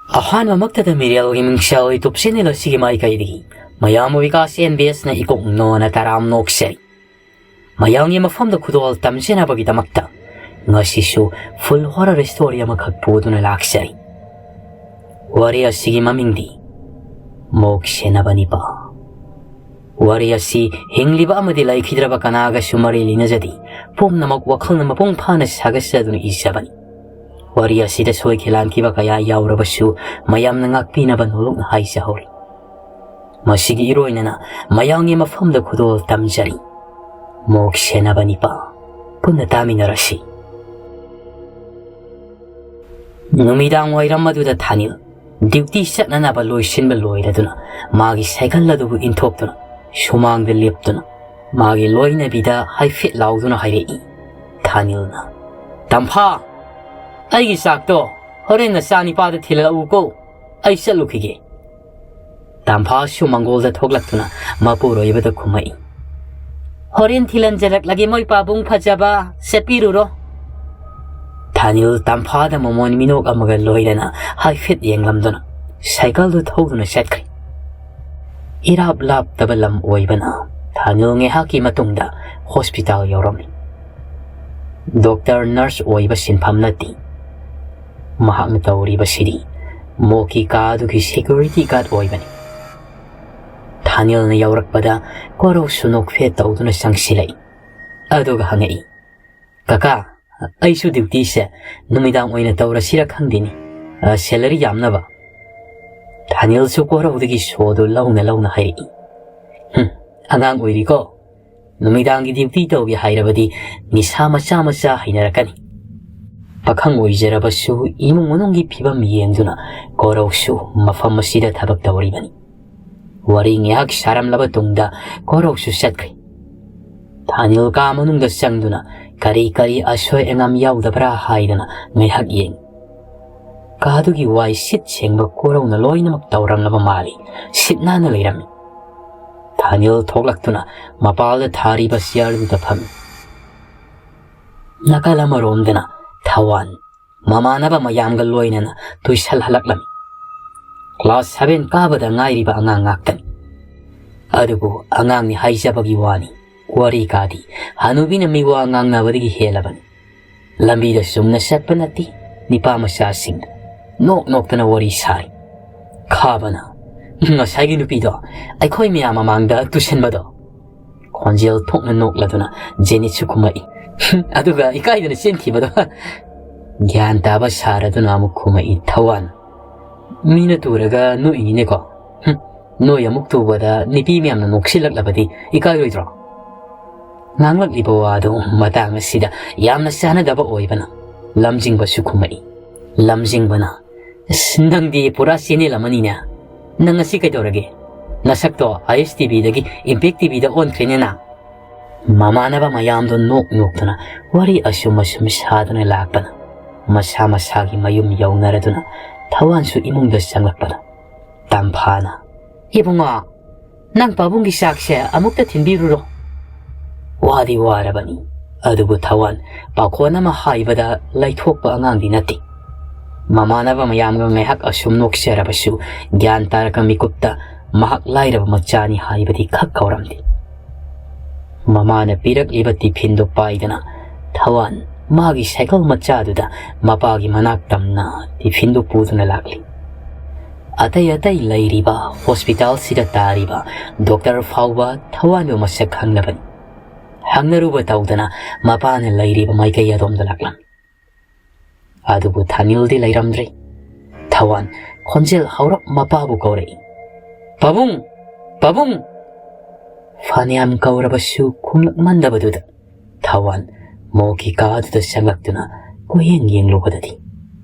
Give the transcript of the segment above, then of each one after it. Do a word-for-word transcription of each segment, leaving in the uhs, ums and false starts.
ꯑꯍꯥꯟꯕꯃꯛꯇꯗ ꯃꯤꯔꯦꯜꯒꯤ ꯃꯤꯡꯁꯦꯜ YouTube channel ꯑꯁꯤꯒꯤ ꯃꯥꯏꯀꯩꯗꯒꯤ ꯃꯌꯥꯝꯕꯨ ꯕꯤꯀꯥꯁ ꯑꯦꯟ ꯕꯤ ꯑꯦꯁꯅ ꯏꯀꯣꯛ ꯅꯣꯅ ꯇꯔꯥꯝ ꯅꯣꯛꯆꯔꯤ꯫ ꯃꯌꯥꯝꯒꯤ ꯃꯐꯝꯗ ꯈꯨꯗꯣꯜ ꯇꯝꯖꯅꯕꯒꯤꯗꯃꯛꯇ ꯉꯁꯤꯁꯨ full horror story ꯑꯃꯈꯛ ꯄꯨꯗꯨꯅ ꯂꯥꯛꯆꯔꯤ꯫ ꯋꯥꯔꯤ ꯑꯁꯤꯒꯤ ꯃꯃꯤꯡꯗꯤ ꯃꯣꯛ ꯁꯦꯟꯅꯕ ꯅꯤꯄꯥ꯫ ꯋꯥꯔꯤ ꯑꯁꯤ ꯍꯤꯡꯂꯤꯕ ꯑꯃꯗꯤ ꯂꯩꯈꯤꯗ꯭ꯔꯕ ꯀꯅꯥꯒꯁꯨ ꯃꯔꯤ ꯂꯩꯅꯖꯗꯦ꯫ ꯄꯨꯝꯅꯃꯛ ꯋꯥꯈꯜꯅ ꯃꯄꯨꯡ ꯐꯥꯅ ꯁꯥꯒꯠꯆꯗꯨꯅ ꯏꯖꯕꯅꯤ꯫ ꯋꯥꯔꯤ ꯑꯁꯤꯗ ꯁꯣꯏꯈꯤ ꯂꯥꯟꯈꯤꯕ ꯀꯌꯥ ꯌꯥꯎꯔꯕꯁꯨ ꯃꯌꯥꯝꯅ ꯉꯥꯛꯄꯤꯅꯕ ꯅꯣꯂꯨꯛꯅ ꯍꯥꯏꯖꯍꯧꯔꯤ꯫ ꯃꯁꯤꯒꯤ ꯏꯔꯣꯏꯅꯅ ꯃꯌꯥꯝꯒꯤ ꯃꯐꯝꯗ ꯈꯨꯗꯣꯜ ꯇꯝꯖꯔꯤ꯫ ꯃꯣꯛ ꯁꯦꯟꯅꯕ ꯅꯤꯄꯥ꯫ ꯄꯨꯟꯅ ꯇꯥꯃꯤꯟꯅꯔꯁꯤ꯫ ꯅꯨꯃꯤꯗꯥꯡ ꯋꯥꯏꯔꯝ ꯑꯗꯨꯗ ꯊꯥꯅꯤꯜ duty ꯆꯠꯅꯅꯕ ꯂꯣꯏꯁꯤꯟꯕ ꯂꯣꯏꯔꯗꯨꯅ ꯃꯥꯒꯤ ꯁꯥꯏꯀꯜ ꯑꯗꯨꯕꯨ ꯏꯟꯊꯣꯛꯇꯨꯅ ꯁꯨꯃꯥꯡꯗ ꯂꯦꯞꯇꯨꯅ ꯃꯥꯒꯤ ꯂꯣꯏꯅꯕꯤꯗ ꯍꯥꯏꯐꯦꯠ ꯂꯥꯎꯗꯨꯅ ꯍꯥꯏꯔꯛꯏ꯫ ꯊꯥꯅꯤꯜꯅ, "ꯇꯝꯐꯥ, ꯑꯩꯒꯤ ꯆꯥꯛꯇꯣ ꯍꯣꯔꯦꯟ ꯅꯆꯥ ꯅꯤꯄꯥꯗ ꯊꯤꯜꯂꯛꯎꯀꯣ, ꯑꯩ ꯆꯠꯂꯨꯈꯤꯒꯦ"꯫ ꯇꯝꯐꯥꯁꯨ ꯃꯪꯒꯣꯜꯗ ꯊꯣꯛꯂꯛꯇꯨꯅ ꯃꯄꯨꯔꯣꯏꯕꯗ ꯈꯨꯝꯃꯛꯏ, "ꯍꯣꯔꯦꯟ ꯊꯤꯜꯍꯟꯖꯔꯛꯂꯒꯦ ꯃꯣꯏ ꯄꯥꯕꯨꯡ ꯐꯖꯕ, ꯆꯠꯄꯤꯔꯨꯔꯣ"꯫ ꯊꯥꯅꯤꯜ ꯇꯝꯐꯥꯗ ꯃꯃꯣꯟ ꯃꯤꯅꯣꯛ ꯑꯃꯒ ꯂꯣꯏꯅꯅ ꯍꯥꯏꯐꯦꯠ ꯌꯦꯡꯂꯝꯗꯨꯅ ꯁꯥꯏꯀꯜꯗꯨ ꯊꯧꯗꯨꯅ ꯆꯠꯈ꯭ꯔꯦ꯫ ꯏꯔꯥꯞ ꯂꯥꯞꯇꯕ ꯂꯝ ꯑꯣꯏꯕꯅ ꯊꯥꯅꯤꯜ ꯉꯥꯏꯍꯥꯛꯀꯤ ꯃꯇꯨꯡꯗ ꯍꯣꯁꯄꯤꯇꯥꯜ ꯌꯧꯔꯝꯃꯤ꯫ ꯗꯣꯛꯇꯔ ꯅꯔꯁ ꯑꯣꯏꯕ ꯁꯤꯟꯐꯝ ꯅꯠꯇꯦ꯫ ꯃꯍꯥꯛꯅ ꯇꯧꯔꯤꯕꯁꯤꯗꯤ ꯃꯣꯛꯀꯤ ꯀꯥ ꯑꯗꯨꯒꯤ ꯁꯦꯀ꯭ꯌꯨꯔꯤꯇꯤ ꯒꯥꯔꯗ ꯑꯣꯏꯕꯅꯤ꯫ ꯊꯥꯅꯤꯜꯅ ꯌꯧꯔꯛꯄꯗ ꯀꯣꯔꯧꯁꯨ ꯅꯣꯛꯐꯦꯠ ꯇꯧꯗꯨꯅ ꯆꯪꯁꯤꯜꯂꯛꯏ꯫ ꯑꯗꯨꯒ ꯍꯪꯉꯛꯏ, "ꯀꯀꯥ, ꯑꯩꯁꯨ ꯗ꯭ꯌꯨꯇꯤꯁꯦ ꯅꯨꯃꯤꯗꯥꯡ ꯑꯣꯏꯅ ꯇꯧꯔꯁꯤꯔ ꯈꯪꯗꯦꯅꯦ, ꯑ, ꯁꯦꯂꯔꯤ ꯌꯥꯝꯅꯕ"꯫ ꯊꯥꯅꯤꯜꯁꯨ ꯀꯣꯔꯧꯗꯒꯤ ꯁꯣꯗꯨ ꯂꯧꯅ ꯂꯧꯅ ꯍꯥꯏꯔꯛꯏ, "ꯍꯨꯝ, ꯑꯉꯥꯡ ꯑꯣꯏꯔꯤꯀꯣ꯫ ꯅꯨꯃꯤꯗꯥꯡꯒꯤ ꯗ꯭ꯌꯨꯇꯤ ꯇꯧꯒꯦ ꯍꯥꯏꯔꯕꯗꯤ ꯅꯤꯁꯥ ꯃꯆꯥ ꯃꯆꯥ ꯍꯩꯅꯔꯛꯀꯅꯤ"꯫ ꯄꯥꯈꯪ ꯑꯣꯏꯖꯔꯕꯁꯨ ꯏꯃꯨꯡ ꯃꯅꯨꯡꯒꯤ ꯐꯤꯕꯝ ꯌꯦꯡꯗꯨꯅ ꯀꯣꯔꯧꯁꯨ ꯃꯐꯝ ꯑꯁꯤꯗ ꯊꯕꯛ ꯇꯧꯔꯤꯕꯅꯤ꯫ ꯋꯥꯔꯤ ꯉꯥꯏꯍꯥꯛ ꯁꯥꯔꯝꯂꯕ ꯇꯨꯡꯗ ꯀꯣꯔꯧꯁꯨ ꯆꯠꯈ꯭ꯔꯦ꯫ ꯊꯥꯅꯤꯜ ꯀꯥ ꯃꯅꯨꯡꯗ ꯆꯪꯗꯨꯅ ꯀꯔꯤ ꯀꯔꯤ ꯑꯁꯣꯏ ꯑꯉꯥꯝ ꯌꯥꯎꯗꯕ꯭ꯔꯥ ꯍꯥꯏꯗꯅ ꯉꯥꯏꯍꯥꯛ ꯌꯦꯡ꯫ ꯀꯥꯗꯨꯒꯤ ꯋꯥꯏ ꯁꯤꯠ ꯁꯦꯡꯕ ꯀꯣꯔꯧꯅ ꯂꯣꯏꯅꯃꯛ ꯇꯧꯔꯝꯂꯕ ꯃꯥꯜꯂꯤ꯫ ꯁꯤꯠ ꯅꯥꯟꯅ ꯂꯩꯔꯝꯃꯤ꯫ ꯊꯥꯅꯤꯜ ꯊꯣꯛꯂꯛꯇꯨꯅ ꯃꯄꯥꯜꯗ ꯊꯥꯔꯤꯕ ꯆꯤꯌꯔꯗꯨꯗ ꯐꯝꯃꯤ꯫ ꯅꯥꯀꯜ ꯑꯃꯔꯣꯝꯗꯅ ꯊꯋꯥꯟ ꯃꯃꯥꯟꯅꯕ ꯃꯌꯥꯝꯒ ꯂꯣꯏꯅꯅ ꯇꯨꯏꯁꯜꯍꯜꯂꯛꯂꯝꯃꯤ꯫ Class seven ꯀꯥꯕꯗ ꯉꯥꯏꯔꯤꯕ ꯑꯉꯥꯡ ꯉꯥꯛꯇꯅꯤ꯫ ꯑꯗꯨꯕꯨ ꯑꯉꯥꯡꯅꯤ ꯍꯥꯏꯖꯕꯒꯤ ꯋꯥꯅꯤ, ꯋꯥꯔꯤ ꯀꯥꯗꯤ ꯍꯅꯨꯕꯤꯅ ꯃꯤꯋꯥ ꯉꯥꯡꯅꯕꯗꯒꯤ ꯍꯦꯜꯂꯕꯅꯤ꯫ ꯂꯝꯕꯤꯗ ꯆꯨꯝꯅ ꯆꯠꯄ ꯅꯠꯇꯦ, ꯅꯤꯄꯥ ꯃꯆꯥꯁꯤꯡꯗ ꯅꯣꯛ ꯅꯣꯛꯇꯅ ꯋꯥꯔꯤ ꯁꯥꯔꯤ꯫ ꯈꯥꯕꯅ, "ꯉꯁꯥꯏꯒꯤ ꯅꯨꯄꯤꯗꯣ, ꯑꯩꯈꯣꯏ ꯃꯌꯥꯝ ꯃꯃꯥꯡꯗ ꯇꯨꯁꯟꯕꯗꯣ?" ꯈꯣꯟꯖꯦꯜ ꯊꯣꯛꯅ ꯅꯣꯛꯂꯗꯨꯅ ꯖꯦꯅꯤꯠꯁꯨ ꯈꯨꯝꯃꯛꯏ꯫ "ꯑꯗꯨꯒ ꯏꯀꯥꯏꯗꯅ ꯆꯦꯟꯈꯤꯕꯗꯣ?" ꯒ꯭ꯌꯥꯟ ꯇꯥꯕ ꯁꯥꯔꯗꯨꯅ ꯑꯃꯨꯛ ꯈꯨꯝꯃꯛꯏ ꯊꯋꯥꯟ꯫ "ꯃꯤꯅ ꯇꯨꯔꯒ ꯅꯣꯛꯏꯅꯤꯅꯦꯀꯣ꯫ ꯍꯨꯝ, ꯅꯣꯏ ꯑꯃꯨꯛ ꯇꯨꯕꯗ ꯅꯨꯄꯤ ꯃꯌꯥꯝꯅ ꯅꯣꯛꯁꯤꯜꯂꯛꯂꯕꯗꯤ ꯏꯀꯥꯏꯔꯣꯏꯗ꯭ꯔꯣ?" ꯉꯥꯡꯂꯛꯂꯤꯕ ꯋꯥꯗꯨ ꯃꯇꯥꯡ ꯑꯁꯤꯗ ꯌꯥꯝꯅ ꯆꯥꯟꯅꯗꯕ ꯑꯣꯏꯕꯅ ꯂꯝꯖꯤꯡꯕꯁꯨ ꯈꯨꯝꯃꯛꯏ꯫ ꯂꯝꯖꯤꯡꯕꯅ, "ꯑꯁ, ꯅꯪꯗꯤ ꯄꯨꯔꯥ ꯆꯦꯅꯦꯜ ꯑꯃꯅꯤꯅꯦ꯫ ꯅꯪ ꯉꯁꯤ ꯀꯩꯗꯧꯔꯒꯦ? ꯅꯁꯛꯇꯣ ꯑꯥꯏ ꯑꯦꯁ ꯇꯤ ꯚꯤꯗꯒꯤ ꯏꯝꯄꯦꯛ ꯇꯤ ꯚꯤꯗ ꯑꯣꯟꯈ꯭ꯔꯦꯅꯦ ꯅꯪ?" ꯃꯃꯥꯟꯅꯕ ꯃꯌꯥꯝꯗꯣ ꯅꯣꯛ ꯅꯣꯛꯇꯨꯅ ꯋꯥꯔꯤ ꯑꯁꯨꯝ ꯑꯁꯨꯝ ꯁꯥꯗꯨꯅ ꯂꯥꯛꯄꯅ ꯃꯁꯥ ꯃꯁꯥꯒꯤ ꯃꯌꯨꯝ ꯌꯧꯅꯔꯗꯨꯅ ꯊꯋꯥꯟꯁꯨ ꯏꯃꯨꯡꯗ ꯆꯪꯂꯛꯄꯅ ꯇꯝꯐꯥꯅ, "ꯏꯕꯨꯡꯉꯣ, ꯅꯪ ꯄꯥꯕꯨꯡꯒꯤ ꯆꯥꯛꯁꯦ ꯑꯃꯨꯛꯇ ꯊꯤꯟꯕꯤꯔꯨꯔꯣ꯫" ꯋꯥꯗꯤ ꯋꯥꯔꯕꯅꯤ, ꯑꯗꯨꯕꯨ ꯊꯋꯥꯟ ꯄꯥꯈꯣꯟ ꯑꯃ ꯍꯥꯏꯕꯗ ꯂꯩꯊꯣꯛꯄ ꯑꯉꯥꯡꯗꯤ ꯅꯠꯇꯦ꯫ ꯃꯃꯥꯟꯅꯕ ꯃꯌꯥꯝꯒ ꯉꯥꯏꯍꯥꯛ ꯑꯁꯨꯝ ꯅꯣꯛꯆꯔꯕꯁꯨ ꯒ꯭ꯌꯥꯟ ꯇꯥꯔꯒ ꯃꯤꯀꯨꯞꯇ ꯃꯍꯥꯛ ꯂꯥꯏꯔꯕ ꯃꯆꯥꯅꯤ ꯍꯥꯏꯕꯗꯤ ꯈꯛ ꯀꯥꯎꯔꯝꯗꯦ꯫ ꯃꯃꯥꯅ ꯄꯤꯔꯛꯂꯤꯕ ꯇꯤꯐꯤꯟꯗꯨ ꯄꯥꯏꯗꯨꯅ ꯊꯋꯥꯟ ꯃꯥꯒꯤ ꯁꯥꯏꯀꯜ ꯃꯆꯥꯗꯨꯗ ꯃꯄꯥꯒꯤ ꯃꯅꯥꯛ ꯇꯝꯅ ꯇꯤꯐꯤꯟꯗꯨ ꯄꯨꯗꯨꯅ ꯂꯥꯛꯂꯤ꯫ ꯑꯇꯩ ꯑꯇꯩ ꯂꯩꯔꯤꯕ ꯍꯣꯁꯄꯤꯇꯥꯜꯁꯤꯗ ꯇꯥꯔꯤꯕ ꯗꯣꯛꯇꯔ ꯐꯥꯎꯕ ꯊꯋꯥꯟꯕꯨ ꯃꯁꯛ ꯈꯪꯂꯕꯅꯤ꯫ ꯍꯪꯅꯔꯨꯕ ꯇꯧꯗꯅ ꯃꯄꯥꯅ ꯂꯩꯔꯤꯕ ꯃꯥꯏꯀꯩ ꯑꯗꯣꯝꯗ ꯂꯥꯛꯂꯝꯃꯤ꯫ ꯑꯗꯨꯕꯨ ꯊꯥꯅꯤꯜꯗꯤ ꯂꯩꯔꯝꯗ꯭ꯔꯦ꯫ ꯊꯋꯥꯟ ꯈꯣꯟꯖꯦꯜ ꯍꯧꯔꯞ ꯃꯄꯥꯕꯨ ꯀꯧꯔꯛꯏ, "ꯄꯥꯕꯨꯡ! ꯄꯥꯕꯨꯡ!" ꯐꯅꯌꯥꯝ ꯀꯧꯔꯕꯁꯨ ꯈꯨꯝꯂꯛꯃꯟꯗꯕꯗꯨꯗ ꯊꯋꯥꯟ ꯃꯣꯛꯀꯤ ꯀꯥ ꯑꯗꯨꯗ ꯆꯪꯂꯛꯇꯨꯅ ꯀꯣꯏꯌꯦꯡ ꯌꯦꯡꯂꯨꯕꯗꯗꯤ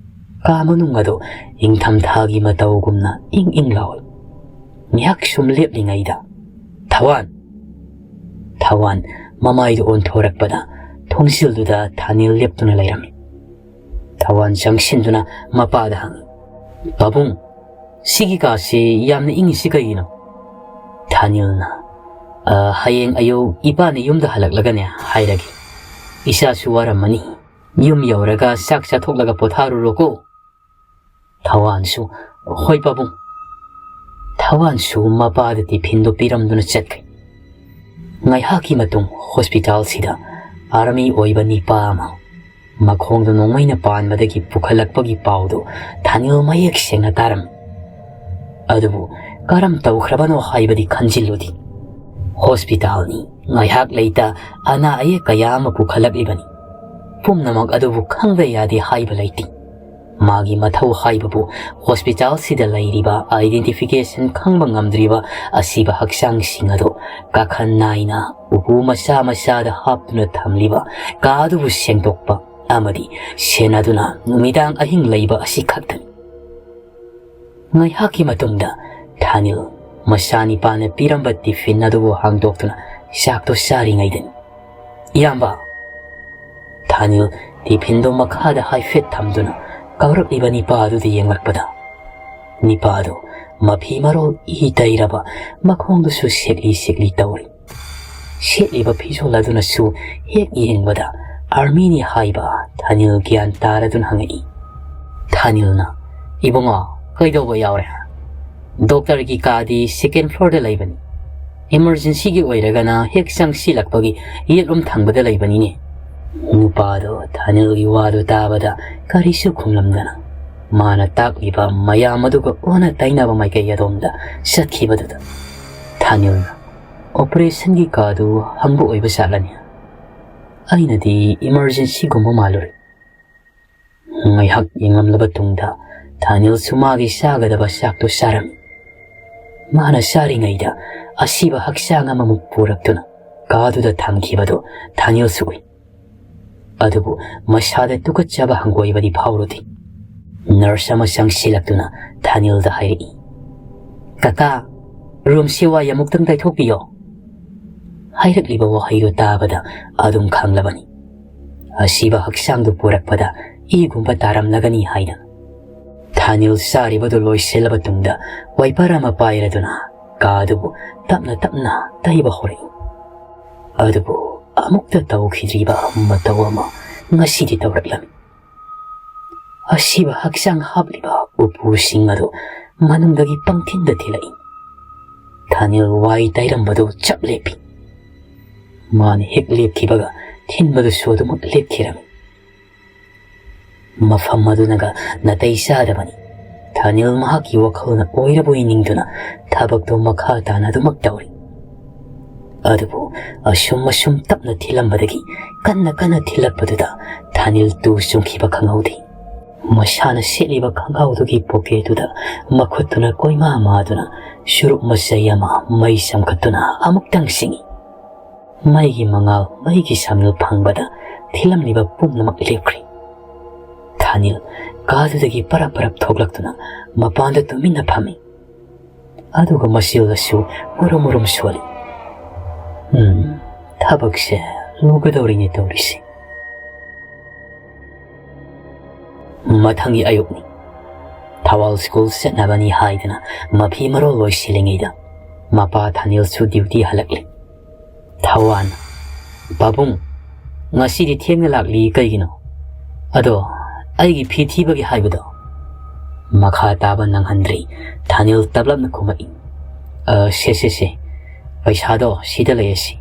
ꯀꯥ ꯃꯅꯨꯡ ꯑꯗꯨ ꯏꯪꯊꯝꯊꯥꯒꯤ ꯃꯇꯧꯒꯨꯝꯅ ꯏꯪ ꯏꯪ ꯂꯥꯎꯏ꯫ ꯉꯥꯏꯍꯥꯛ ꯁꯨꯝ ꯂꯦꯞꯂꯤꯉꯩꯗ, "ꯊꯋꯥꯟ!" ꯊꯋꯥꯟ ꯃꯃꯥꯏꯗꯨ ꯑꯣꯟꯊꯣꯔꯛꯄꯗ ꯊꯣꯡꯖꯤꯜꯗꯨꯗ ꯊꯥꯅꯤꯜ ꯂꯦꯞꯇꯨꯅ ꯂꯩꯔꯝꯃꯤ꯫ ꯊꯋꯥꯟ ꯆꯪꯁꯤꯟꯗꯨꯅ ꯃꯄꯥꯗ ꯍꯪꯉꯤ, "ꯄꯥꯕꯨꯡ, ꯁꯤꯒꯤ ꯀꯥꯁꯤ ꯌꯥꯝꯅ ꯏꯪꯉꯤꯁꯤ ꯀꯩꯒꯤꯅꯣ?" ꯊꯥꯅꯤꯜꯅ, "ꯑ, ꯍꯌꯦꯡ ꯑꯌꯨꯛ ꯏꯄꯥꯅ ꯌꯨꯝꯗ ꯍꯜꯂꯛꯂꯒꯅꯦ ꯍꯥꯏꯔꯒꯦ꯫ ꯏꯆꯥꯁꯨ ꯋꯥꯔꯝꯃꯅꯤ꯫ ꯌꯨꯝ ꯌꯧꯔꯒ ꯆꯥꯛ ꯆꯥꯊꯣꯛꯂꯒ ꯄꯣꯊꯥꯔꯨꯔꯣꯀꯣ꯫" ꯊꯋꯥꯟꯁꯨ, "ꯍꯣꯏ ꯄꯥꯕꯨꯡ, ꯊꯋꯥꯟꯁꯨ ꯃꯄꯥꯗ ꯇꯤꯐꯤꯟꯗꯨ ꯄꯤꯔꯝꯗꯨꯅ ꯆꯠꯈ꯭ꯔꯦ꯫ ꯉꯥꯏꯍꯥꯛꯀꯤ ꯃꯇꯨꯡ ꯍꯣꯁꯄꯤꯇꯥꯜꯁꯤꯗ ꯑꯥꯔꯃꯤ ꯑꯣꯏꯕ ꯅꯤꯄꯥ ꯑꯃ ꯃꯈꯣꯡꯗ ꯅꯣꯡꯃꯩꯅ ꯄꯥꯟꯕꯗꯒꯤ ꯄꯨꯈꯠꯂꯛꯄꯒꯤ ꯄꯥꯎꯗꯨ ꯊꯥꯅꯤꯜ ꯃꯌꯦꯛ ꯁꯦꯡꯅ ꯇꯥꯔꯝꯃꯤ꯫ ꯑꯗꯨꯕꯨ ꯀꯔꯝ ꯇꯧꯈ꯭ꯔꯕꯅꯣ ꯍꯥꯏꯕꯗꯤ ꯈꯟꯖꯤꯜꯂꯨꯗꯦ꯫ ꯍꯣꯁꯄꯤꯇꯥꯜꯅꯤ, ꯉꯥꯏꯍꯥꯛ ꯂꯩꯇ ꯑꯅꯥ ꯑꯌꯦꯛ ꯀꯌꯥ ꯑꯃ ꯄꯨꯈꯠꯂꯛꯂꯤꯕꯅꯤ꯫ ꯄꯨꯝꯅꯃꯛ ꯑꯗꯨꯕꯨ ꯈꯪꯗ ꯌꯥꯗꯦ ꯍꯥꯏꯕ ꯂꯩꯇꯦ꯫ ꯃꯥꯒꯤ ꯃꯊꯧ ꯍꯥꯏꯕꯕꯨ ꯍꯣꯁꯄꯤꯇꯥꯜꯁꯤꯗ ꯂꯩꯔꯤꯕ identification ꯈꯪꯕ ꯉꯝꯗ꯭ꯔꯤꯕ ꯑꯁꯤꯕ ꯍꯛꯆꯥꯡꯁꯤꯡ ꯑꯗꯨ ꯀꯥꯈꯟ ꯅꯥꯏꯅ ꯎꯄꯨ ꯃꯆꯥ ꯃꯆꯥꯗ ꯍꯥꯞꯇꯨꯅ ꯊꯝꯂꯤꯕ ꯀꯥ ꯑꯗꯨꯕꯨ ꯁꯦꯡꯗꯣꯛꯄ ꯑꯃꯗꯤ ꯁꯦꯟꯅꯗꯨꯅ ꯅꯨꯃꯤꯗꯥꯡ ꯑꯍꯤꯡ ꯂꯩꯕ ꯑꯁꯤ ꯈꯛꯇꯅꯤ꯫ ꯉꯥꯏꯍꯥꯛꯀꯤ ꯃꯇꯨꯡꯗ ꯊꯥꯅꯤꯜ ꯃꯆꯥꯅꯤꯄꯥꯅ ꯄꯤꯔꯝꯕ ꯇꯤꯐꯤꯟ ꯑꯗꯨꯕꯨ ꯍꯥꯡꯗꯣꯛꯇꯨꯅ ꯆꯥꯛꯇꯨ ꯆꯥꯔꯤꯉꯩꯗꯅꯤ, "ꯏꯌꯥꯝꯕ!" ꯊꯥꯅꯤꯜ ꯇꯤꯐꯤꯟꯗꯨ ꯃꯈꯥꯗ ꯍꯥꯏꯐꯦꯠ ꯊꯝꯗꯨꯅ ꯀꯧꯔꯛꯂꯤꯕ ꯅꯤꯄꯥ ꯑꯗꯨꯗ ꯌꯦꯡꯂꯛꯄꯗ, ꯅꯤꯄꯥ ꯑꯗꯨ ꯃꯐꯤ ꯃꯔꯣꯜ ꯏ ꯇꯩꯔꯕ, ꯃꯈꯣꯡꯗꯨꯁꯨ ꯁꯦꯛꯂꯤ ꯁꯦꯛꯂꯤ ꯇꯧꯔꯤ꯫ ꯁꯦꯠꯂꯤꯕ ꯐꯤꯖꯣꯜ ꯑꯗꯨꯅꯁꯨ ꯍꯦꯛ ꯌꯦꯡꯕꯗ ꯑꯥꯔꯃꯤꯅꯤ ꯍꯥꯏꯕ ꯊꯥꯅꯤꯜ ꯒ꯭ꯌꯥꯟ ꯇꯥꯔꯗꯨꯅ ꯍꯪꯉꯛꯏ꯫ ꯊꯥꯅꯤꯜꯅ, "ꯏꯕꯨꯡꯉꯣ, ꯀꯩꯗꯧꯕ ꯌꯥꯎꯔꯦ? ꯗꯣꯛꯇꯔꯒꯤ ꯀꯥꯗꯤ second floorꯗ ꯂꯩꯕꯅꯤ꯫ Emergencyꯒꯤ ꯑꯣꯏꯔꯒꯅ ꯍꯦꯛ ꯆꯪꯁꯤꯜꯂꯛꯄꯒꯤ ꯌꯦꯠꯂꯣꯝ ꯊꯪꯕꯗ ꯂꯩꯕꯅꯤꯅꯦ꯫" ꯅꯨꯄꯥꯗꯣ ꯊꯥꯅꯤꯜꯒꯤ ꯋꯥꯗꯨ ꯇꯥꯕꯗ ꯀꯔꯤꯁꯨ ꯈꯨꯝꯂꯝꯗꯅ ꯃꯥꯅ ꯇꯥꯛꯂꯤꯕ ꯃꯌꯥꯝ ꯑꯗꯨꯒ ꯑꯣꯟꯅ ꯇꯩꯅꯕ ꯃꯥꯏꯀꯩ ꯑꯗꯣꯝꯗ ꯆꯠꯈꯤꯕꯗꯨꯗ ꯊꯥꯅꯤꯜꯅ, "Operationꯒꯤ ꯀꯥꯗꯨ ꯍꯪꯕ ꯑꯣꯏꯕ ꯖꯥꯠꯂꯅꯦ? ꯑꯩꯅꯗꯤ emergencyꯒꯨꯝꯕ ꯃꯥꯜꯂꯨꯔꯦ꯫" ꯉꯥꯏꯍꯥꯛ ꯌꯦꯡꯂꯝꯂꯕ ꯇꯨꯡꯗ ꯊꯥꯅꯤꯜꯁꯨ ꯃꯥꯒꯤ ꯆꯥꯒꯗꯕ ꯆꯥꯛꯇꯨ ꯆꯥꯔꯝꯃꯤ꯫ ꯃꯥꯅ ꯆꯥꯔꯤꯉꯩꯗ ꯑꯁꯤꯕ ꯍꯛꯆꯥꯡ ꯑꯃꯃꯨꯛ ꯄꯨꯔꯛꯇꯨꯅ ꯀꯥꯗꯨꯗ ꯊꯝꯈꯤꯕꯗꯨ ꯊꯥꯅꯤꯜꯁꯨ ꯎꯏ꯫ ꯑꯗꯨꯕꯨ ꯃꯁꯥꯗ ꯇꯨꯀꯠꯆꯕ ꯍꯪꯒꯣꯏꯕꯗꯤ ꯐꯥꯎꯔꯨꯗꯦ꯫ ꯅꯔꯁ ꯑꯃ ꯆꯪꯁꯤꯜꯂꯛꯇꯨꯅ ꯊꯥꯅꯤꯜꯗ ꯍꯥꯏꯔꯛꯏ, "ꯀꯀꯥ, ꯔꯨꯝꯁꯤ ꯋꯥꯏ ꯑꯃꯨꯛꯇꯪ ꯇꯩꯊꯣꯛꯄꯤꯌꯣ꯫" ꯍꯥꯏꯔꯛꯂꯤꯕ ꯋꯥꯍꯩꯗꯨ ꯇꯥꯕꯗ ꯑꯗꯨꯝ ꯈꯪꯂꯕꯅꯤ꯫ ꯑꯁꯤꯕ ꯍꯛꯆꯥꯡꯗꯨ ꯄꯨꯔꯛꯄꯗ ꯏꯒꯨꯝꯕ ꯇꯥꯔꯝꯂꯒꯅꯤ ꯍꯥꯏꯅ꯫ ꯊꯥꯅꯤꯜ ꯆꯥꯔꯤꯕꯗꯨ ꯂꯣꯏꯁꯤꯜꯂꯕ ꯇꯨꯡꯗ wiper ꯑꯃ ꯄꯥꯏꯔꯗꯨꯅ ꯀꯥ ꯑꯗꯨꯕꯨ ꯇꯞꯅ ꯇꯞꯅ ꯇꯩꯕ ꯍꯧꯔꯛꯏ꯫ ꯑꯗꯨꯕꯨ ꯑꯃꯨꯛꯇ ꯇꯧꯈꯤꯗ꯭ꯔꯤꯕ ꯃꯇꯧ ꯑꯃ ꯉꯁꯤꯗꯤ ꯇꯧꯔꯛꯂꯝꯃꯤ꯫ ꯑꯁꯤꯕ ꯍꯛꯆꯥꯡ ꯍꯥꯞꯂꯤꯕ ꯎꯄꯨꯁꯤꯡ ꯑꯗꯨ ꯃꯅꯨꯡꯗꯒꯤ ꯄꯪꯊꯤꯟꯗ ꯊꯤꯜꯂꯛꯏ꯫ ꯊꯥꯅꯤꯜ ꯋꯥꯏ ꯇꯩꯔꯝꯕꯗꯨ ꯆꯞ ꯂꯦꯞꯄꯤ꯫ ꯃꯥꯅ ꯍꯦꯛ ꯂꯦꯞꯈꯤꯕꯒ ꯊꯤꯟꯕꯗꯨꯁꯨ ꯑꯗꯨꯃꯛ ꯂꯦꯞꯈꯤꯔꯝꯃꯤ꯫ ꯃꯐꯝ ꯑꯗꯨꯅꯒ ꯅꯥꯇꯩ ꯆꯥꯗꯕꯅꯤ꯫ ꯊꯥꯅꯤꯜ ꯃꯍꯥꯛꯀꯤ ꯋꯥꯈꯜꯅ ꯑꯣꯏꯔꯕꯣꯏ ꯅꯤꯡꯗꯨꯅ ꯊꯕꯛꯇꯨ ꯃꯈꯥ ꯇꯥꯅ ꯑꯗꯨꯃꯛ ꯇꯧꯔꯤ꯫ ꯑꯗꯨꯕꯨ ꯑꯁꯨꯝ ꯑꯁꯨꯝ ꯇꯞꯅ ꯊꯤꯜꯂꯝꯕꯗꯒꯤ ꯀꯟꯅ ꯀꯟꯅ ꯊꯤꯜꯂꯛꯄꯗꯨꯗ ꯊꯥꯅꯤꯜ ꯇꯨ ꯆꯨꯡꯈꯤꯕ ꯈꯪꯍꯧꯗꯦ꯫ ꯃꯁꯥꯅ ꯁꯦꯠꯂꯤꯕ ꯈꯪꯒꯥꯎꯗꯨꯒꯤ ꯄꯣꯀꯦꯠꯇꯨꯗ ꯃꯈꯨꯠꯇꯨꯅ ꯀꯣꯏꯃꯥ ꯃꯥꯗꯨꯅ ꯆꯨꯔꯨꯞ ꯃꯆꯩ ꯑꯃ ꯃꯩ ꯆꯝꯈꯠꯇꯨꯅ ꯑꯃꯨꯛꯇꯪ ꯆꯤꯡꯏ꯫ ꯃꯩꯒꯤ ꯃꯉꯥꯜ, ꯃꯩꯒꯤ ꯁꯥꯃꯤꯜ ꯐꯪꯕꯗ ꯊꯤꯜꯂꯝꯂꯤꯕ ꯄꯨꯝꯅꯃꯛ ꯂꯦꯞꯈ꯭ꯔꯦ꯫ ꯊꯥꯅꯤꯜ ꯀꯥꯗꯨꯗꯒꯤ ꯄꯔꯞ ꯄꯔꯞ ꯊꯣꯛꯂꯛꯇꯨꯅ ꯃꯄꯥꯟꯗ ꯇꯨꯃꯤꯟꯅ ꯐꯝꯃꯤ꯫ ꯑꯗꯨꯒ ꯃꯆꯤꯜꯗꯁꯨ ꯃꯨꯔꯨꯝ ꯃꯨꯔꯨꯝ ꯁꯣꯜꯂꯤ꯫ ꯎꯝ, ꯊꯕꯛꯁꯦ ꯂꯨꯒꯗꯧꯔꯤꯅꯦ ꯇꯧꯔꯤꯁꯦ꯫ ꯃꯊꯪꯒꯤ ꯑꯌꯨꯛꯅꯤ꯫ ꯊꯧꯕꯥꯜ ꯁ꯭ꯀꯨꯜ ꯆꯠꯅꯕꯅꯤ ꯍꯥꯏꯗꯅ ꯃꯐꯤ ꯃꯔꯣꯜ ꯂꯣꯏꯁꯤꯜꯂꯤꯉꯩꯗ ꯃꯄꯥ ꯊꯥꯅꯤꯜꯁꯨ ꯗ꯭ꯌꯨꯇꯤ ꯍꯜꯂꯛꯂꯤ꯫ ꯊꯋꯥꯟ, "ꯄꯥꯕꯨꯡ, ꯉꯁꯤꯗꯤ ꯊꯦꯡꯅ ꯂꯥꯛꯂꯤ ꯀꯩꯒꯤꯅꯣ? ꯑꯗꯣ ꯑꯩꯒꯤ ꯐꯤ ꯊꯤꯕꯒꯤ ꯍꯥꯏꯕꯗꯣ?" ꯃꯈꯥ ꯇꯥꯕ ꯅꯪꯍꯟꯗ꯭ꯔꯤ꯫ ꯊꯥꯅꯤꯜ ꯇꯞꯂꯞꯅ ꯈꯨꯝꯃꯛꯏ, "ꯑ, ꯁꯦ, ꯁꯦ, ꯁꯦ, ꯄꯩꯁꯥꯗꯣ ꯁꯤꯗ ꯂꯩꯔꯁꯤ꯫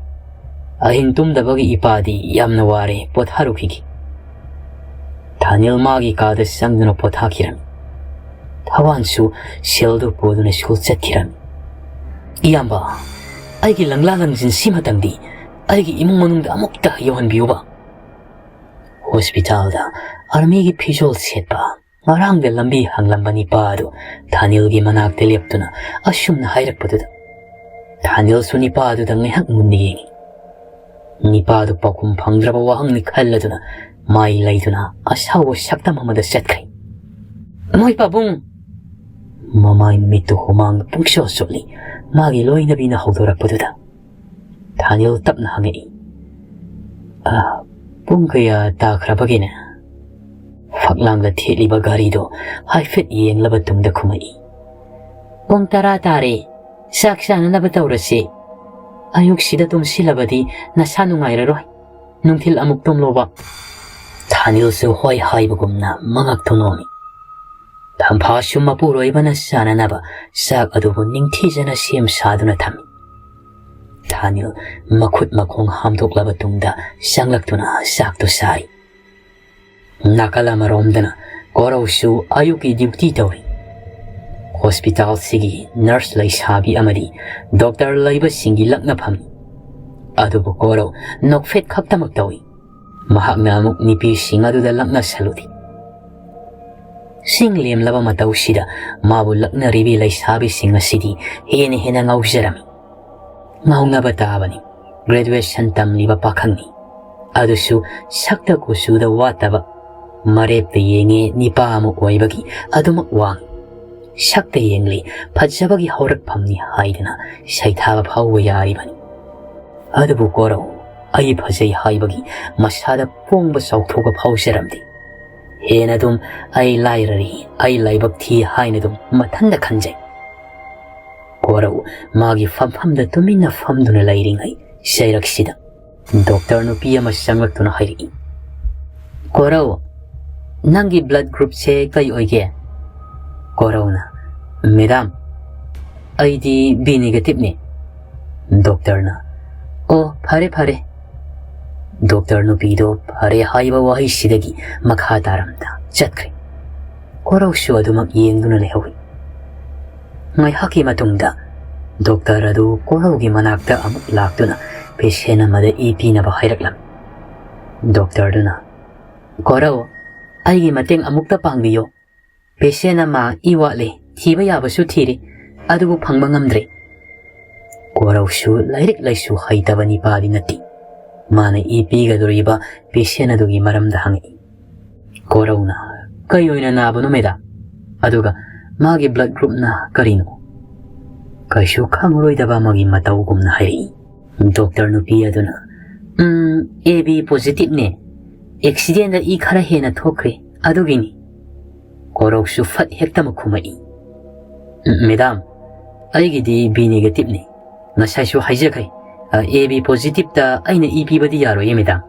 ꯑꯍꯤꯡ ꯇꯨꯝꯗꯕꯒꯤ ꯏꯄꯥꯗꯤ ꯌꯥꯝꯅ ꯋꯥꯔꯦ, ꯄꯣꯊꯥꯔꯨꯈꯤꯒꯦ꯫" ꯊꯥꯅꯤꯜ ꯃꯥꯒꯤ ꯀꯥꯗ ꯆꯪꯗꯨꯅ ꯄꯣꯊꯥꯈꯤꯔꯝꯃꯤ꯫ ꯊꯋꯥꯟꯁꯨ ꯁꯦꯜꯗꯨ ꯄꯨꯗꯨꯅ ꯁ꯭ꯀꯨꯜ ꯆꯠꯈꯤꯔꯝꯃꯤ꯫ "ꯏꯌꯥꯝꯕ, ꯑꯩꯒꯤ ꯂꯪꯂꯥ ꯂꯪꯖꯤꯟ ꯁꯤꯃꯇꯪꯗꯤ ꯑꯩꯒꯤ ꯏꯃꯨꯡ ꯃꯅꯨꯡꯗ ꯑꯃꯨꯛꯇ ꯌꯧꯍꯟꯕꯤꯌꯨꯕ꯫" ꯍꯣꯁꯄꯤꯇꯥꯜꯗ ꯑꯥꯔꯃꯤꯒꯤ ꯐꯤꯖꯣꯜ ꯁꯦꯠꯄ ꯉꯔꯥꯡꯗ ꯂꯝꯕꯤ ꯍꯪꯂꯝꯕ ꯅꯤꯄꯥ ꯑꯗꯨ ꯊꯥꯅꯤꯜꯒꯤ ꯃꯅꯥꯛꯇ ꯂꯦꯞꯇꯨꯅ ꯑꯁꯨꯝꯅ ꯍꯥꯏꯔꯛꯄꯗꯨꯗ ꯊꯥꯅꯤꯜꯁꯨ ꯅꯤꯄꯥ ꯑꯗꯨꯗ ꯉꯥꯏꯍꯥꯛ ꯃꯨꯟꯅ ꯌꯦꯡꯉꯤ꯫ ꯅꯤꯄꯥ ꯑꯗꯨ ꯄꯥꯎꯈꯨꯝ ꯐꯪꯗ꯭ꯔꯕ ꯋꯥꯍꯪꯅꯤ ꯈꯜꯂꯗꯨꯅ ꯃꯥꯏ ꯂꯩꯗꯨꯅ ꯑꯁꯥꯎꯕ ꯁꯛꯇꯝ ꯑꯃꯗ ꯆꯠꯈ꯭ꯔꯦ꯫ "ꯃꯣꯏ ꯄꯥꯕꯨꯡ!" ꯃꯃꯥꯏ ꯃꯤꯠꯇꯨ ꯍꯨꯃꯥꯡꯅ ꯄꯨꯡꯆꯣꯠ ꯆꯣꯠꯂꯤ꯫ ꯃꯥꯒꯤ ꯂꯣꯏꯅꯕꯤꯅ ꯍꯧꯗꯣꯔꯛꯄꯗꯨꯗ ꯊꯥꯅꯤꯜ ꯇꯞꯅ ꯍꯪꯉꯛꯏ, "ꯑ, ꯄꯨꯡ ꯀꯌꯥ ꯇꯥꯈ꯭ꯔꯕꯒꯦꯅꯦ?" ꯐꯛꯂꯥꯡꯗ ꯊꯦꯠꯂꯤꯕ ꯘꯔꯤꯗꯣ ꯍꯥꯏꯐꯦꯠ ꯌꯦꯡꯂꯕ ꯇꯨꯡꯗ ꯈꯨꯝꯃꯛꯏ, "ꯄꯨꯡ ꯇꯔꯥ ꯇꯥꯔꯦ꯫ ꯆꯥꯛ ꯆꯥꯅꯅꯕ ꯇꯧꯔꯁꯤ꯫ ꯑꯌꯨꯛꯁꯤꯗ ꯇꯨꯝꯁꯤꯜꯂꯕꯗꯤ ꯅꯁꯥ ꯅꯨꯡꯉꯥꯏꯔꯔꯣꯏ꯫ ꯅꯨꯡꯊꯤꯜ ꯑꯃꯨꯛ ꯇꯨꯝꯂꯣꯕ꯫" ꯊꯥꯅꯤꯜꯁꯨ ꯍꯣꯏ ꯍꯥꯏꯕꯒꯨꯝꯅ ꯃꯉꯛꯇꯨ ꯅꯣꯝꯃꯤ꯫ ꯊꯝꯐꯥꯁꯨ ꯃꯄꯨꯔꯣꯏꯕꯅ ꯆꯥꯅꯅꯕ ꯆꯥꯛ ꯑꯗꯨꯕꯨ ꯅꯤꯡꯊꯤꯖꯅ ꯁꯦꯝ ꯁꯥꯗꯨꯅ ꯊꯝꯃꯤ꯫ ꯊꯥꯅꯤꯜ ꯃꯈꯨꯠ ꯃꯈꯣꯡ ꯍꯥꯝꯗꯣꯛꯂꯕ ꯇꯨꯡꯗ ꯆꯪꯂꯛꯇꯨꯅ ꯆꯥꯛꯇꯨ ꯆꯥꯏ꯫ ꯅꯥꯀꯜ ꯑꯃꯔꯣꯝꯗꯅ ꯀꯣꯔꯧꯁꯨ ꯑꯌꯨꯛꯀꯤ ꯗ꯭ꯌꯨꯇꯤ ꯇꯧꯔꯤ꯫ ꯍꯣꯁꯄꯤꯇꯥꯜꯁꯤꯒꯤ ꯅꯔꯁ ꯂꯩꯁꯥꯕꯤ ꯑꯃꯗꯤ ꯗꯣꯛꯇꯔ ꯂꯩꯕꯁꯤꯡꯒꯤ ꯂꯛꯅꯐꯝꯅꯤ꯫ ꯑꯗꯨꯕꯨ ꯀꯣꯔꯧ ꯅꯣꯛꯐꯦꯠ ꯈꯛꯇꯃꯛ ꯇꯧꯏ꯫ ꯃꯍꯥꯛꯅ ꯑꯃꯨꯛ ꯅꯨꯄꯤꯁꯤꯡ ꯑꯗꯨꯗ ꯂꯛꯅꯁꯜꯂꯨꯗꯦ꯫ ꯆꯤꯡ ꯂꯦꯝꯂꯕ ꯃꯇꯧꯁꯤꯗ ꯃꯥꯕꯨ ꯂꯛꯅꯔꯤꯕꯤ ꯂꯩꯁꯥꯕꯤꯁꯤꯡ ꯑꯁꯤꯗꯤ ꯍꯦꯟꯅ ꯍꯦꯟꯅ ꯉꯥꯎꯖꯔꯝꯃꯤ꯫ ꯉꯥꯎꯅꯕ ꯇꯥꯕꯅꯤ꯫ ꯒ꯭ꯔꯦꯖꯨꯑꯦꯁꯟ ꯇꯝꯂꯤꯕ ꯄꯥꯈꯪꯅꯤ꯫ ꯑꯗꯨꯁꯨ ꯁꯛꯇ ꯀꯨꯆꯨꯗ ꯋꯥꯠꯇꯕ, ꯃꯔꯦꯞꯇ ꯌꯦꯡꯉꯦ ꯅꯤꯄꯥ ꯑꯃ ꯑꯣꯏꯕꯒꯤ ꯑꯗꯨꯃꯛ ꯋꯥꯡꯏ꯫ ꯁꯛꯇ ꯌꯦꯡꯂꯤ ꯐꯖꯕꯒꯤ ꯍꯧꯔꯛꯐꯝꯅꯤ ꯍꯥꯏꯗꯅ ꯁꯩꯊꯥꯕ ꯐꯥꯎꯕ ꯌꯥꯔꯤꯕꯅꯤ꯫ ꯑꯗꯨꯕꯨ ꯀꯣꯔꯧ ꯑꯩ ꯐꯖꯩ ꯍꯥꯏꯕꯒꯤ ꯃꯁꯥꯗ ꯄꯣꯡꯕ ꯆꯥꯎꯊꯣꯛꯄ ꯐꯥꯎꯖꯔꯝꯗꯦ꯫ ꯍꯦꯟꯅ ꯑꯗꯨꯝ ꯑꯩ ꯂꯥꯏꯔꯔꯤ, ꯑꯩ ꯂꯥꯏꯕꯛ ꯊꯤ ꯍꯥꯏꯅ ꯑꯗꯨꯝ ꯃꯊꯟꯗ ꯈꯟꯖꯩ꯫ ꯀꯣꯔꯧ ꯃꯥꯒꯤ ꯐꯝꯐꯝꯗ ꯇꯨꯃꯤꯟꯅ ꯐꯝꯗꯨꯅ ꯂꯩꯔꯤꯉꯩ ꯆꯩꯔꯛꯁꯤꯗ ꯗꯣꯛꯇꯔ ꯅꯨꯄꯤ ꯑꯃ ꯆꯪꯂꯛꯇꯨꯅ ꯍꯥꯏꯔꯛꯏ, "ꯀꯣꯔꯧ, ꯅꯪꯒꯤ ꯕ꯭ꯂꯗ ꯒ꯭ꯔꯨꯞꯁꯦ ꯀꯩ ꯑꯣꯏꯒꯦ?" ꯀꯣꯔꯧꯅ, "ꯃꯦꯗꯥꯝ, ꯑꯩꯗꯤ ꯕꯤ ꯅꯦꯒꯦꯇꯤꯚꯅꯤ꯫" ꯗꯣꯛꯇꯔꯅ, "ꯑꯣ, ꯐꯔꯦ, ꯐꯔꯦ꯫" ꯗꯣꯛꯇꯔ ꯅꯨꯄꯤꯗꯣ ꯐꯔꯦ ꯍꯥꯏꯕ ꯋꯥꯍꯩꯁꯤꯗꯒꯤ ꯃꯈꯥ ꯇꯥꯔꯝꯗ ꯆꯠꯈ꯭ꯔꯦ꯫ ꯀꯣꯔꯧꯁꯨ ꯑꯗꯨꯃꯛ ꯌꯦꯡꯗꯨꯅ ꯂꯩꯍꯧꯏ꯫ ꯉꯥꯏꯍꯥꯛꯀꯤ ꯃꯇꯨꯡꯗ ꯗꯣꯛꯇꯔ ꯑꯗꯨ ꯀꯣꯔꯧꯒꯤ ꯃꯅꯥꯛꯇ ꯑꯃꯨꯛ ꯂꯥꯛꯇꯨꯅ ꯄꯦꯁꯦꯟ ꯑꯃꯗ ꯏ ꯄꯤꯅꯕ ꯍꯥꯏꯔꯛꯂꯝꯃꯤ꯫ ꯗꯣꯛꯇꯔꯗꯨꯅ, "ꯀꯣꯔꯧ, ꯑꯩꯒꯤ ꯃꯇꯦꯡ ꯑꯃꯨꯛꯇ ꯄꯥꯡꯕꯤꯌꯨ꯫ ꯄꯦꯁꯦꯟ ꯑꯃ ꯏ ꯋꯥꯠꯂꯦ, ꯊꯤꯕ ꯌꯥꯕꯁꯨ ꯊꯤꯔꯦ, ꯑꯗꯨꯕꯨ ꯐꯪꯕ ꯉꯝꯗ꯭ꯔꯦ꯫" ꯀꯣꯔꯧꯁꯨ ꯂꯥꯏꯔꯤꯛ ꯂꯥꯏꯁꯨ ꯍꯩꯇꯕ ꯅꯤꯄꯥꯗꯤ ꯅꯠꯇꯦ꯫ ꯃꯥꯅ ꯏ ꯄꯤꯒꯗꯧꯔꯤꯕ ꯄꯦꯁꯦꯟ ꯑꯗꯨꯒꯤ ꯃꯔꯝꯗ ꯍꯪꯉꯛꯏ꯫ ꯀꯣꯔꯧꯅ, "ꯀꯩ ꯑꯣꯏꯅ ꯅꯥꯕꯅꯣ ꯃꯦꯗꯥꯝ? ꯑꯗꯨꯒ ꯃꯥꯒꯤ ꯕ꯭ꯂꯗ ꯒ꯭ꯔꯨꯞꯅ ꯀꯔꯤꯅꯣ?" ꯀꯩꯁꯨ ꯈꯪꯂꯔꯣꯏꯗꯕ ꯑꯃꯒꯤ ꯃꯇꯧꯒꯨꯝꯅ ꯍꯥꯏꯔꯛꯏ꯫ ꯗꯣꯛꯇꯔ ꯅꯨꯄꯤ ꯑꯗꯨꯅ, "ꯎꯝ, ꯑꯦ ꯕꯤ ꯄꯣꯖꯤꯇꯤꯚꯅꯦ꯫ ꯑꯦꯛꯁꯤꯗꯦꯟꯗ ꯏ ꯈꯔ ꯍꯦꯟꯅ ꯊꯣꯛꯈ꯭ꯔꯦ, ꯑꯗꯨꯒꯤꯅꯤ꯫" ꯀꯣꯔꯧꯁꯨ ꯐꯠ ꯍꯦꯛꯇꯃꯛ ꯈꯨꯝꯃꯛꯏ, "ꯎꯝ, ꯃꯦꯗꯥꯝ, ꯑꯩꯒꯤꯗꯤ ꯕꯤ ꯅꯦꯒꯦꯇꯤꯚꯅꯤ꯫ ꯉꯁꯥꯏꯁꯨ ꯍꯥꯏꯖꯈ꯭ꯔꯦ, ꯑ, ꯑꯦ ꯕꯤ ꯄꯣꯖꯤꯇꯤꯚꯇ ꯑꯩꯅ ꯏ ꯄꯤꯕꯗꯤ ꯌꯥꯔꯣꯏꯌꯦ ꯃꯦꯗꯥꯝ꯫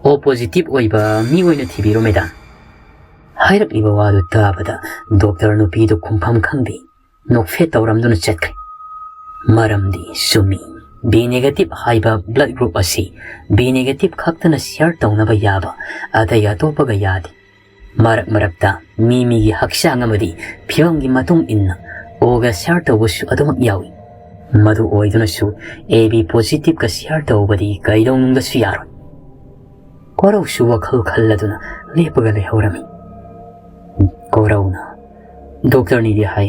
ꯑꯣ ꯄꯣꯖꯤꯇꯤꯚ ꯑꯣꯏꯕ ꯃꯤ ꯑꯣꯏꯅ ꯊꯤꯕꯤꯔꯣ ꯃꯦꯗꯥꯝ꯫" ꯍꯥꯏꯔꯛꯂꯤꯕ ꯋꯥꯗꯨ ꯇꯥꯕꯗ ꯗꯣꯛꯇꯔ ꯅꯨꯄꯤꯗꯨ ꯈꯨꯝꯐꯝ ꯈꯪꯗꯦ, ꯅꯣꯛꯐꯦꯠ ꯇꯧꯔꯝꯗꯨꯅ ꯆꯠꯈ꯭ꯔꯦ꯫ ꯃꯔꯝꯗꯤ ꯆꯨꯝꯃꯤ, B negative ꯍꯥꯏꯕ blood group ꯑꯁꯤ B negative ꯈꯛꯇꯅ share ꯇꯧꯅꯕ ꯌꯥꯕ, ꯑꯇꯩ ꯑꯇꯣꯞꯄꯒ ꯌꯥꯗꯦ꯫ ꯃꯔꯛ ꯃꯔꯛꯇ ꯃꯤ ꯃꯤꯒꯤ ꯍꯛꯆꯥꯡ ꯑꯃꯗꯤ ꯐꯤꯕꯝꯒꯤ ꯃꯇꯨꯡ ꯏꯟꯅ Oꯒ share ꯇꯧꯕꯁꯨ ꯑꯗꯨꯃꯛ ꯌꯥꯎꯏ꯫ ꯃꯗꯨ ꯑꯣꯏꯗꯨꯅꯁꯨ AB positiveꯀ share ꯇꯧꯕꯗꯤ ꯀꯩꯗꯧꯅꯨꯡꯗꯁꯨ ꯌꯥꯔꯣꯏ꯫ ꯀꯣꯔꯧꯁꯨ ꯋꯥꯈꯜ ꯈꯜꯂꯗꯨꯅ ꯂꯦꯞꯄꯒ ꯂꯩꯍꯧꯔꯝꯃꯤ꯫ ꯀꯣꯔꯧꯅ, "ꯗꯣꯛꯇꯔꯅꯤꯗꯤ ꯍꯥꯏ,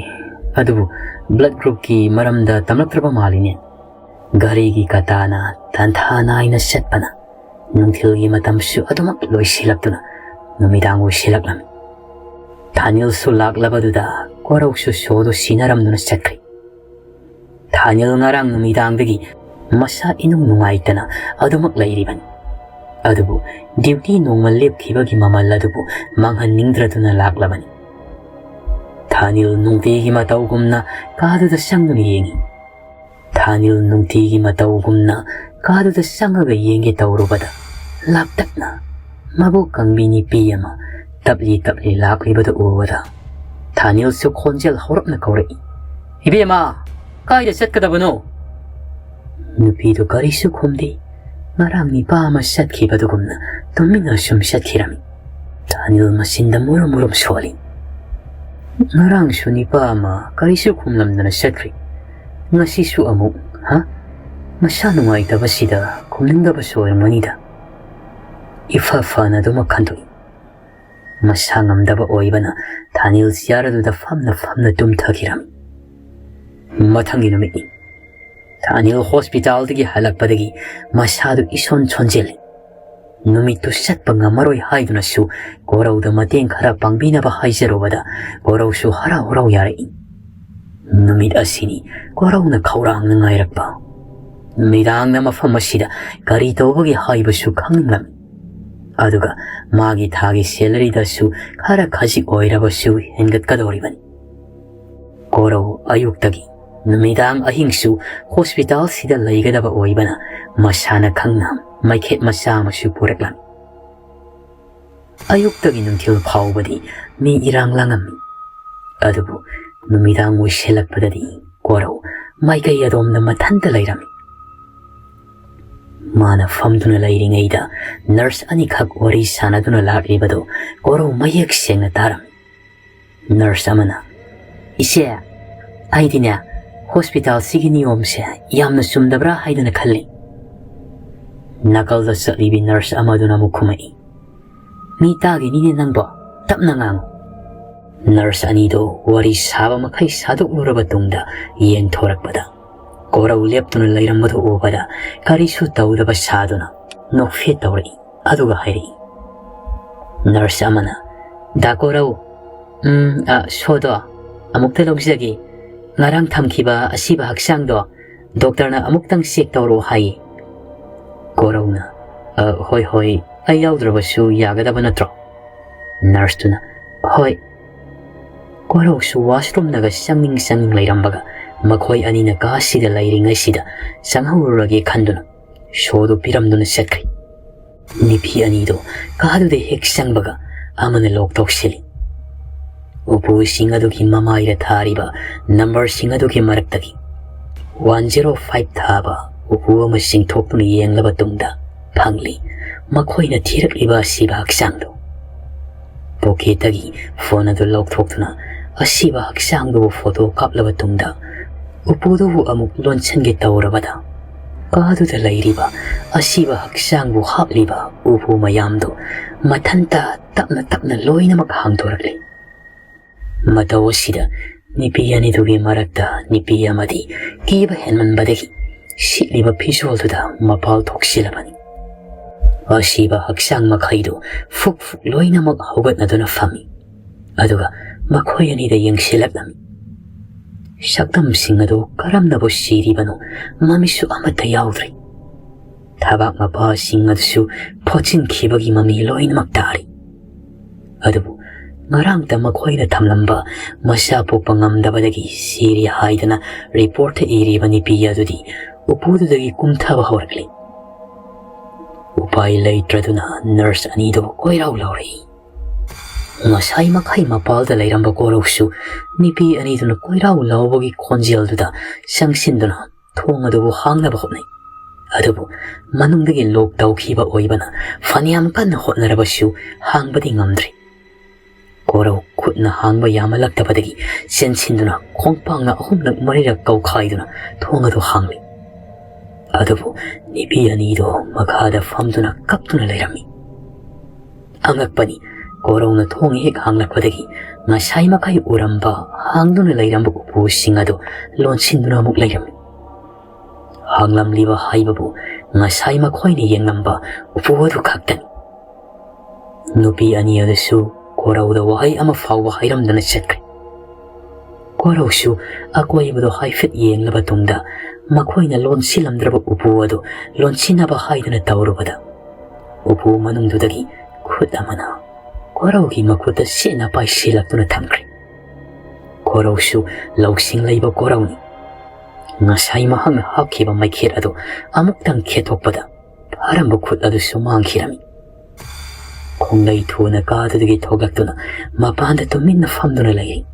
ꯑꯗꯨꯕꯨ blood groupꯀꯤ ꯃꯔꯝꯗ ꯇꯝꯂꯛꯇ꯭ꯔꯕ ꯃꯥꯜꯂꯤꯅꯦ꯫ ꯘꯔꯤꯒꯤ ꯀꯇꯥꯅ ꯇꯥꯟꯊꯥ ꯅꯥꯏꯅ ꯆꯠꯄꯅ ꯅꯨꯡꯊꯤꯜꯒꯤ ꯃꯇꯝꯁꯨ ꯑꯗꯨꯃꯛ ꯂꯣꯏꯁꯤꯜꯂꯛꯇꯨꯅ ꯅꯨꯃꯤꯗꯥꯡ ꯑꯣꯏꯁꯤꯜꯂꯛꯂꯝꯃꯤ꯫" ꯊꯥꯅꯤꯜꯁꯨ ꯂꯥꯛꯂꯕꯗꯨꯗ ꯀꯣꯔꯧꯁꯨ ꯁꯣꯗꯨ ꯁꯤꯟꯅꯔꯝꯗꯨꯅ ꯆꯠꯈ꯭ꯔꯦ꯫ ꯊꯥꯅꯤꯜ ꯉꯔꯥꯡ ꯅꯨꯃꯤꯗꯥꯡꯗꯒꯤ ꯃꯁꯥ ꯏꯅꯨꯡ ꯅꯨꯡꯉꯥꯏꯇꯅ ꯑꯗꯨꯃꯛ ꯂꯩꯔꯤꯕꯅꯤ꯫ ꯑꯗꯨꯕꯨ duty ꯅꯣꯡꯃ ꯂꯦꯞꯈꯤꯕꯒꯤ ꯃꯃꯜ ꯑꯗꯨꯕꯨ ꯃꯥꯡꯍꯟꯅꯤꯡꯗ꯭ꯔꯗꯨꯅ ꯂꯥꯛꯂꯕꯅꯤ꯫ ꯊꯥꯅꯤꯜ ꯅꯨꯡꯇꯤꯒꯤ ꯃꯇꯧꯒꯨꯝꯅ ꯀꯥꯗꯨꯗ ꯆꯪꯗꯨꯅ ꯌꯦꯡꯏ꯫ ꯊꯥꯅꯤꯜ ꯅꯨꯡꯇꯤꯒꯤ ꯃꯇꯧꯒꯨꯝꯅ ꯀꯥꯗꯨꯗ ꯆꯪꯉꯒ ꯌꯦꯡꯒꯦ ꯇꯧꯔꯨꯕꯗ, ꯂꯥꯞꯇꯛꯅ ꯃꯕꯨꯛ ꯀꯪꯕꯤ ꯅꯨꯄꯤ ꯑꯃ ꯇꯞꯂꯤ ꯇꯞꯂꯤ ꯂꯥꯛꯂꯤꯕꯗꯨ ꯎꯕꯗ, ꯊꯥꯅꯤꯜꯁꯨ ꯈꯣꯟꯖꯦꯜ ꯍꯧꯔꯞꯅ ꯀꯧꯔꯛꯏ, "ꯏꯕꯦꯝꯃ, ꯀꯥꯏꯗ ꯆꯠꯀꯗꯕꯅꯣ?" ꯅꯨꯄꯤꯗꯨ ꯀꯔꯤꯁꯨ ꯈꯨꯝꯗꯦ꯫ ꯉꯔꯥꯡ ꯅꯤꯄꯥ ꯑꯃ ꯆꯠꯈꯤꯕꯗꯨꯒꯨꯝꯅ ꯇꯨꯃꯤꯟꯅ ꯁꯨꯝ ꯆꯠꯈꯤꯔꯝꯃꯤ꯫ ꯊꯥꯅꯤꯜ ꯃꯆꯤꯟꯗ ꯃꯨꯔꯨꯝ ꯃꯨꯔꯨꯝ ꯁꯣꯜꯂꯤ꯫ "ꯉꯔꯥꯡꯁꯨ ꯅꯤꯄꯥ ꯑꯃ ꯀꯔꯤꯁꯨ ꯈꯨꯝꯂꯝꯗꯅ ꯆꯠꯈ꯭ꯔꯤ꯫ ꯉꯁꯤꯁꯨ ꯑꯃꯨꯛ, ꯍꯥ? ꯃꯁꯥ ꯅꯨꯡꯉꯥꯏꯇꯕꯁꯤꯗ ꯈꯨꯝꯅꯤꯡꯗꯕꯁꯨ ꯑꯣꯏꯔꯝꯒꯅꯤꯗ꯫" ꯏꯐ ꯐꯅ ꯑꯗꯨꯃꯛ ꯈꯟꯗꯣꯛꯏ꯫ ꯃꯁꯥ ꯉꯝꯗꯕ ꯑꯣꯏꯕꯅ ꯊꯥꯅꯤꯜ chair ꯑꯗꯨꯗ ꯐꯝꯅ ꯐꯝꯅ ꯇꯨꯝꯊꯈꯤꯔꯝꯃꯤ꯫ ꯃꯊꯪꯒꯤ ꯅꯨꯃꯤꯠꯅꯤ꯫ ꯊꯥꯅꯤꯜ hospitalꯗꯒꯤ ꯍꯜꯂꯛꯄꯗꯒꯤ ꯃꯁꯥꯗꯨ ꯏꯁꯣꯟ ꯁꯣꯟꯖꯤꯜꯂꯤ꯫ ꯅꯨꯃꯤꯠꯇꯨ ꯆꯠꯄ ꯉꯝꯃꯔꯣꯏ ꯍꯥꯏꯗꯨꯅꯁꯨ ꯀꯣꯔꯧꯗ ꯃꯇꯦꯡ ꯈꯔ ꯄꯥꯡꯕꯤꯅꯕ ꯍꯥꯏꯖꯔꯨꯕꯗ ꯀꯣꯔꯧꯁꯨ ꯍꯔꯥꯎ ꯍꯔꯥꯎ ꯌꯥꯔꯛꯏ꯫ ꯅꯨꯃꯤꯠ ꯑꯁꯤꯅꯤ ꯀꯣꯔꯧꯅ ꯈꯧꯔꯥꯡꯅ ꯉꯥꯏꯔꯛꯄ꯫ ꯅꯨꯃꯤꯗꯥꯡꯗ ꯃꯐꯝ ꯑꯁꯤꯗ ꯀꯔꯤ ꯇꯧꯕꯒꯦ ꯍꯥꯏꯕꯁꯨ ꯈꯪꯅꯤꯡꯂꯝꯃꯤ꯫ ꯑꯗꯨꯒ ꯃꯥꯒꯤ ꯊꯥꯒꯤ salaryꯗꯁꯨ ꯈꯔ ꯈꯖꯤꯛ ꯑꯣꯏꯔꯕꯁꯨ ꯍꯦꯟꯒꯠꯀꯗꯧꯔꯤꯕꯅꯤ꯫ ꯀꯣꯔꯧ ꯑꯌꯨꯛꯇꯒꯤ ꯅꯨꯃꯤꯗꯥꯡ ꯑꯍꯤꯡꯁꯨ hospitalꯁꯤꯗ ꯂꯩꯒꯗꯕ ꯑꯣꯏꯕꯅ ꯃꯁꯥꯅ ꯈꯪꯅ ꯃꯩꯈꯦꯠ ꯃꯆꯥ ꯑꯃꯁꯨ ꯄꯨꯔꯛꯂꯝꯃꯤ꯫ ꯑꯌꯨꯛꯇꯒꯤ ꯅꯨꯡꯊꯤꯜ ꯐꯥꯎꯕꯗꯤ ꯃꯤ ꯏꯔꯥꯡ ꯂꯥꯡꯉꯝꯃꯤ꯫ ꯑꯗꯨꯕꯨ ꯅꯨꯃꯤꯗꯥꯡ ꯑꯣꯏꯁꯤꯜꯂꯛꯄꯗꯗꯤ ꯀꯣꯔꯧ ꯃꯥꯏꯀꯩ ꯑꯗꯣꯝꯗ ꯃꯊꯟꯇ ꯂꯩꯔꯝꯃꯤ꯫ ꯃꯥꯅ ꯐꯝꯗꯨꯅ ꯂꯩꯔꯤꯉꯩꯗ ꯅꯔꯁ ꯑꯅꯤꯈꯛ ꯋꯥꯔꯤ ꯁꯥꯟꯅꯗꯨꯅ ꯂꯥꯛꯂꯤꯕꯗꯨ ꯀꯣꯔꯧ ꯃꯌꯦꯛ ꯁꯦꯡꯅ ꯇꯥꯔꯝꯃꯤ꯫ ꯅꯔꯁ ꯑꯃꯅ, "ꯏꯆꯦ, ꯑꯩꯗꯤꯅꯦ, ꯍꯣꯁꯄꯤꯇꯥꯜꯁꯤꯒꯤ ꯅꯤꯌꯣꯝꯁꯦ ꯌꯥꯝꯅ ꯆꯨꯝꯗꯕ꯭ꯔꯥ ꯍꯥꯏꯗꯅ ꯈꯜꯂꯤ꯫" ꯅꯥꯀꯜꯗ ꯆꯠꯂꯤꯕꯤ ꯅꯔꯁ ꯑꯃꯗꯨꯅ ꯑꯃꯨꯛ ꯈꯨꯝꯃꯛꯏ, "ꯃꯤ ꯇꯥꯒꯤꯅꯤꯅꯦ ꯅꯪꯕꯣ, ꯇꯞꯅ ꯉꯥꯡꯉꯨ꯫" ꯅꯔꯁ ꯑꯅꯤꯗꯣ ꯋꯥꯔꯤ ꯁꯥꯕ ꯃꯈꯩ ꯁꯥꯗꯣꯛꯂꯨꯔꯕ ꯇꯨꯡꯗ ꯌꯦꯡꯊꯣꯔꯛꯄꯗ, ꯀꯣꯔꯧ ꯂꯦꯞꯇꯨꯅ ꯂꯩꯔꯝꯕꯗꯨ ꯎꯕꯗ ꯀꯔꯤꯁꯨ ꯇꯧꯗꯕ ꯁꯥꯗꯨꯅ ꯅꯣꯛꯐꯦꯠ ꯇꯧꯔꯛꯏ꯫ ꯑꯗꯨꯒ ꯍꯥꯏꯔꯛꯏ, ꯅꯔꯁ ꯑꯃꯅ, "ꯗꯥ ꯀꯣꯔꯧ, ꯎꯝ, ꯑ, ꯁꯣꯗꯣ ꯑꯃꯨꯛꯇ ꯂꯧꯖꯒꯦ꯫ ꯉꯔꯥꯡ ꯊꯝꯈꯤꯕ ꯑꯁꯤꯕ ꯍꯛꯆꯥꯡꯗꯣ ꯗꯣꯛꯇꯔꯅ ꯑꯃꯨꯛꯇꯪ ꯆꯦꯛ ꯇꯧꯔꯛꯑꯣ ꯍꯥꯏꯌꯦ꯫" ꯀꯣꯔꯧꯅ, "ꯑ, ꯍꯣꯏ, ꯍꯣꯏ, ꯑꯩ ꯌꯥꯎꯗ꯭ꯔꯕꯁꯨ ꯌꯥꯒꯗꯕ ꯅꯠꯇ꯭ꯔꯣ?" ꯅꯔꯁꯇꯨꯅ, "ꯍꯣꯏ꯫" ꯀꯣꯔꯧꯁꯨ ꯋꯥꯁꯔꯨꯝꯗꯒ ꯆꯪꯅꯤꯡ ꯆꯪꯅꯤꯡ ꯂꯩꯔꯝꯕꯒ, ꯃꯈꯣꯏ ꯑꯅꯤꯅ ꯀꯥꯁꯤꯗ ꯂꯩꯔꯤꯉꯩꯁꯤꯗ ꯆꯪꯍꯧꯔꯨꯔꯒꯦ ꯈꯟꯗꯨꯅ ꯁꯣꯗꯨ ꯄꯤꯔꯝꯗꯨꯅ ꯆꯠꯈ꯭ꯔꯤ꯫ ꯅꯨꯄꯤ ꯑꯅꯤꯗꯣ ꯀꯥꯗꯨꯗ ꯍꯦꯛ ꯆꯪꯕꯒ ꯑꯃꯅ ꯂꯣꯛ ꯇꯧꯁꯤꯜꯂꯤ꯫ ꯎꯄꯨꯁꯤꯡ ꯑꯗꯨꯒꯤ ꯃꯃꯥꯏꯗ ꯊꯥꯔꯤꯕ ꯅꯝꯕꯔꯁꯤꯡ ꯑꯗꯨꯒꯤ ꯃꯔꯛꯇꯒꯤ ꯋꯥꯟ ꯖꯦꯔꯣ ꯐꯥꯏꯚ ꯊꯥꯕ ꯎꯄꯨ ꯑꯃ ꯆꯤꯡꯊꯣꯛꯇꯨꯅ ꯌꯦꯡꯂꯕ ꯇꯨꯡꯗ ꯐꯪꯂꯤ ꯃꯈꯣꯏꯅ ꯊꯤꯔꯛꯂꯤꯕ ꯑꯁꯤꯕ ꯍꯛꯆꯥꯡꯗꯨ꯫ ꯄꯣꯀꯦꯠꯇꯒꯤ ꯐꯣꯟ ꯑꯗꯨ ꯂꯧꯊꯣꯛꯇꯨꯅ ꯑꯁꯤꯕ ꯍꯛꯆꯥꯡꯗꯨꯕꯨ ꯐꯣꯇꯣ ꯀꯥꯞꯂꯕ ꯇꯨꯡꯗ ꯎꯄꯨꯗꯨꯕꯨ ꯑꯃꯨꯛ ꯂꯣꯟꯁꯤꯟꯒꯦ ꯇꯧꯔꯕꯗ, ꯀꯥꯗꯨꯗ ꯂꯩꯔꯤꯕ ꯑꯁꯤꯕ ꯍꯛꯆꯥꯡꯕꯨ ꯍꯥꯞꯂꯤꯕ ꯎꯄꯨ ꯃꯌꯥꯝꯗꯨ ꯃꯊꯟꯇ ꯇꯞꯅ ꯇꯞꯅ ꯂꯣꯏꯅꯃꯛ ꯍꯥꯡꯗꯣꯔꯛꯂꯤ꯫ ꯃꯇꯧ ꯑꯁꯤꯗ ꯅꯨꯄꯤ ꯑꯅꯤꯗꯨꯒꯤ ꯃꯔꯛꯇ ꯅꯨꯄꯤ ꯑꯃꯗꯤ ꯀꯤꯕ ꯍꯦꯟꯃꯟꯕꯗꯒꯤ ꯁꯤꯠꯂꯤꯕ ꯐꯤꯖꯣꯜꯗꯨꯗ ꯃꯄꯥꯜ ꯊꯣꯛꯆꯤꯜꯂꯕꯅꯤ꯫ ꯑꯁꯤꯕ ꯍꯛꯆꯥꯡ ꯃꯈꯩꯗꯨ ꯐꯨꯛ ꯐꯨꯛ ꯂꯣꯏꯅꯃꯛ ꯍꯧꯒꯠꯅꯗꯨꯅ ꯐꯝꯃꯤ꯫ ꯑꯗꯨꯒ ꯃꯈꯣꯏ ꯑꯅꯤꯗ ꯌꯦꯡꯁꯤꯜꯂꯛꯂꯝꯃꯤ꯫ ꯁꯛꯇꯝꯁꯤꯡ ꯑꯗꯨ ꯀꯔꯝꯅꯕꯨ ꯁꯤꯔꯤꯕꯅꯣ, ꯃꯃꯤꯠꯁꯨ ꯑꯃꯠꯇ ꯌꯥꯎꯗ꯭ꯔꯤ꯫ ꯊꯕꯥꯛ ꯃꯄꯥꯁꯤꯡ ꯑꯗꯨꯁꯨ ꯐꯣꯠꯆꯤꯟꯈꯤꯕꯒꯤ ꯃꯃꯤ ꯂꯣꯏꯅꯃꯛ ꯇꯥꯔꯤ꯫ ꯑꯗꯨꯕꯨ ꯉꯔꯥꯡꯇ ꯃꯈꯣꯏꯅ ꯊꯝꯂꯝꯕ ꯃꯆꯥ ꯄꯣꯛꯄ ꯉꯝꯗꯕꯗꯒꯤ ꯁꯤꯔꯦ ꯍꯥꯏꯗꯅ ꯔꯤꯄꯣꯔꯠꯇ ꯏꯔꯤꯕ ꯅꯨꯄꯤ ꯑꯗꯨꯗꯤ ꯎꯄꯨꯗꯨꯗꯒꯤ ꯀꯨꯝꯊꯕ ꯍꯧꯔꯛꯂꯤ꯫ ꯎꯄꯥꯏ ꯂꯩꯇ꯭ꯔꯗꯨꯅ ꯅꯔꯁ ꯑꯅꯤꯗꯣ ꯀꯣꯏꯔꯥꯎ ꯂꯥꯎꯔꯛꯏ꯫ ꯉꯁꯥꯏ ꯃꯈꯩ ꯃꯄꯥꯜꯗ ꯂꯩꯔꯝꯕ ꯀꯣꯔꯧꯁꯨ ꯅꯨꯄꯤ ꯑꯅꯤꯗꯨꯅ ꯀꯣꯏꯔꯥꯎ ꯂꯥꯎꯕꯒꯤ ꯈꯣꯟꯖꯦꯜꯗꯨꯗ ꯆꯪꯁꯤꯟꯗꯨꯅ ꯊꯣꯡ ꯑꯗꯨꯕꯨ ꯍꯥꯡꯅꯕ ꯍꯣꯠꯅꯩ꯫ ꯑꯗꯨꯕꯨ ꯃꯅꯨꯡꯗꯒꯤ ꯂꯣꯛ ꯇꯧꯈꯤꯕ ꯑꯣꯏꯕꯅ ꯐꯅꯌꯥꯝ ꯀꯟꯅ ꯍꯣꯠꯅꯔꯕꯁꯨ ꯍꯥꯡꯕꯗꯤ ꯉꯝꯗ꯭ꯔꯤ꯫ ꯀꯣꯔꯧ ꯈꯨꯠꯅ ꯍꯥꯡꯕ ꯌꯥꯃꯜꯂꯛꯇꯕꯗꯒꯤ ꯆꯦꯟꯁꯤꯟꯗꯨꯅ ꯈꯣꯡꯄꯥꯛꯅ ꯑꯍꯨꯝꯂꯛ ꯃꯔꯤꯔꯛ ꯀꯧꯈꯥꯏꯗꯨꯅ ꯊꯣꯡ ꯑꯗꯨ ꯍꯥꯡꯂꯤ꯫ ꯑꯗꯨꯕꯨ ꯅꯨꯄꯤ ꯑꯅꯤꯗꯣ ꯃꯈꯥꯗ ꯐꯝꯗꯨꯅ ꯀꯞꯇꯨꯅ ꯂꯩꯔꯝꯃꯤ꯫ ꯑꯉꯛꯄꯅꯤ, ꯀꯣꯔꯧꯅ ꯊꯣꯡ ꯍꯦꯛ ꯍꯥꯡꯂꯛꯄꯗꯒꯤ ꯉꯁꯥꯏ ꯃꯈꯩ ꯎꯔꯝꯕ ꯍꯥꯡꯗꯨꯅ ꯂꯩꯔꯝꯕ ꯎꯄꯨꯁꯤꯡ ꯑꯗꯨ ꯂꯣꯟꯁꯤꯟꯗꯨꯅ ꯑꯃꯨꯛ ꯂꯩꯔꯝꯃꯤ꯫ ꯍꯥꯡꯂꯝꯂꯤꯕ ꯍꯥꯏꯕꯕꯨ ꯉꯁꯥꯏ ꯃꯈꯣꯏꯅ ꯌꯦꯡꯂꯝꯕ ꯎꯄꯨ ꯑꯗꯨ ꯈꯛꯇꯅꯤ꯫ ꯅꯨꯄꯤ ꯑꯅꯤ ꯑꯗꯨꯁꯨ ꯀꯣꯔꯧꯗ ꯋꯥꯍꯩ ꯑꯃ ꯐꯥꯎꯕ ꯍꯥꯏꯔꯝꯗꯅ ꯆꯠꯈ꯭ꯔꯦ꯫ ꯀꯣꯔꯧꯁꯨ ꯑꯀꯣꯏꯕꯗꯣ ꯍꯥꯏꯐꯦꯠ ꯌꯦꯡꯂꯕ ꯇꯨꯡꯗ ꯃꯈꯣꯏꯅ ꯂꯣꯟꯁꯤꯜꯂꯝꯗ꯭ꯔꯕ ꯎꯄꯨ ꯑꯗꯨ ꯂꯣꯟꯁꯤꯟꯅꯕ ꯍꯥꯏꯗꯨꯅ ꯇꯧꯔꯨꯕꯗ ꯎꯄꯨ ꯃꯅꯨꯡꯗꯨꯗꯒꯤ ꯈꯨꯠ ꯑꯃꯅ ꯀꯣꯔꯧꯒꯤ ꯃꯈꯨꯠꯇ ꯁꯦꯠꯅ ꯄꯥꯏꯁꯤꯜꯂꯛꯇꯨꯅ ꯊꯝꯈ꯭ꯔꯦ꯫ ꯀꯣꯔꯧꯁꯨ ꯂꯧꯁꯤꯡ ꯂꯩꯕ ꯀꯣꯔꯧꯅꯤ꯫ ꯉꯁꯥꯏ ꯃꯍꯥꯛꯅ ꯍꯥꯞꯈꯤꯕ ꯃꯩꯈꯦꯠ ꯑꯗꯨ ꯑꯃꯨꯛꯇꯪ ꯈꯦꯠꯇꯣꯛꯄꯗ ꯐꯥꯔꯝꯕ ꯈꯨꯠ ꯑꯗꯨꯁꯨ ꯃꯥꯡꯈꯤꯔꯝꯃꯤ꯫ ꯈꯣꯡꯂꯩ ꯊꯨꯅ ꯀꯥꯗꯨꯗꯒꯤ ꯊꯣꯛꯂꯛꯇꯨꯅ ꯃꯄꯥꯟꯗ ꯇꯨꯃꯤꯟꯅ ꯐꯝꯗꯨꯅ ꯂꯩꯔꯤ꯫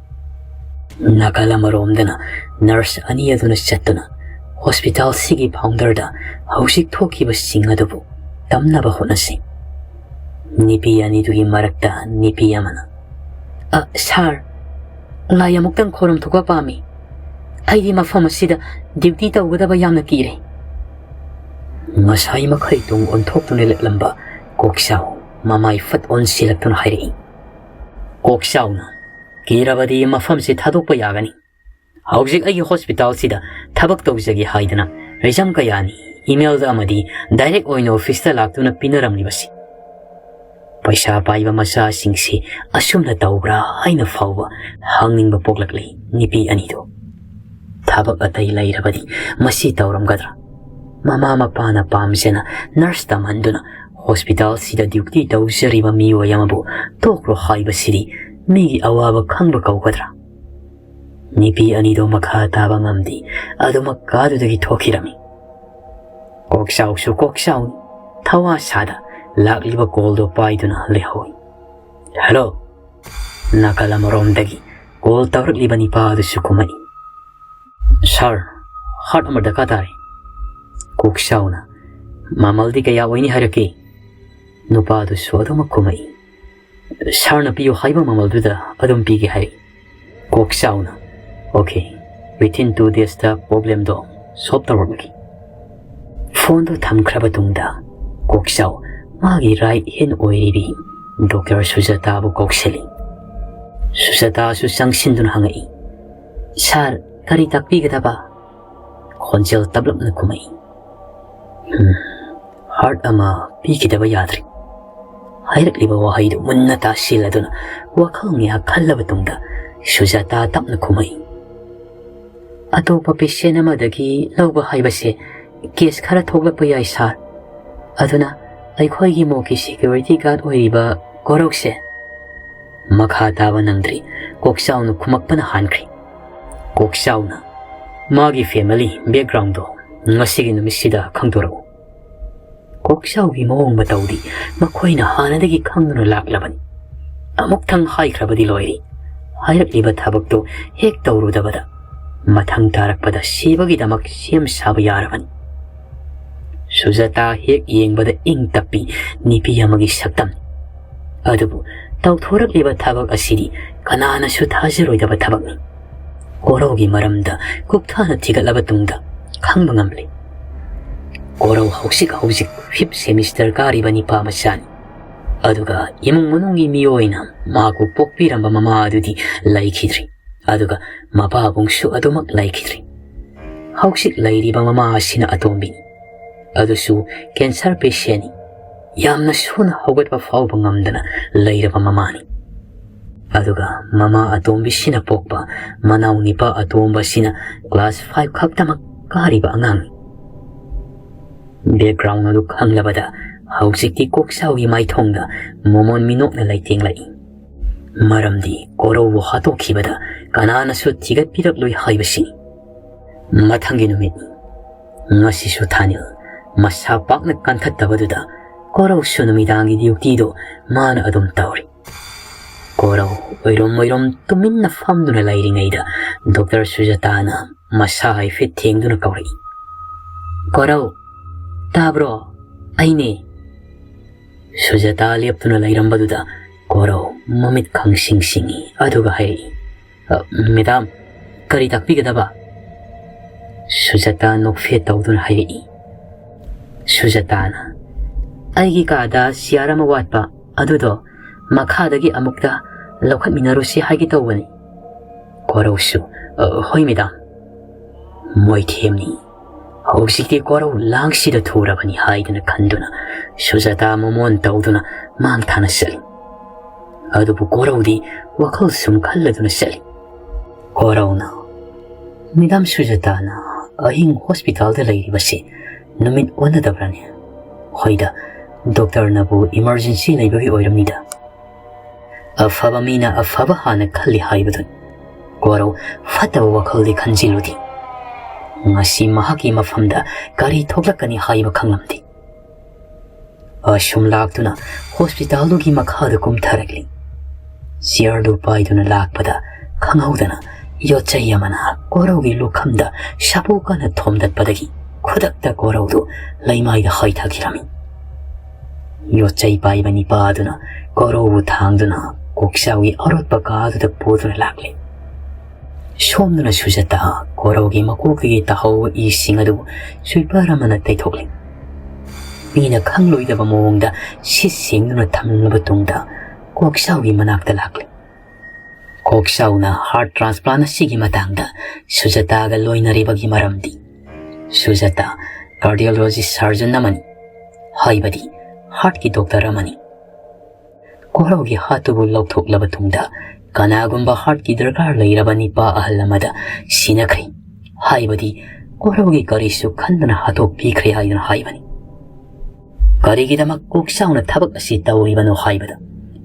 ꯅꯥꯀꯜ ꯑꯃꯔꯣꯝꯗꯅ ꯅꯔꯁ ꯑꯅꯤ ꯑꯗꯨꯅ ꯆꯠꯇꯨꯅ ꯍꯣꯁꯄꯤꯇꯥꯜꯁꯤꯒꯤ ꯐꯥꯎꯟꯗꯔꯗ ꯍꯧꯖꯤꯛ ꯊꯣꯛꯈꯤꯕꯁꯤꯡ ꯑꯗꯨꯕꯨ ꯇꯝꯅꯕ ꯍꯣꯠꯅꯁꯤ꯫ ꯅꯨꯄꯤ ꯑꯅꯤꯗꯨꯒꯤ ꯃꯔꯛꯇ ꯅꯨꯄꯤ ꯑꯃꯅ, "ꯑ, ꯁꯥꯔ, ꯂꯥꯏ ꯑꯃꯨꯛꯇꯪ ꯈꯣꯏꯔꯝꯊꯣꯛꯄ ꯄꯥꯝꯃꯤ꯫ ꯑꯩꯗꯤ ꯃꯐꯝ ꯑꯁꯤꯗ ꯗ꯭ꯌꯨꯇꯤ ꯇꯧꯒꯗꯕ ꯌꯥꯝꯅ ꯀꯤꯔꯦ꯫" ꯉꯁꯥꯏ ꯃꯈꯩ ꯇꯨꯡ ꯑꯣꯟꯊꯣꯛꯇꯨꯅ ꯂꯦꯞꯂꯝꯕ ꯀꯣꯛꯆꯥꯎ ꯃꯃꯥꯏ ꯐꯠ ꯑꯣꯟꯁꯤꯜꯂꯛꯇꯨꯅ ꯍꯥꯏꯔꯛꯏ, "ꯀꯣꯛꯆꯥꯎꯅ ꯀꯤꯔꯕꯗꯤ ꯃꯐꯝꯁꯤ ꯊꯥꯗꯣꯛꯄ ꯌꯥꯒꯅꯤ꯫ ꯍꯧꯖꯤꯛ ꯑꯩꯒꯤ ꯍꯣꯁꯄꯤꯇꯥꯜꯁꯤꯗ ꯊꯕꯛ ꯇꯧꯖꯒꯦ ꯍꯥꯏꯗꯅ ꯔꯤꯖꯝ ꯀꯌꯥꯅꯤ ꯏꯃꯦꯜꯗ ꯑꯃꯗꯤ ꯗꯥꯏꯔꯦꯛ ꯑꯣꯏꯅ ꯑꯣꯐꯤꯁꯇ ꯂꯥꯛꯇꯨꯅ ꯄꯤꯅꯔꯝꯂꯤꯕꯁꯤ꯫ ꯄꯩꯁꯥ ꯄꯥꯏꯕ ꯃꯆꯥꯁꯤꯡꯁꯤ ꯑꯁꯨꯝꯅ ꯇꯧꯕ꯭ꯔꯥ ꯍꯥꯏꯅ ꯐꯥꯎꯕ ꯍꯪꯅꯤꯡꯕ ꯄꯣꯛꯂꯛꯂꯤ ꯅꯨꯄꯤ ꯑꯅꯤꯗꯨ꯫ ꯊꯕꯛ ꯑꯇꯩ ꯂꯩꯔꯕꯗꯤ ꯃꯁꯤ ꯇꯧꯔꯝꯒꯗ꯭ꯔꯥ? ꯃꯃꯥ ꯃꯄꯥꯅ ꯄꯥꯝꯖꯅ ꯅꯔꯁ ꯇꯝꯍꯟꯗꯨꯅ ꯍꯣꯁꯄꯤꯇꯥꯜꯁꯤꯗ ꯗ꯭ꯌꯨꯇꯤ ꯇꯧꯖꯔꯤꯕ ꯃꯤꯑꯣꯏ ꯑꯃꯕꯨ ꯇꯣꯛꯈ꯭ꯔꯣ ꯍꯥꯏꯕꯁꯤꯗꯤ ꯃꯤꯒꯤ ꯑꯋꯥꯕ ꯈꯪꯕ ꯀꯧꯒꯗ꯭ꯔꯥ?" ꯅꯨꯄꯤ ꯑꯅꯤꯗꯣ ꯃꯈꯥ ꯇꯥꯕ ꯉꯝꯗꯦ꯫ ꯑꯗꯨꯃꯛ ꯀꯥꯗꯨꯗꯒꯤ ꯊꯣꯛꯈꯤꯔꯝꯃꯤ꯫ ꯀꯣꯛꯆꯥꯎꯁꯨ ꯀꯣꯛꯆꯥꯎꯅꯤ꯫ ꯊꯋꯥ ꯁꯥꯗ ꯂꯥꯛꯂꯤꯕ callꯗꯣ ꯄꯥꯏꯗꯨꯅ ꯂꯩꯍꯧꯏ꯫ "Hello!" ꯅꯥꯀꯜ ꯑꯃꯔꯣꯝꯗꯒꯤ call ꯇꯧꯔꯛꯂꯤꯕ ꯅꯤꯄꯥ ꯑꯗꯨꯁꯨ ꯈꯨꯝꯃꯛꯏ꯫ "Sir, heart ꯑꯃ ꯗꯔꯀꯥꯔ ꯇꯥꯔꯦ꯫" ꯀꯣꯛꯆꯥꯎꯅ, "ꯃꯃꯜꯗꯤ ꯀꯌꯥ ꯑꯣꯏꯅꯤ ꯍꯥꯏꯔꯛꯀꯦ?" ꯅꯨꯄꯥꯗꯨꯁꯨ ꯑꯗꯨꯃꯛ ꯈꯨꯝꯃꯛꯏ꯫ "Sirꯅ ꯄꯤꯌꯨ ꯍꯥꯏꯕ ꯃꯃꯜꯗꯨꯗ ꯑꯗꯨꯝ ꯄꯤꯒꯦ ꯍꯥꯏꯔꯛꯏ꯫" ꯀꯣꯛꯆꯥꯎꯅ, "Okay, within two daysꯇ problemꯗꯣ solve ꯇꯧꯔꯛꯂꯒꯦ꯫" Phoneꯗꯨ ꯊꯝꯈ꯭ꯔꯕ ꯇꯨꯡꯗ ꯀꯣꯛꯆꯥꯎ ꯃꯥꯒꯤ right hand ꯑꯣꯏꯔꯤꯕꯤ Doctor ꯁꯨꯖꯥꯇꯥꯕꯨ ꯀꯧꯁꯤꯜꯂꯤ꯫ ꯁꯨꯖꯥꯇꯥꯁꯨ ꯆꯪꯁꯤꯟꯗꯨꯅ ꯍꯪꯉꯛꯏ, "Sir, ꯀꯔꯤ ꯇꯥꯛꯄꯤꯒꯗꯕ?" ꯈꯣꯟꯖꯦꯜ ꯇꯞꯂꯞꯅ ꯈꯨꯝꯃꯛꯏ꯫ "ꯎꯝ, heart ꯑꯃ ꯄꯤꯈꯤꯗꯕ ꯌꯥꯗ꯭ꯔꯤ꯫" ꯍꯥꯏꯔꯛꯂꯤꯕ ꯋꯥꯍꯩꯗꯨ ꯃꯨꯟꯅ ꯇꯥꯁꯤꯜꯂꯗꯨꯅ ꯋꯥꯈꯜ ꯉꯥꯏꯍꯥꯛ ꯈꯜꯂꯕ ꯇꯨꯡꯗ ꯁꯨꯖꯥꯇꯥ ꯇꯞꯅ ꯈꯨꯝꯃꯛꯏ, "ꯑꯇꯣꯞꯄ patient ꯑꯃꯗꯒꯤ ꯂꯧꯕ ꯍꯥꯏꯕꯁꯦ case ꯈꯔ ꯊꯣꯛꯂꯛꯄ ꯌꯥꯏ sir꯫ ꯑꯗꯨꯅ ꯑꯩꯈꯣꯏꯒꯤ ꯃꯣꯛꯀꯤ security guard ꯑꯣꯏꯔꯤꯕ ꯒꯣꯔꯧꯁꯦ꯫" ꯃꯈꯥ ꯇꯥꯕ ꯅꯪꯗ꯭ꯔꯤ, ꯀꯣꯛꯆꯥꯎꯅ ꯈꯨꯝꯃꯛꯄꯅ ꯍꯥꯟꯈ꯭ꯔꯦ꯫ ꯀꯣꯛꯆꯥꯎꯅ, "ꯃꯥꯒꯤ family backgroundꯗꯣ ꯉꯁꯤꯒꯤ ꯅꯨꯃꯤꯠꯁꯤꯗ ꯈꯪꯗꯣꯔꯛꯎ꯫" ꯀꯣꯛꯆꯥꯎꯒꯤ ꯃꯑꯣꯡ ꯃꯇꯧꯗꯤ ꯃꯈꯣꯏꯅ ꯍꯥꯟꯅꯗꯒꯤ ꯈꯪꯗꯨꯅ ꯂꯥꯛꯂꯕꯅꯤ꯫ ꯑꯃꯨꯛꯇꯪ ꯍꯥꯏꯈ꯭ꯔꯕꯗꯤ ꯂꯣꯏꯔꯦ꯫ ꯍꯥꯏꯔꯛꯂꯤꯕ ꯊꯕꯛꯇꯨ ꯍꯦꯛ ꯇꯧꯔꯨꯗꯕꯗ ꯃꯊꯪ ꯇꯥꯔꯛꯄꯗ ꯁꯤꯕꯒꯤꯗꯃꯛ ꯁꯦꯝ ꯁꯥꯕ ꯌꯥꯔꯕꯅꯤ꯫ ꯁꯨꯖꯥꯇꯥ ꯍꯦꯛ ꯌꯦꯡꯕꯗ ꯏꯪ ꯇꯞꯄꯤ ꯅꯨꯄꯤ ꯑꯃꯒꯤ ꯁꯛꯇꯝ꯫ ꯑꯗꯨꯕꯨ ꯇꯧꯊꯣꯔꯛꯂꯤꯕ ꯊꯕꯛ ꯑꯁꯤꯗꯤ ꯀꯅꯥꯅꯁꯨ ꯊꯥꯖꯔꯣꯏꯗꯕ ꯊꯕꯛꯅꯤ꯫ ꯀꯣꯔꯧꯒꯤ ꯃꯔꯝꯗ ꯀꯨꯞꯊꯅ ꯊꯤꯒꯠꯂꯕ ꯇꯨꯡꯗ ꯈꯪꯕ ꯉꯝꯂꯦ꯫ ꯀꯣꯔꯧ ꯍꯧꯖꯤꯛ ꯍꯧꯖꯤꯛ fifth semester ꯀꯥꯔꯤꯕ ꯅꯤꯄꯥ ꯃꯆꯥꯅꯤ꯫ ꯑꯗꯨꯒ ꯏꯃꯨꯡ ꯃꯅꯨꯡꯒꯤ ꯃꯤꯑꯣꯏꯅ ꯃꯍꯥꯛꯄꯨ ꯄꯣꯛꯄꯤꯔꯝꯕ ꯃꯃꯥ ꯑꯗꯨꯗꯤ ꯂꯩꯈꯤꯗ꯭ꯔꯤ꯫ ꯑꯗꯨꯒ ꯃꯄꯥꯕꯨꯡꯁꯨ ꯑꯗꯨꯃꯛ ꯂꯩꯈꯤꯗ꯭ꯔꯤ꯫ ꯍꯧꯖꯤꯛ ꯂꯩꯔꯤꯕ ꯃꯃꯥ ꯑꯁꯤꯅ ꯑꯇꯣꯝꯕꯤꯅꯤ꯫ ꯑꯗꯨꯁꯨ cancer patientꯅꯤ꯫ ꯌꯥꯝꯅ ꯁꯣꯟꯅ ꯍꯧꯒꯠꯄ ꯐꯥꯎꯕ ꯉꯝꯗꯅ ꯂꯩꯔꯕ ꯃꯃꯥꯅꯤ꯫ ꯑꯗꯨꯒ ꯃꯃꯥ ꯑꯇꯣꯝꯕꯤꯁꯤꯅ ꯄꯣꯛꯄ ꯃꯅꯥꯎ ꯅꯤꯄꯥ ꯑꯇꯣꯝꯕꯁꯤꯅ class five ꯈꯛꯇꯃꯛ ꯀꯥꯔꯤꯕ ꯑꯉꯥꯡꯅꯤ꯫ Background ꯑꯗꯨ ꯈꯪꯂꯕꯗ ꯍꯧꯖꯤꯛꯇꯤ ꯀꯣꯛꯆꯥꯎꯒꯤ ꯃꯥꯏꯊꯣꯡꯗ ꯃꯣꯃꯣꯟ ꯃꯤꯅꯣꯛꯅ ꯂꯩꯇꯦꯡꯂꯛꯏ꯫ ꯃꯔꯝꯗꯤ ꯀꯣꯔꯧꯕꯨ ꯍꯥꯠꯇꯣꯛꯈꯤꯕꯗ ꯀꯅꯥꯅꯁꯨ ꯊꯤꯒꯠꯄꯤꯔꯛꯂꯣꯏ ꯍꯥꯏꯕꯁꯤꯅꯤ꯫ ꯃꯊꯪꯒꯤ ꯅꯨꯃꯤꯠꯅꯤ꯫ ꯉꯁꯤꯁꯨ ꯊꯥꯅꯤꯜ ꯃꯁꯥ ꯄꯥꯛꯅ ꯀꯟꯈꯠꯇꯕꯗꯨꯗ ꯀꯣꯔꯧꯁꯨ ꯅꯨꯃꯤꯗꯥꯡꯒꯤ dutyꯗꯨ ꯃꯥꯅ ꯑꯗꯨꯝ ꯇꯧꯔꯤ꯫ ꯀꯣꯔꯧ ꯑꯣꯏꯔꯣꯝ ꯑꯣꯏꯔꯣꯝ ꯇꯨꯃꯤꯟꯅ ꯐꯝꯗꯨꯅ ꯂꯩꯔꯤꯉꯩꯗ ꯗꯣꯛꯇꯔ ꯁꯨꯖꯥꯇꯥꯅ ꯃꯁꯥ ꯍꯥꯏꯐꯦꯠ ꯊꯦꯡꯗꯨꯅ ꯀꯧꯔꯛꯏ꯫ "ꯀꯣꯔꯧ, ꯇꯥꯕ꯭ꯔꯣ? ꯑꯩꯅꯦ꯫" ꯁꯨꯖꯥꯇꯥ ꯂꯦꯞꯇꯨꯅ ꯂꯩꯔꯝꯕꯗꯨꯗ ꯀꯣꯔꯧ ꯃꯃꯤꯠ ꯈꯪꯁꯤꯡ ꯁꯤꯡꯏ, ꯑꯗꯨꯒ ꯍꯥꯏꯔꯛꯏ, "ꯑ, ꯃꯦꯗꯥꯝ, ꯀꯔꯤ ꯇꯥꯛꯄꯤꯒꯗꯕ?" ꯁꯨꯖꯥꯇꯥ ꯅꯣꯛꯐꯦꯠ ꯇꯧꯗꯨꯅ ꯍꯥꯏꯔꯛꯏ꯫ ꯁꯨꯖꯥꯇꯥꯅ, "ꯑꯩꯒꯤ ꯀꯥꯗ chair ꯑꯃ ꯋꯥꯠꯄ, ꯑꯗꯨꯗꯣ ꯃꯈꯥꯗꯒꯤ ꯑꯃꯨꯛꯇ ꯂꯧꯈꯠꯃꯤꯟꯅꯔꯨꯁꯤ ꯍꯥꯏꯒꯦ ꯇꯧꯕꯅꯤ꯫" ꯀꯣꯔꯧꯁꯨ, "ꯑ, ꯍꯣꯏ ꯃꯦꯗꯥꯝ꯫" ꯃꯣꯏ ꯊꯦꯝꯅꯤ꯫ ꯍꯧꯖꯤꯛꯇꯤ ꯀꯣꯔꯧ ꯂꯥꯡꯁꯤꯗ ꯊꯨꯔꯕꯅꯤ ꯍꯥꯏꯗꯅ ꯈꯟꯗꯨꯅ ꯁꯨꯖꯥꯇꯥ ꯃꯃꯣꯟ ꯇꯧꯗꯨꯅ ꯃꯥꯡ ꯊꯥꯅ ꯆꯠꯂꯤ꯫ ꯑꯗꯨꯕꯨ ꯀꯣꯔꯧꯗꯤ ꯋꯥꯈꯜ ꯁꯨꯝ ꯈꯜꯂꯗꯨꯅ ꯆꯠꯂꯤ꯫ ꯀꯣꯔꯧꯅ, "ꯃꯦꯗꯥꯝ ꯁꯨꯖꯥꯇꯥꯅ ꯑꯍꯤꯡ hospitalꯗ ꯂꯩꯔꯤꯕꯁꯤ ꯅꯨꯃꯤꯠ ꯑꯣꯟꯅꯗꯕ꯭ꯔꯅꯦ? ꯍꯣꯏꯗ, ꯗꯣꯛꯇꯔꯅꯕꯨ emergency ꯂꯩꯕꯒꯤ ꯑꯣꯏꯔꯝꯅꯤꯗ꯫" ꯑꯐꯕ ꯃꯤꯅ ꯑꯐꯕ ꯍꯥꯟꯅ ꯈꯜꯂꯤ ꯍꯥꯏꯕꯗꯨꯅꯤ꯫ ꯀꯣꯔꯧ ꯐꯠꯇꯕ ꯋꯥꯈꯜꯗꯤ ꯈꯟꯖꯤꯜꯂꯨꯗꯦ꯫ ꯉꯁꯤ ꯃꯍꯥꯛꯀꯤ ꯃꯐꯝꯗ ꯀꯔꯤ ꯊꯣꯛꯂꯛꯀꯅꯤ ꯍꯥꯏꯕ ꯈꯪꯂꯝꯗꯦ꯫ ꯑꯁꯨꯝ ꯂꯥꯛꯇꯨꯅ hospitalꯗꯨꯒꯤ ꯃꯈꯥꯗ ꯀꯨꯝꯊꯔꯛꯂꯤ꯫ Chairꯗꯨ ꯄꯥꯏꯗꯨꯅ ꯂꯥꯛꯄꯗ ꯈꯪꯍꯧꯗꯅ ꯌꯣꯠꯆꯩ ꯑꯃꯅ ꯀꯣꯔꯧꯒꯤ ꯂꯨꯈꯝꯗ ꯁꯥꯄꯣ ꯀꯟꯅ ꯊꯣꯝꯗꯠꯄꯗꯒꯤ ꯈꯨꯗꯛꯇ ꯀꯣꯔꯧꯗꯨ ꯂꯩꯃꯥꯏꯗ ꯍꯥꯏꯊꯈꯤꯔꯝꯃꯤ꯫ ꯌꯣꯠꯆꯩ ꯄꯥꯏꯕ ꯅꯤꯄꯥ ꯑꯗꯨꯅ ꯀꯣꯔꯧꯕꯨ ꯊꯥꯡꯗꯨꯅ ꯀꯣꯛꯆꯥꯎꯒꯤ ꯑꯔꯣꯠꯄ ꯀꯥꯗꯨꯗ ꯄꯨꯗꯨꯅ ꯂꯥꯛꯂꯦ꯫ ꯁꯣꯝꯗꯅ ꯁꯨꯖꯥꯇꯥ ꯀꯣꯔꯧꯒꯤ ꯃꯀꯣꯛꯇꯒꯤ ꯇꯥꯍꯧꯕ ꯏꯁꯤꯡ ꯑꯗꯨ sweeper ꯑꯃꯅ ꯇꯩꯊꯣꯛꯂꯦ꯫ ꯃꯤꯅ ꯈꯪꯂꯣꯏꯗꯕ ꯃꯑꯣꯡꯗ ꯁꯤꯠ ꯁꯦꯡꯗꯨꯅ ꯊꯝꯂꯕ ꯇꯨꯡꯗ ꯀꯣꯛꯆꯥꯎꯒꯤ ꯃꯅꯥꯛꯇ ꯂꯥꯛꯂꯦ꯫ ꯀꯣꯛꯆꯥꯎꯅ heart transplant ꯑꯁꯤꯒꯤ ꯃꯇꯥꯡꯗ ꯁꯨꯖꯥꯇꯥꯒ ꯂꯣꯏꯅꯔꯤꯕꯒꯤ ꯃꯔꯝꯗꯤ, ꯁꯨꯖꯥꯇꯥ cardiologist surgeon ꯑꯃꯅꯤ, ꯍꯥꯏꯕꯗꯤ heartꯀꯤ doctor ꯑꯃꯅꯤ꯫ ꯀꯣꯔꯧꯒꯤ heartꯇꯨꯕꯨ ꯂꯧꯊꯣꯛꯂꯕ ꯇꯨꯡꯗ ꯀꯅꯥꯒꯨꯝꯕ heartꯀꯤ ꯗꯔꯀꯥꯔ ꯂꯩꯔꯕ ꯅꯤꯄꯥ ꯑꯍꯜ ꯑꯃꯗ ꯁꯤꯟꯅꯈ꯭ꯔꯦ, ꯍꯥꯏꯕꯗꯤ ꯀꯣꯔꯧꯒꯤ ꯀꯔꯤꯁꯨ ꯈꯟꯗꯅ ꯍꯥꯠꯇꯣꯛꯄꯤꯈ꯭ꯔꯦ ꯍꯥꯏꯗꯨꯅ ꯍꯥꯏꯕꯅꯤ꯫ ꯀꯔꯤꯒꯤꯗꯃꯛ ꯀꯣꯛꯆꯥꯎꯅ ꯊꯕꯛ ꯑꯁꯤ ꯇꯧꯔꯤꯕꯅꯣ ꯍꯥꯏꯕꯗ,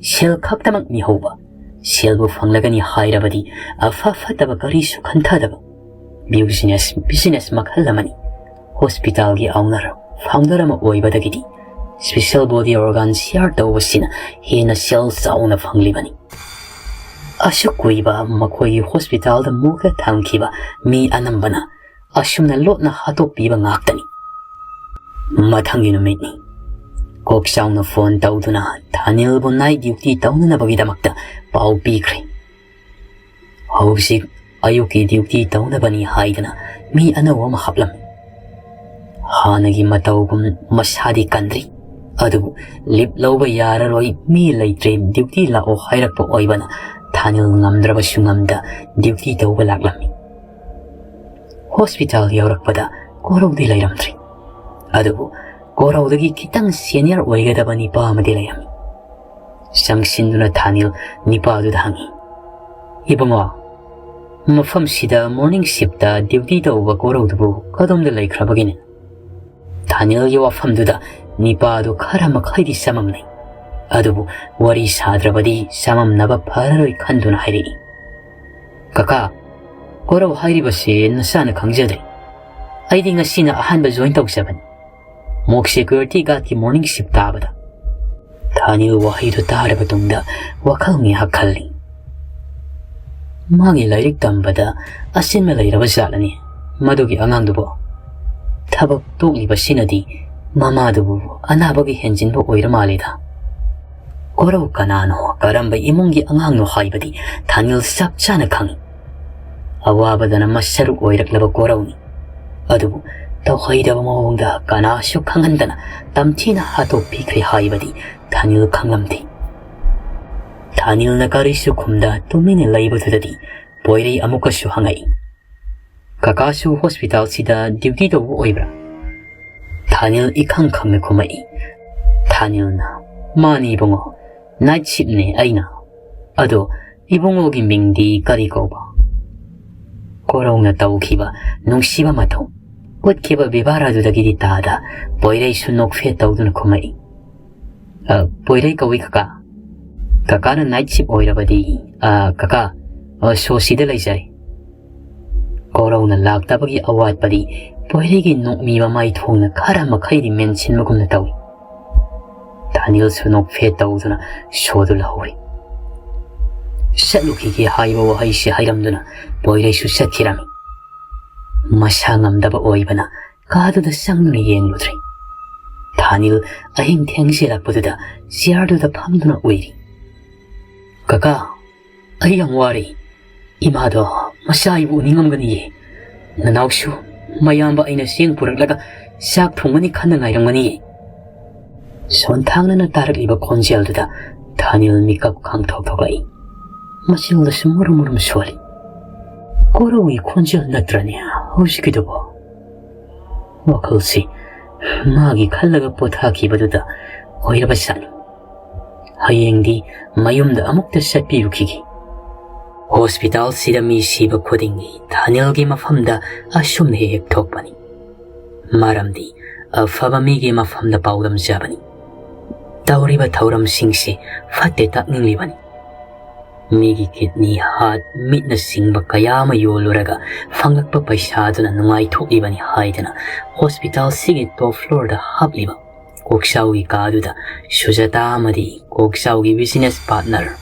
ꯁꯦꯜ ꯈꯛꯇꯃꯛ ꯃꯤꯍꯧꯕ, ꯁꯦꯜꯕꯨ ꯐꯪꯂꯒꯅꯤ ꯍꯥꯏꯔꯕꯗꯤ ꯑꯐ ꯐꯠꯇꯕ ꯀꯔꯤꯁꯨ ꯈꯟꯊꯗꯕ business, business ꯃꯈꯜ ꯑꯃꯅꯤ꯫ Hospitalꯒꯤ owner ꯐꯥꯎꯟꯗꯔ ꯑꯃ ꯑꯣꯏꯕꯗꯒꯤꯗꯤ ꯁ꯭ꯄꯤꯁꯦꯜ ꯕꯣꯗꯤ ꯑꯣꯔꯒꯥꯟ ꯁꯤꯌꯥꯔ ꯇꯧꯕꯁꯤꯅ ꯍꯦꯟꯅ ꯁꯦꯜ ꯆꯥꯎꯅ ꯐꯪꯂꯤꯕꯅꯤ꯫ ꯑꯁꯨꯛ ꯀꯨꯏꯕ ꯃꯈꯣꯏꯒꯤ ꯍꯣꯁꯄꯤꯇꯥꯜꯗ ꯃꯨꯛꯇ ꯊꯝꯈꯤꯕ ꯃꯤ ꯑꯅꯝꯕꯅ ꯑꯁꯨꯝꯅ ꯂꯣꯠꯅ ꯍꯥꯠꯇꯣꯛꯄꯤꯕ ꯉꯥꯛꯇꯅꯤ꯫ ꯃꯊꯪꯒꯤ ꯅꯨꯃꯤꯠꯅꯤ꯫ ꯀꯣꯛ ꯆꯥꯎꯅ ꯐꯣꯟ ꯇꯧꯗꯨꯅ ꯊꯥꯅꯤꯜꯕꯨ ꯅꯥꯏꯠ ꯗ꯭ꯌꯨꯇꯤ ꯇꯧꯅꯅꯕꯒꯤꯗꯃꯛꯇ ꯄꯥꯎ ꯄꯤꯈ꯭ꯔꯦ꯫ ꯍꯧꯖꯤꯛ ꯑꯌꯨꯛꯀꯤ ꯗ꯭ꯌꯨꯇꯤ ꯇꯧꯅꯕꯅꯤ ꯍꯥꯏꯗꯅ ꯃꯤ ꯑꯅꯧꯕ ꯑꯃ ꯍꯥꯞꯂꯝꯃꯤ꯫ ꯍꯥꯟꯅꯒꯤ ꯃꯇꯧꯒꯨꯝ ꯃꯁꯥꯗꯤ ꯀꯟꯗ꯭ꯔꯤ, ꯑꯗꯨꯕꯨ ꯂꯤꯞ ꯂꯧꯕ ꯌꯥꯔꯔꯣꯏ, ꯃꯤ ꯂꯩꯇ꯭ꯔꯦ, ꯗ꯭ꯌꯨꯇꯤ ꯂꯥꯛꯑꯣ ꯍꯥꯏꯔꯛꯄ ꯑꯣꯏꯕꯅ ꯊꯥꯅꯤꯜ ꯉꯝꯗ꯭ꯔꯕꯁꯨ ꯉꯝꯗ ꯗ꯭ꯌꯨꯇꯤ ꯇꯧꯕ ꯂꯥꯛꯂꯝꯃꯤ꯫ ꯍꯣꯁꯄꯤꯇꯥꯜ ꯌꯧꯔꯛꯄꯗ ꯀꯣꯔꯧꯗꯤ ꯂꯩꯔꯝꯗ꯭ꯔꯦ꯫ ꯑꯗꯨꯕꯨ ꯀꯣꯔꯧꯗꯒꯤ ꯈꯤꯇꯪ ꯁꯦꯅꯤꯌꯔ ꯑꯣꯏꯒꯗꯕ ꯅꯤꯄꯥ ꯑꯃꯗꯤ ꯂꯩꯔꯝꯃꯤ꯫ ꯆꯪꯁꯤꯟꯗꯨꯅ ꯊꯥꯅꯤꯜ ꯅꯤꯄꯥꯗꯨꯗ ꯍꯪꯉꯤ, "ꯏꯕꯨꯡꯉꯣ, ꯃꯐꯝꯁꯤꯗ ꯃꯣꯔꯅꯤꯡ ꯁꯤꯞꯇ ꯗ꯭ꯌꯨꯇꯤ ꯇꯧꯕ ꯀꯣꯔꯧꯗꯨꯕꯨ ꯀꯗꯣꯝꯗ ꯂꯩꯈ꯭ꯔꯕꯒꯦꯅꯦ?" ꯊꯥꯅꯤꯜꯒꯤ ꯋꯥꯐꯝꯗꯨꯗ ꯅꯤꯄꯥꯗꯨ ꯈꯔ ꯃꯈꯩꯗꯤ ꯆꯃꯝꯅꯩ꯫ ꯑꯗꯨꯕꯨ ꯋꯥꯔꯤ ꯁꯥꯗ꯭ꯔꯕꯗꯤ ꯆꯃꯝꯅꯕ ꯐꯔꯔꯣꯏ ꯈꯟꯗꯨꯅ ꯍꯥꯏꯔꯛꯏ, "ꯀꯀꯥ, ꯀꯣꯔꯧ ꯍꯥꯏꯔꯤꯕꯁꯦ ꯅꯆꯥꯅ ꯈꯪꯖꯗ꯭ꯔꯤ꯫ ꯑꯩꯗꯤ ꯉꯁꯤꯅ ꯑꯍꯥꯟꯕ ꯖꯣꯏꯟ ꯇꯧꯖꯕꯅꯤ꯫ ꯃꯣꯛ ꯁꯦꯀ꯭ꯌꯨꯔꯤꯇꯤ ꯒꯥꯔꯗꯀꯤ ꯃꯣꯔꯅꯤꯡ ꯁꯤꯞ ꯇꯥꯕꯗ꯫" ꯊꯥꯅꯤꯜ ꯋꯥꯍꯩꯗꯨ ꯇꯥꯔꯕ ꯇꯨꯡꯗ ꯋꯥꯈꯜ ꯉꯥꯏꯍꯥꯛ ꯈꯜꯂꯤ꯫ "ꯃꯥꯒꯤ ꯂꯥꯏꯔꯤꯛ ꯇꯝꯕꯗ ꯑꯁꯤꯟꯕ ꯂꯩꯔꯕ ꯖꯥꯠꯂꯅꯤ ꯃꯗꯨꯒꯤ ꯑꯉꯥꯡꯗꯨꯕꯨ꯫ ꯊꯕꯛ ꯇꯣꯛꯂꯤꯕꯁꯤꯅꯗꯤ ꯃꯃꯥꯗꯨꯕꯨ ꯑꯅꯥꯕꯒꯤ ꯍꯦꯟꯖꯤꯟꯕ ꯑꯣꯏꯔ ꯃꯥꯜꯂꯦꯗ꯫" ꯀꯣꯔꯧ ꯀꯅꯥꯅꯣ, ꯀꯔꯝꯕ ꯏꯃꯨꯡꯒꯤ ꯑꯉꯥꯡꯅꯣ ꯍꯥꯏꯕꯗꯤ ꯊꯥꯅꯤꯜ ꯆꯞ ꯆꯥꯅ ꯈꯪꯏ꯫ ꯑꯋꯥꯕꯗꯅ ꯃꯁꯔꯨꯛ ꯑꯣꯏꯔꯛꯂꯕ ꯀꯣꯔꯧꯅꯤ꯫ ꯑꯗꯨꯕꯨ ꯇꯧꯍꯩꯗꯕ ꯃꯑꯣꯡꯗ ꯀꯅꯥꯁꯨ ꯈꯪꯍꯟꯗꯅ ꯇꯝꯊꯤꯅ ꯍꯥꯠꯇꯣꯛꯄꯤꯈ꯭ꯔꯦ ꯍꯥꯏꯕꯗꯤ ꯊꯥꯅꯤꯜ ꯈꯪꯂꯝꯗꯦ꯫ ꯊꯥꯅꯤꯜꯅ ꯀꯔꯤꯁꯨ ꯈꯨꯝꯗ ꯇꯨꯃꯤꯟꯅ ꯂꯩꯕꯗꯨꯗꯗꯤ ꯄꯣꯏꯔꯩ ꯑꯃꯨꯛꯀꯁꯨ ꯍꯪꯉꯛꯏ, "ꯀꯀꯥꯁꯨ ꯍꯣꯁꯄꯤꯇꯥꯜꯁꯤꯗ ꯗ꯭ꯌꯨꯇꯤ ꯇꯧꯕ ꯑꯣꯏꯕ꯭ꯔꯥ?" ꯊꯥꯅꯤꯜ ꯏꯈꯪ ꯈꯪꯅ ꯈꯨꯝꯃꯛꯏ꯫ ꯊꯥꯅꯤꯜꯅ, "ꯃꯥꯅꯤ ꯏꯕꯨꯡꯉꯣ, ꯅꯥꯏꯠ ꯁꯤꯞꯅꯦ ꯑꯩꯅ꯫ ꯑꯗꯣ ꯏꯕꯨꯡꯉꯣꯒꯤ ꯃꯤꯡꯗꯤ ꯀꯔꯤ ꯀꯧꯕ?" ꯀꯣꯔꯧꯅ ꯇꯧꯈꯤꯕ ꯅꯨꯡꯁꯤꯕ ꯃꯇꯧ, ꯎꯠꯈꯤꯕ ꯕꯦꯕꯥꯔ ꯑꯗꯨꯗꯒꯤꯗꯤ ꯇꯥꯗ ꯄꯣꯏꯔꯩꯁꯨ ꯅꯣꯛꯐꯦꯠ ꯇꯧꯗꯨꯅ ꯈꯨꯝꯃꯛꯏ, "ꯑ, ꯄꯣꯏꯔꯩ ꯀꯧꯏ ꯀꯀꯥ꯫ ꯀꯀꯥꯅ ꯅꯥꯏꯠ ꯁꯤꯞ ꯑꯣꯏꯔꯕꯗꯤ, ꯑ, ꯀꯀꯥ, ꯑ, ꯁꯣꯁꯤꯗ ꯂꯩꯖꯔꯦ꯫" ꯀꯣꯔꯧꯅ ꯂꯥꯛꯇꯕꯒꯤ ꯑꯋꯥꯠꯄꯗꯤ ꯄꯣꯏꯔꯩꯒꯤ ꯅꯣꯛꯃꯤ ꯃꯃꯥꯏ ꯊꯣꯡꯅ ꯈꯔ ꯃꯈꯩꯗꯤ ꯃꯦꯟꯁꯤꯟꯕꯒꯨꯝꯅ ꯇꯧꯏ꯫ ꯊꯥꯅꯤꯜꯁꯨ ꯅꯣꯛꯐꯦꯠ ꯇꯧꯗꯨꯅ ꯁꯣꯗꯨ ꯂꯧꯍꯧꯔꯤ꯫ "ꯆꯠꯂꯨꯈꯤꯒꯦ" ꯍꯥꯏꯕ ꯋꯥꯍꯩꯁꯤ ꯍꯥꯏꯔꯝꯗꯨꯅ ꯄꯣꯏꯔꯩꯁꯨ ꯆꯠꯈꯤꯔꯝꯃꯤ꯫ ꯃꯁꯥ ꯉꯝꯗꯕ ꯑꯣꯏꯕꯅ ꯀꯥꯗꯨꯗ ꯆꯪꯗꯨꯅ ꯌꯦꯡꯂꯨꯗ꯭ꯔꯦ꯫ ꯊꯥꯅꯤꯜ ꯑꯍꯤꯡ ꯊꯦꯡꯖꯤꯜꯂꯛꯄꯗꯨꯗ ꯆꯤꯌꯥꯔꯗꯨꯗ ꯐꯝꯗꯨꯅ ꯎꯏꯔꯤ꯫ "ꯀꯀꯥ, ꯑꯩ ꯌꯥꯝ ꯋꯥꯔꯦ꯫ ꯏꯃꯥꯗꯣ ꯃꯆꯥ ꯑꯩꯕꯨ ꯎꯅꯤꯡꯉꯝꯒꯅꯤꯌꯦ꯫ ꯅꯅꯥꯎꯁꯨ ꯃꯌꯥꯝꯕ ꯑꯩꯅ ꯆꯦꯡ ꯄꯨꯔꯛꯂꯒ ꯆꯥꯛ ꯊꯣꯡꯒꯅꯤ ꯈꯟꯅ ꯉꯥꯏꯔꯝꯒꯅꯤꯌꯦ꯫" ꯁꯣꯟꯊꯥꯡꯅꯅ ꯇꯥꯔꯛꯂꯤꯕ ꯈꯣꯟꯖꯦꯜꯗꯨꯗ ꯊꯥꯅꯤꯜ ꯃꯤꯀꯞ ꯈꯪꯊꯣꯛ ꯊꯣꯛꯂꯛꯏ꯫ ꯃꯆꯤꯟꯗꯁꯨ ꯃꯨꯔꯨꯝ ꯃꯨꯔꯨꯝ ꯁꯣꯜꯂꯤ꯫ "ꯀꯣꯔꯧꯒꯤ ꯈꯣꯟꯖꯦꯜ ꯅꯠꯇ꯭ꯔꯅꯦ ꯍꯧꯖꯤꯛꯀꯤꯗꯨꯕꯣ?" ꯋꯥꯈꯜꯁꯤ ꯃꯥꯒꯤ ꯈꯜꯂꯒ ꯄꯣꯊꯥꯈꯤꯕꯗꯨꯗ ꯑꯣꯏꯔꯕ ꯁꯥꯠꯅꯤ꯫ ꯍꯌꯦꯡꯗꯤ ꯃꯌꯨꯝꯗ ꯑꯃꯨꯛꯇ ꯆꯠꯄꯤꯔꯨꯈꯤꯒꯦ꯫ ꯍꯣꯁꯄꯤꯇꯥꯜꯁꯤꯗ ꯃꯤ ꯁꯤꯕ ꯈꯨꯗꯤꯡꯒꯤ ꯊꯥꯅꯤꯜꯒꯤ ꯃꯐꯝꯗ ꯑꯁꯨꯝꯅ ꯍꯦꯛ ꯍꯦꯛ ꯊꯣꯛꯄꯅꯤ꯫ ꯃꯔꯝꯗꯤ ꯑꯐꯕ ꯃꯤꯒꯤ ꯃꯐꯝꯗ ꯄꯥꯎꯗꯝꯖꯕꯅꯤ꯫ ꯇꯧꯔꯤꯕ ꯊꯧꯔꯝꯁꯤꯡꯁꯤ ꯐꯠꯇꯦ ꯇꯥꯛꯅꯤꯡꯂꯤꯕꯅꯤ꯫ ꯃꯤꯒꯤ ꯀꯤꯗꯅꯤ, ꯍꯥꯔꯠ, ꯃꯤꯠꯅꯆꯤꯡꯕ ꯀꯌꯥ ꯑꯃ ꯌꯣꯜꯂꯨꯔꯒ ꯐꯪꯂꯛꯄ ꯄꯩꯁꯥꯗꯨꯅ ꯅꯨꯡꯉꯥꯏꯊꯣꯛꯂꯤꯕꯅꯤ ꯍꯥꯏꯗꯅ ꯍꯣꯁꯄꯤꯇꯥꯜꯁꯤꯒꯤ ꯇꯣꯞ ꯐ꯭ꯂꯣꯔꯗ ꯍꯥꯞꯂꯤꯕ ꯀꯣꯛꯆꯥꯎꯒꯤ ꯀꯥꯗꯨꯗ ꯁꯨꯖꯥꯇꯥ ꯑꯃꯗꯤ ꯀꯣꯛꯆꯥꯎꯒꯤ ꯕꯤꯖꯤꯅꯦꯁ ꯄꯥꯔꯠꯅꯔ,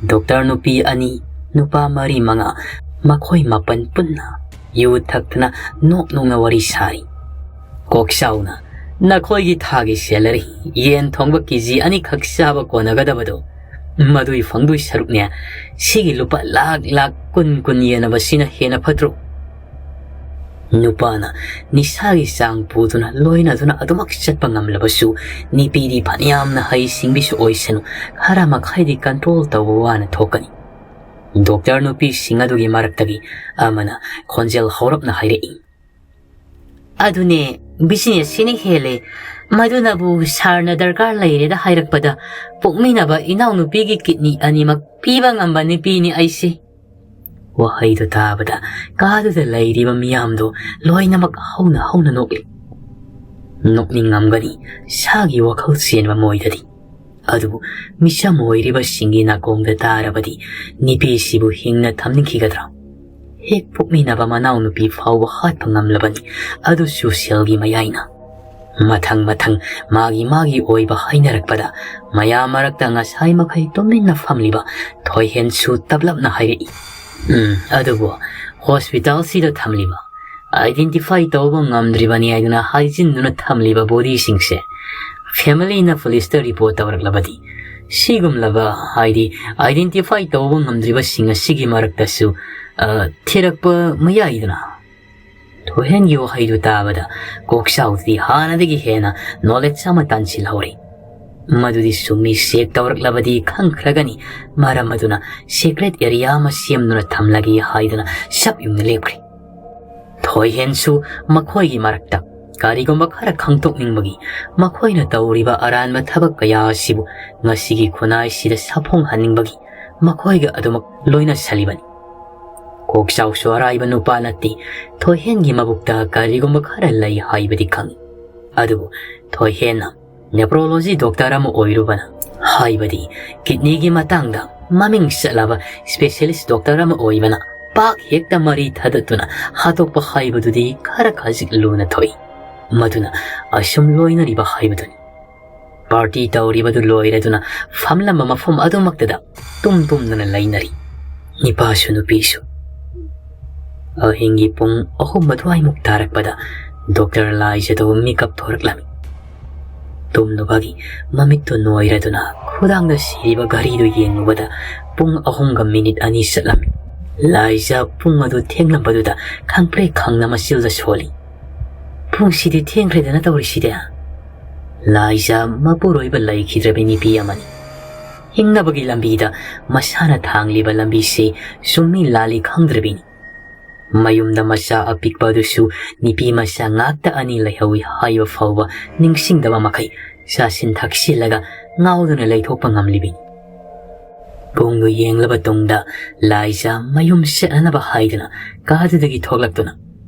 ꯗꯣꯛꯇꯔ ꯅꯨꯄꯤ ꯑꯅꯤ, ꯅꯨꯄꯥ ꯃꯔꯤ ꯃꯉꯥ, ꯃꯈꯣꯏ ꯃꯥꯄꯟ ꯄꯨꯟꯅ ꯌꯨ ꯊꯛꯇꯨꯅ ꯅꯣꯛ ꯅꯣꯛꯅ ꯋꯥꯔꯤ ꯁꯥꯔꯤ꯫ ꯀꯣꯛꯆꯥꯎꯅ, "ꯅꯈꯣꯏꯒꯤ ꯊꯥꯒꯤ ꯁꯦꯂꯔꯤ ꯌꯦꯟ ꯊꯣꯡꯕ ꯀꯦ ꯖꯤ ꯑꯅꯤꯈꯛ ꯆꯥꯕ ꯀꯣꯟꯅꯒꯗꯕꯗꯣ, ꯃꯗꯨꯏ ꯐꯪꯗꯣꯏ ꯁꯔꯨꯛꯅꯦ ꯁꯤꯒꯤ ꯂꯨꯄꯥ ꯂꯥꯛ ꯂꯥꯛ ꯀꯨꯟ ꯀꯨꯟ ꯌꯦꯟꯅꯕꯁꯤꯅ ꯍꯦꯟꯅ ꯐꯠꯇ꯭ꯔꯣ?" ꯅꯨꯄꯥꯅ ꯅꯤꯁꯥꯒꯤ ꯆꯥꯡ ꯄꯨꯗꯨꯅ ꯂꯣꯏꯅꯗꯨꯅ ꯑꯗꯨꯃꯛ ꯆꯠꯄ ꯉꯝꯂꯕꯁꯨ, ꯅꯨꯄꯤꯗꯤ ꯐꯅꯌꯥꯝꯅ ꯍꯩ ꯁꯤꯡꯕꯤꯁꯨ ꯑꯣꯏꯁꯅꯨ, ꯈꯔ ꯃꯈꯩꯗꯤ ꯀꯟꯇ꯭ꯔꯣꯜ ꯇꯧꯕ ꯋꯥꯅ ꯊꯣꯛꯀꯅꯤ꯫ ꯗꯣꯛꯇꯔ ꯅꯨꯄꯤꯁꯤꯡ ꯑꯗꯨꯒꯤ ꯃꯔꯛꯇꯒꯤ ꯑꯃꯅ ꯈꯣꯟꯖꯦꯜ ꯍꯧꯔꯞꯅ ꯍꯥꯏꯔꯛꯏ, "ꯑꯗꯨꯅꯦ, ꯕꯤꯖꯤꯅꯦꯁꯁꯤꯅ ꯍꯦꯜꯂꯦ꯫ ꯃꯗꯨꯅꯕꯨ ꯁꯥꯔꯅ ꯗꯔꯀꯥꯔ ꯂꯩꯔꯦꯗ ꯍꯥꯏꯔꯛꯄꯗ, ꯄꯣꯛꯃꯤꯟꯅꯕ ꯏꯅꯥꯎꯅꯨꯄꯤꯒꯤ ꯀꯤꯗꯅꯤ ꯑꯅꯤꯃꯛ ꯄꯤꯕ ꯉꯝꯕ ꯅꯨꯄꯤꯅꯤ ꯑꯩꯁꯦ꯫" ꯋꯥꯍꯩꯗꯨ ꯇꯥꯕꯗ ꯀꯥꯗꯨꯗ ꯂꯩꯔꯤꯕ ꯃꯤꯌꯥꯝꯗꯨ ꯂꯣꯏꯅꯃꯛ ꯍꯧꯅ ꯍꯧꯅ ꯅꯣꯛꯂꯤ꯫ ꯅꯣꯛꯅꯤꯡꯉꯝꯒꯅꯤ ꯁꯥꯒꯤ ꯋꯥꯈꯜ ꯆꯦꯟꯕ ꯃꯣꯏꯗꯗꯤ꯫ ꯑꯗꯨꯕꯨ ꯃꯤꯆꯝ ꯑꯣꯏꯔꯤꯕꯁꯤꯡꯒꯤ ꯅꯥꯀꯣꯡꯗ ꯇꯥꯔꯕꯗꯤ ꯅꯨꯄꯤꯁꯤꯕꯨ ꯍꯤꯡꯅ ꯊꯝꯅꯤꯡꯈꯤꯒꯗ꯭ꯔꯥ? ꯍꯦꯛ ꯄꯣꯛꯃꯤꯟꯅꯕ ꯃꯅꯥꯎꯅꯨꯄꯤ ꯐꯥꯎꯕ ꯍꯥꯠꯄ ꯉꯝꯂꯕꯅꯤ, ꯑꯗꯨꯁꯨ ꯁꯦꯜꯒꯤ ꯃꯌꯥꯏꯅ꯫ ꯃꯊꯪ ꯃꯊꯪ ꯃꯥꯒꯤ ꯃꯥꯒꯤ ꯑꯣꯏꯕ ꯍꯥꯏꯅꯔꯛꯄꯗ ꯃꯌꯥꯝ ꯃꯔꯛꯇ ꯉꯁꯥꯏ ꯃꯈꯩ ꯇꯨꯃꯤꯟꯅ ꯐꯝꯂꯤꯕ ꯊꯣꯏꯍꯦꯟꯁꯨ ꯇꯞꯂꯞꯅ ꯍꯥꯏꯔꯛꯏ, "ꯎꯝ, ꯑꯗꯨꯕꯨ ꯍꯣꯁꯄꯤꯇꯥꯜꯁꯤꯗ ꯊꯝꯂꯤꯕ, identify ꯇꯧꯕ ꯉꯝꯗ꯭ꯔꯤꯕꯅꯤ ꯍꯥꯏꯗꯨꯅ ꯍꯥꯏꯖꯤꯟꯗꯨꯅ ꯊꯝꯂꯤꯕ ꯕꯣꯗꯤꯁꯤꯡꯁꯦ ꯐꯦꯃꯤꯂꯤꯅ ꯄꯨꯂꯤꯁꯇ ꯔꯤꯄꯣꯔꯠ ꯇꯧꯔꯛꯂꯕꯗꯤ, ꯁꯤꯒꯨꯝꯂꯕ, ꯍꯥꯏꯗꯤ identify ꯇꯧꯕ ꯉꯝꯗ꯭ꯔꯤꯕꯁꯤꯡ ꯑꯁꯤꯒꯤ ꯃꯔꯛꯇꯁꯨ, ꯑ, ꯊꯤꯔꯛꯄ ꯃꯌꯥꯏꯗꯅ?" ꯊꯣꯏꯍꯦꯟꯒꯤ ꯋꯥꯍꯩꯗꯨ ꯇꯥꯕꯗ ꯀꯣꯛꯆꯥꯎꯗꯤ ꯍꯥꯟꯅꯗꯒꯤ ꯍꯦꯟꯅ ꯅꯣꯂꯦꯖ ꯑꯃ ꯇꯥꯟꯁꯤꯜꯍꯧꯔꯦ꯫ ꯃꯗꯨꯗꯤ ꯁꯨꯝꯃꯤ ꯆꯦꯛ ꯇꯧꯔꯛꯂꯕꯗꯤ ꯈꯪꯈ꯭ꯔꯒꯅꯤ, ꯃꯔꯝ ꯑꯗꯨꯅ ꯁꯤꯀ꯭ꯔꯦꯠ ꯑꯦꯔꯤꯌꯥ ꯑꯃ ꯁꯦꯝꯗꯨꯅ ꯊꯝꯂꯒꯦ ꯍꯥꯏꯗꯨꯅ ꯁꯞ ꯌꯨꯡꯅ ꯂꯦꯞꯈ꯭ꯔꯦ꯫ ꯊꯣꯏꯍꯦꯟꯁꯨ ꯃꯈꯣꯏꯒꯤ ꯃꯔꯛꯇ ꯀꯔꯤꯒꯨꯝꯕ ꯈꯔ ꯈꯪꯗꯣꯛꯅꯤꯡꯕꯒꯤ, ꯃꯈꯣꯏꯅ ꯇꯧꯔꯤꯕ ꯑꯔꯥꯟꯕ ꯊꯕꯛ ꯀꯌꯥ ꯑꯁꯤꯕꯨ ꯉꯁꯤꯒꯤ ꯈꯨꯟꯅꯥꯏꯁꯤꯗ ꯁꯥꯐꯣꯡꯍꯟꯅꯤꯡꯕꯒꯤ ꯃꯈꯣꯏꯒ ꯑꯗꯨꯃꯛ ꯂꯣꯏꯅꯁꯜꯂꯤꯕꯅꯤ꯫ ꯀꯣꯛꯆꯥꯎꯁꯨ ꯑꯔꯥꯏꯕ ꯅꯨꯄꯥ ꯅꯠꯇꯦ꯫ ꯊꯣꯏꯍꯦꯟꯒꯤ ꯃꯕꯨꯛꯇ ꯀꯔꯤꯒꯨꯝꯕ ꯈꯔ ꯂꯩ ꯍꯥꯏꯕꯗꯤ ꯈꯪꯏ꯫ ꯑꯗꯨꯕꯨ ꯊꯣꯏꯍꯦꯟꯅ ꯅꯦꯄ꯭ꯔꯣꯂꯣꯖꯤ ꯗꯣꯛꯇꯔ ꯑꯃ ꯑꯣꯏꯔꯨꯕꯅ, ꯍꯥꯏꯕꯗꯤ ꯀꯤꯗꯅꯤꯒꯤ ꯃꯇꯥꯡꯗ ꯃꯃꯤꯡ ꯆꯠꯂꯕ ꯁ꯭ꯄꯦꯁꯤꯌꯦꯂꯤꯁ ꯗꯣꯛꯇꯔ ꯑꯃ ꯑꯣꯏꯕꯅ, ꯄꯥꯛ ꯍꯦꯛꯇ ꯃꯔꯤ ꯊꯗꯠꯇꯨꯅ ꯍꯥꯠꯇꯣꯛꯄ ꯍꯥꯏꯕꯗꯨꯗꯤ ꯈꯔ ꯈꯖꯤꯛ ꯂꯨꯅ ꯊꯣꯛꯏ꯫ ꯃꯗꯨꯅ ꯑꯁꯨꯝ ꯂꯣꯏꯅꯔꯤꯕ ꯍꯥꯏꯕꯗꯨꯅꯤ꯫ ꯄꯥꯔꯇꯤ ꯇꯧꯔꯤꯕꯗꯨ ꯂꯣꯏꯔꯗꯨꯅ ꯐꯝꯂꯝꯕ ꯃꯐꯝ ꯑꯗꯨꯃꯛꯇꯗ ꯇꯨꯝ ꯇꯨꯝꯗꯨꯅ ꯂꯩꯅꯔꯤ, ꯅꯤꯄꯥꯁꯨ ꯅꯨꯄꯤꯁꯨ꯫ ꯑꯍꯤꯡꯒꯤ ꯄꯨꯡ ꯑꯍꯨꯝ ꯑꯗꯨꯋꯥꯏꯃꯨꯛ ꯇꯥꯔꯛꯄꯗ ꯗꯣꯛꯇꯔ ꯂꯥꯏꯖꯗꯣ ꯃꯤꯀꯞ ꯊꯣꯔꯛꯂꯝꯃꯤ꯫ ꯇꯨꯝꯂꯨꯕꯒꯤ ꯃꯃꯤꯠꯇꯨ ꯅꯣꯏꯔꯗꯨꯅ ꯈꯨꯗꯥꯡꯗ ꯁꯤꯔꯤꯕ ꯘꯔꯤꯗꯨ ꯌꯦꯡꯂꯨꯕꯗ ꯄꯨꯡ ꯑꯍꯨꯝꯒ ꯃꯤꯅꯤꯠ ꯑꯅꯤ ꯆꯠꯂꯝꯃꯤ꯫ ꯂꯥꯏꯖ ꯄꯨꯡ ꯑꯗꯨ ꯊꯦꯡꯂꯝꯕꯗꯨꯗ ꯈꯪꯄ꯭ꯔꯦꯛ ꯈꯪꯅ ꯃꯆꯤꯜꯗ ꯁꯣꯜꯂꯤ꯫ "ꯄꯨꯡꯁꯤꯗꯤ ꯊꯦꯡꯈ꯭ꯔꯦꯗꯅ ꯇꯧꯔꯤꯁꯤꯗꯤ"꯫ ꯂꯥꯏꯖ ꯃꯄꯨꯔꯣꯏꯕ ꯂꯩꯈꯤꯗ꯭ꯔꯕꯤ ꯅꯨꯄꯤ ꯑꯃꯅꯤ꯫ ꯍꯤꯡꯅꯕꯒꯤ ꯂꯝꯕꯤꯗ ꯃꯁꯥꯅ ꯊꯥꯡꯂꯤꯕ ꯂꯝꯕꯤꯁꯤ ꯆꯨꯝꯃꯤ ꯂꯥꯜꯂꯤ ꯈꯪꯗ꯭ꯔꯕꯤꯅꯤ꯫ ꯃꯌꯨꯝꯗ ꯃꯆꯥ ꯑꯄꯤꯛꯄ ꯑꯗꯨꯁꯨ ꯅꯨꯄꯤ ꯃꯆꯥ ꯉꯥꯛꯇ ꯑꯅꯤ ꯂꯩꯍꯧꯏ ꯍꯥꯏꯕ ꯐꯥꯎꯕ ꯅꯤꯡꯁꯤꯡꯗꯕ ꯃꯈꯩ ꯆꯥꯁꯤꯟ ꯊꯛꯁꯤꯜꯂꯒ ꯉꯥꯎꯗꯨꯅ ꯂꯩꯊꯣꯛꯄ ꯉꯝꯂꯤꯕꯤꯅꯤ꯫ ꯄꯨꯡꯗꯨ ꯌꯦꯡꯂꯕ ꯇꯨꯡꯗ ꯂꯥꯏꯖ ꯃꯌꯨꯝ ꯆꯠꯅꯅꯕ ꯍꯥꯏꯗꯨꯅ ꯀꯥꯗꯨꯗꯒꯤ ꯊꯣꯛꯂꯛꯇꯨꯅ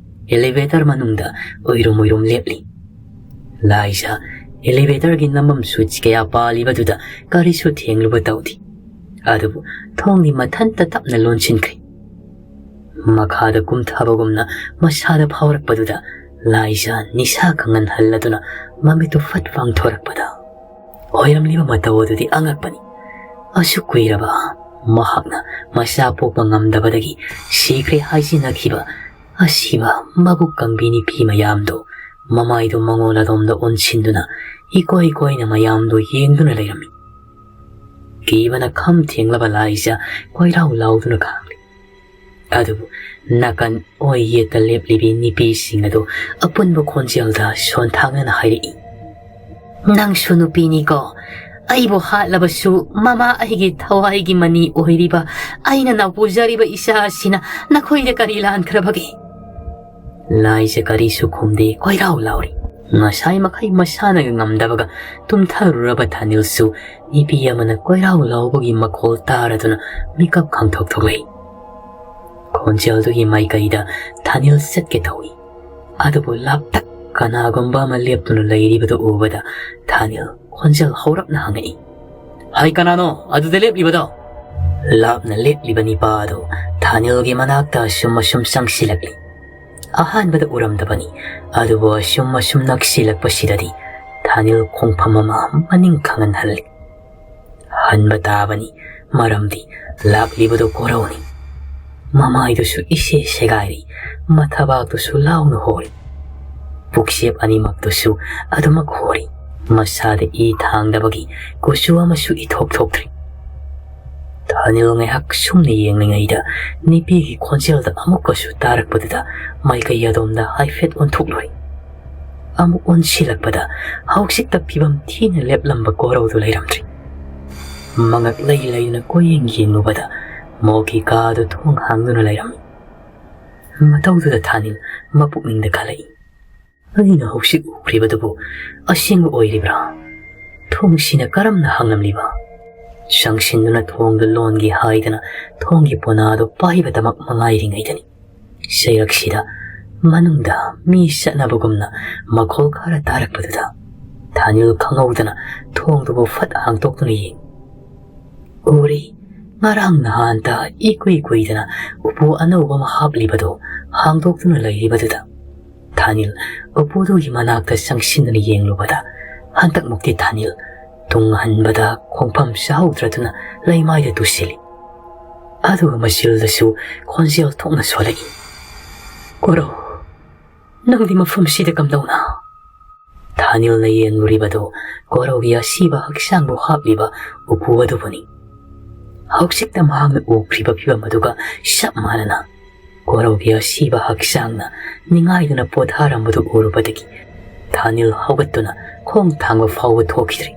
ꯑꯦꯂꯤꯚꯦꯇꯔ ꯃꯅꯨꯡꯗ ꯎꯏꯔꯨꯝ ꯎꯏꯔꯨꯝ ꯂꯦꯞꯂꯤ꯫ ꯂꯥꯏꯖ ꯑꯦꯂꯤꯚꯦꯇꯔꯒꯤ ꯅꯝꯐꯝ ꯁ꯭ꯋꯤꯆ ꯀꯌꯥ ꯄꯥꯜꯂꯤꯕꯗꯨꯗ ꯀꯔꯤꯁꯨ ꯊꯦꯡꯂꯨꯕ ꯇꯧꯗꯦ꯫ ꯑꯗꯨꯕꯨ ꯊꯣꯡꯗꯤ ꯃꯊꯟꯇ ꯇꯞꯅ ꯂꯣꯟꯁꯤꯟꯈ꯭ꯔꯦ꯫ ꯃꯈꯥꯗ ꯀꯨꯝꯊꯕꯒꯨꯝꯅ ꯃꯁꯥꯗ ꯐꯥꯎꯔꯛꯄꯗꯨꯗ ꯂꯥꯏꯖꯥ ꯅꯤꯁꯥ ꯈꯪꯍꯟꯍꯜꯂꯗꯨꯅ ꯃꯃꯤꯠꯇꯨ ꯐꯠ ꯄꯥꯡꯊꯣꯔꯛꯄꯗ ꯑꯣꯏꯔꯝꯂꯤꯕ ꯃꯇꯧ ꯑꯗꯨꯗꯤ ꯑꯉꯛꯄꯅꯤ꯫ ꯑꯁꯨꯛ ꯀꯨꯏꯔꯕ ꯃꯍꯥꯛꯅ ꯃꯆꯥ ꯄꯣꯛꯄ ꯉꯝꯗꯕꯗꯒꯤ ꯁꯤꯈ꯭ꯔꯦ ꯍꯥꯏꯖꯤꯟꯅꯈꯤꯕ ꯑꯁꯤꯕ ꯃꯕꯨꯛ ꯀꯪꯕꯤ ꯅꯨꯄꯤ ꯃꯌꯥꯝꯗꯨ ꯃꯃꯥꯏꯗꯨ ꯃꯉꯣꯟ ꯑꯗꯣꯝꯗ ꯑꯣꯟꯁꯤꯟꯗꯨꯅ ꯏꯀꯣꯏ ꯀꯣꯏꯅ ꯃꯌꯥꯝꯗꯨ ꯌꯦꯡꯗꯨꯅ ꯂꯩꯔꯝꯃꯤ꯫ ꯀꯤꯕꯅ ꯈꯝ ꯊꯦꯡꯂꯕ ꯂꯥꯏꯖꯥ ꯀꯣꯏꯔꯥꯎ ꯂꯥꯎꯗꯨꯅ ꯈꯥꯡꯂꯤ꯫ ꯑꯗꯨꯕꯨ ꯅꯥꯀꯟ ꯑꯣꯏ ꯌꯦꯠꯇ ꯂꯦꯞꯂꯤꯕꯤ ꯅꯨꯄꯤꯁꯤꯡ ꯑꯗꯨ ꯑꯄꯨꯟꯕ ꯈꯣꯟꯖꯦꯜꯗ ꯁꯣꯟꯊꯥꯡꯅꯅ ꯍꯥꯏꯔꯛꯏ, "ꯅꯪꯁꯨ ꯅꯨꯄꯤꯅꯤꯀꯣ? ꯑꯩꯕꯨ ꯍꯥꯠꯂꯕꯁꯨ ꯃꯃꯥ ꯑꯩꯒꯤ ꯊꯋꯥꯏꯒꯤ ꯃꯅꯤ ꯑꯣꯏꯔꯤꯕ ꯑꯩꯅ ꯅꯧꯄꯨꯖꯔꯤꯕ ꯏꯆꯥ ꯑꯁꯤꯅ ꯅꯈꯣꯏꯗ ꯀꯔꯤ ꯂꯥꯟꯈ꯭ꯔꯕꯒꯦ?" ꯂꯥꯏꯖꯥ ꯀꯔꯤꯁꯨ ꯈꯨꯝꯗꯦ, ꯀꯣꯏꯔꯥꯎ ꯂꯥꯎꯔꯤ꯫ ꯉꯁꯥꯏ ꯃꯈꯩ ꯃꯁꯥꯅꯒ ꯉꯝꯗꯕꯒ ꯇꯨꯝꯊꯔꯨꯔꯕ ꯊꯥꯅꯤꯜꯁꯨ ꯅꯨꯄꯤ ꯑꯃꯅ ꯀꯣꯏꯔꯥꯎ ꯂꯥꯎꯕꯒꯤ ꯃꯈꯣꯜ ꯇꯥꯔꯗꯨꯅ ꯃꯤꯀꯞ ꯈꯪꯊꯣꯛ ꯊꯣꯛꯂꯛꯏ꯫ ꯈꯣꯟꯖꯦꯜꯗꯨꯒꯤ ꯃꯥꯏꯀꯩꯗ ꯊꯥꯅꯤꯜ ꯆꯠꯀꯦ ꯇꯧꯏ꯫ ꯑꯗꯨꯕꯨ ꯂꯥꯞꯇꯛ ꯀꯅꯥꯒꯨꯝꯕ ꯑꯃ ꯂꯦꯞꯇꯨꯅ ꯂꯩꯔꯤꯕꯗꯨ ꯎꯕꯗ ꯊꯥꯅꯤꯜ ꯈꯣꯟꯖꯦꯜ ꯍꯧꯔꯞꯅ ꯍꯪꯉꯛꯏ, "ꯍꯩ, ꯀꯅꯥꯅꯣ ꯑꯗꯨꯗ ꯂꯦꯞꯂꯤꯕꯗꯣ?" ꯂꯥꯞꯅ ꯂꯦꯞꯂꯤꯕ ꯅꯤꯄꯥ ꯑꯗꯨ ꯊꯥꯅꯤꯜꯒꯤ ꯃꯅꯥꯛꯇ ꯑꯁꯨꯝ ꯑꯁꯨꯝ ꯆꯪꯁꯤꯜꯂꯛꯂꯤ꯫ ꯑꯍꯥꯟꯕꯗ ꯎꯔꯝꯗꯕꯅꯤ, ꯑꯗꯨꯕꯨ ꯑꯁꯨꯝ ꯑꯁꯨꯝ ꯅꯛꯁꯤꯜꯂꯛꯄꯁꯤꯗꯗꯤ ꯊꯥꯅꯤꯜ ꯈꯣꯡꯐꯝ ꯑꯃ ꯃꯅꯤꯡ ꯈꯪꯍꯟꯍꯜꯂꯤ꯫ ꯍꯟꯕ ꯇꯥꯕꯅꯤ, ꯃꯔꯝꯗꯤ ꯂꯥꯛꯂꯤꯕꯗꯨ ꯀꯣꯔꯧꯅꯤ꯫ ꯃꯃꯥꯏꯗꯨꯁꯨ ꯏꯁꯦ ꯁꯦꯒꯥꯏꯔꯤ, ꯃꯊꯕꯥꯛꯇꯨꯁꯨ ꯂꯥꯎꯅ ꯍꯣꯔꯤ꯫ ꯄꯨꯛꯆꯦꯞ ꯑꯅꯤꯃꯛꯇꯨꯁꯨ ꯑꯗꯨꯃꯛ ꯍꯣꯔꯤ꯫ ꯃꯁꯥꯗ ꯏ ꯊꯥꯡꯗꯕꯒꯤ ꯀꯨꯆꯨ ꯑꯃꯁꯨ ꯏꯊꯣꯛ ꯊꯣꯛꯇ꯭ꯔꯤ꯫ ꯊꯥꯅꯤꯜ ꯉꯥꯏꯍꯥꯛ ꯁꯨꯝꯅ ꯌꯦꯡꯂꯤꯉꯩꯗ ꯅꯨꯄꯤꯒꯤ ꯈꯣꯟꯖꯦꯜꯗ ꯑꯃꯨꯛꯀꯁꯨ ꯇꯥꯔꯛꯄꯗꯨꯗ ꯃꯥꯏꯀꯩ ꯑꯗꯣꯝꯗ ꯍꯥꯏꯐꯦꯠ ꯑꯣꯟꯊꯣꯛꯂꯨꯔꯦ꯫ ꯑꯃꯨꯛ ꯑꯣꯟꯁꯤꯜꯂꯛꯄꯗ ꯍꯧꯖꯤꯛꯇ ꯐꯤꯕꯝ ꯊꯤꯅ ꯂꯦꯞꯂꯝꯕ ꯀꯣꯔꯧꯗꯨ ꯂꯩꯔꯝꯗ꯭ꯔꯤ꯫ ꯃꯉꯛ ꯂꯩ ꯂꯩꯗꯨꯅ ꯀꯣꯏꯌꯦꯡ ꯌꯦꯡꯂꯨꯕꯗ ꯃꯣꯛꯀꯤ ꯀꯥꯗꯨ ꯊꯣꯡ ꯍꯥꯡꯗꯨꯅ ꯂꯩꯔꯝꯃꯤ꯫ ꯃꯇꯧꯗꯨꯗ ꯊꯥꯅꯤꯜ ꯃꯄꯨꯛꯅꯤꯡꯗ ꯈꯜꯂꯛꯏ, "ꯑꯩꯅ ꯍꯧꯖꯤꯛ ꯎꯈ꯭ꯔꯤꯕꯗꯨꯕꯨ ꯑꯁꯦꯡꯕ ꯑꯣꯏꯔꯤꯕ꯭ꯔꯥ? ꯊꯣꯡꯁꯤꯅ ꯀꯔꯝꯅ ꯍꯥꯡꯂꯝꯂꯤꯕ?" ꯆꯪꯁꯤꯟꯗꯨꯅ ꯊꯣꯡꯗꯨ ꯂꯣꯟꯒꯦ ꯍꯥꯏꯗꯅ ꯊꯣꯡꯒꯤ ꯄꯣꯅꯥꯗꯨ ꯄꯥꯏꯕꯗꯃꯛ ꯃꯉꯥꯏꯔꯤꯉꯩꯗꯅꯤ ꯆꯩꯔꯛꯁꯤꯗ ꯃꯅꯨꯡꯗ ꯃꯤ ꯆꯠꯅꯕꯒꯨꯝꯅ ꯃꯈꯣꯜ ꯈꯔ ꯇꯥꯔꯛꯄꯗꯨꯗ ꯊꯥꯅꯤꯜ ꯈꯪꯍꯧꯗꯅ ꯊꯣꯡꯗꯨꯕꯨ ꯐꯠ ꯍꯥꯡꯇꯣꯛꯇꯨꯅ ꯌꯦꯡ ꯎꯔꯤ꯫ ꯉꯔꯥꯡ ꯅꯍꯥꯟꯇ ꯏꯀꯨꯏ ꯀꯨꯏꯗꯅ ꯎꯄꯨ ꯑꯅꯧꯕ ꯑꯃ ꯍꯥꯞꯂꯤꯕꯗꯨ ꯍꯥꯡꯗꯣꯛꯇꯨꯅ ꯂꯩꯔꯤꯕꯗꯨꯗ ꯊꯥꯅꯤꯜ ꯎꯄꯨꯗꯨꯒꯤ ꯃꯅꯥꯛꯇ ꯆꯪꯁꯤꯟꯗꯨꯅ ꯌꯦꯡꯂꯨꯕꯗ ꯍꯟꯗꯛꯃꯨꯛꯇꯤ ꯊꯥꯅꯤꯜ ꯇꯨꯡ ꯍꯟꯕꯗ ꯈꯣꯡꯐꯝ ꯆꯥꯍꯧꯗ꯭ꯔꯗꯨꯅ ꯂꯩꯃꯥꯏꯗ ꯇꯨꯁꯤꯜꯂꯤ꯫ ꯑꯗꯨꯒ ꯃꯆꯤꯜꯗꯁꯨ ꯈꯣꯟꯖꯦꯜ ꯊꯣꯛꯅ ꯁꯣꯜꯂꯛꯏ, "ꯀꯣꯔꯧ, ꯅꯪꯗꯤ ꯃꯐꯝꯁꯤꯗ ꯀꯝꯗꯧꯅ?" ꯊꯥꯅꯤꯜꯅ ꯌꯦꯡꯂꯨꯔꯤꯕꯗꯨ ꯀꯣꯔꯧꯒꯤ ꯑꯁꯤꯕ ꯍꯛꯆꯥꯡꯕꯨ ꯍꯥꯞꯂꯤꯕ ꯎꯄꯨ ꯑꯗꯨꯕꯨꯅꯤ꯫ ꯍꯧꯖꯤꯛꯇ ꯃꯍꯥꯛꯅ ꯎꯈ꯭ꯔꯤꯕ ꯐꯤꯕꯝ ꯑꯗꯨꯒ ꯆꯞ ꯃꯥꯟꯅꯅ ꯀꯣꯔꯧꯒꯤ ꯑꯁꯤꯕ ꯍꯛꯆꯥꯡꯅ ꯅꯤꯡꯉꯥꯏꯗꯨꯅ ꯄꯣꯊꯥꯔꯝꯕꯗꯨ ꯎꯔꯨꯕꯗꯒꯤ ꯊꯥꯅꯤꯜ ꯍꯧꯒꯠꯇꯨꯅ ꯈꯣꯡ ꯊꯥꯡꯕ ꯐꯥꯎꯕ ꯊꯣꯛꯈꯤꯗ꯭ꯔꯤ꯫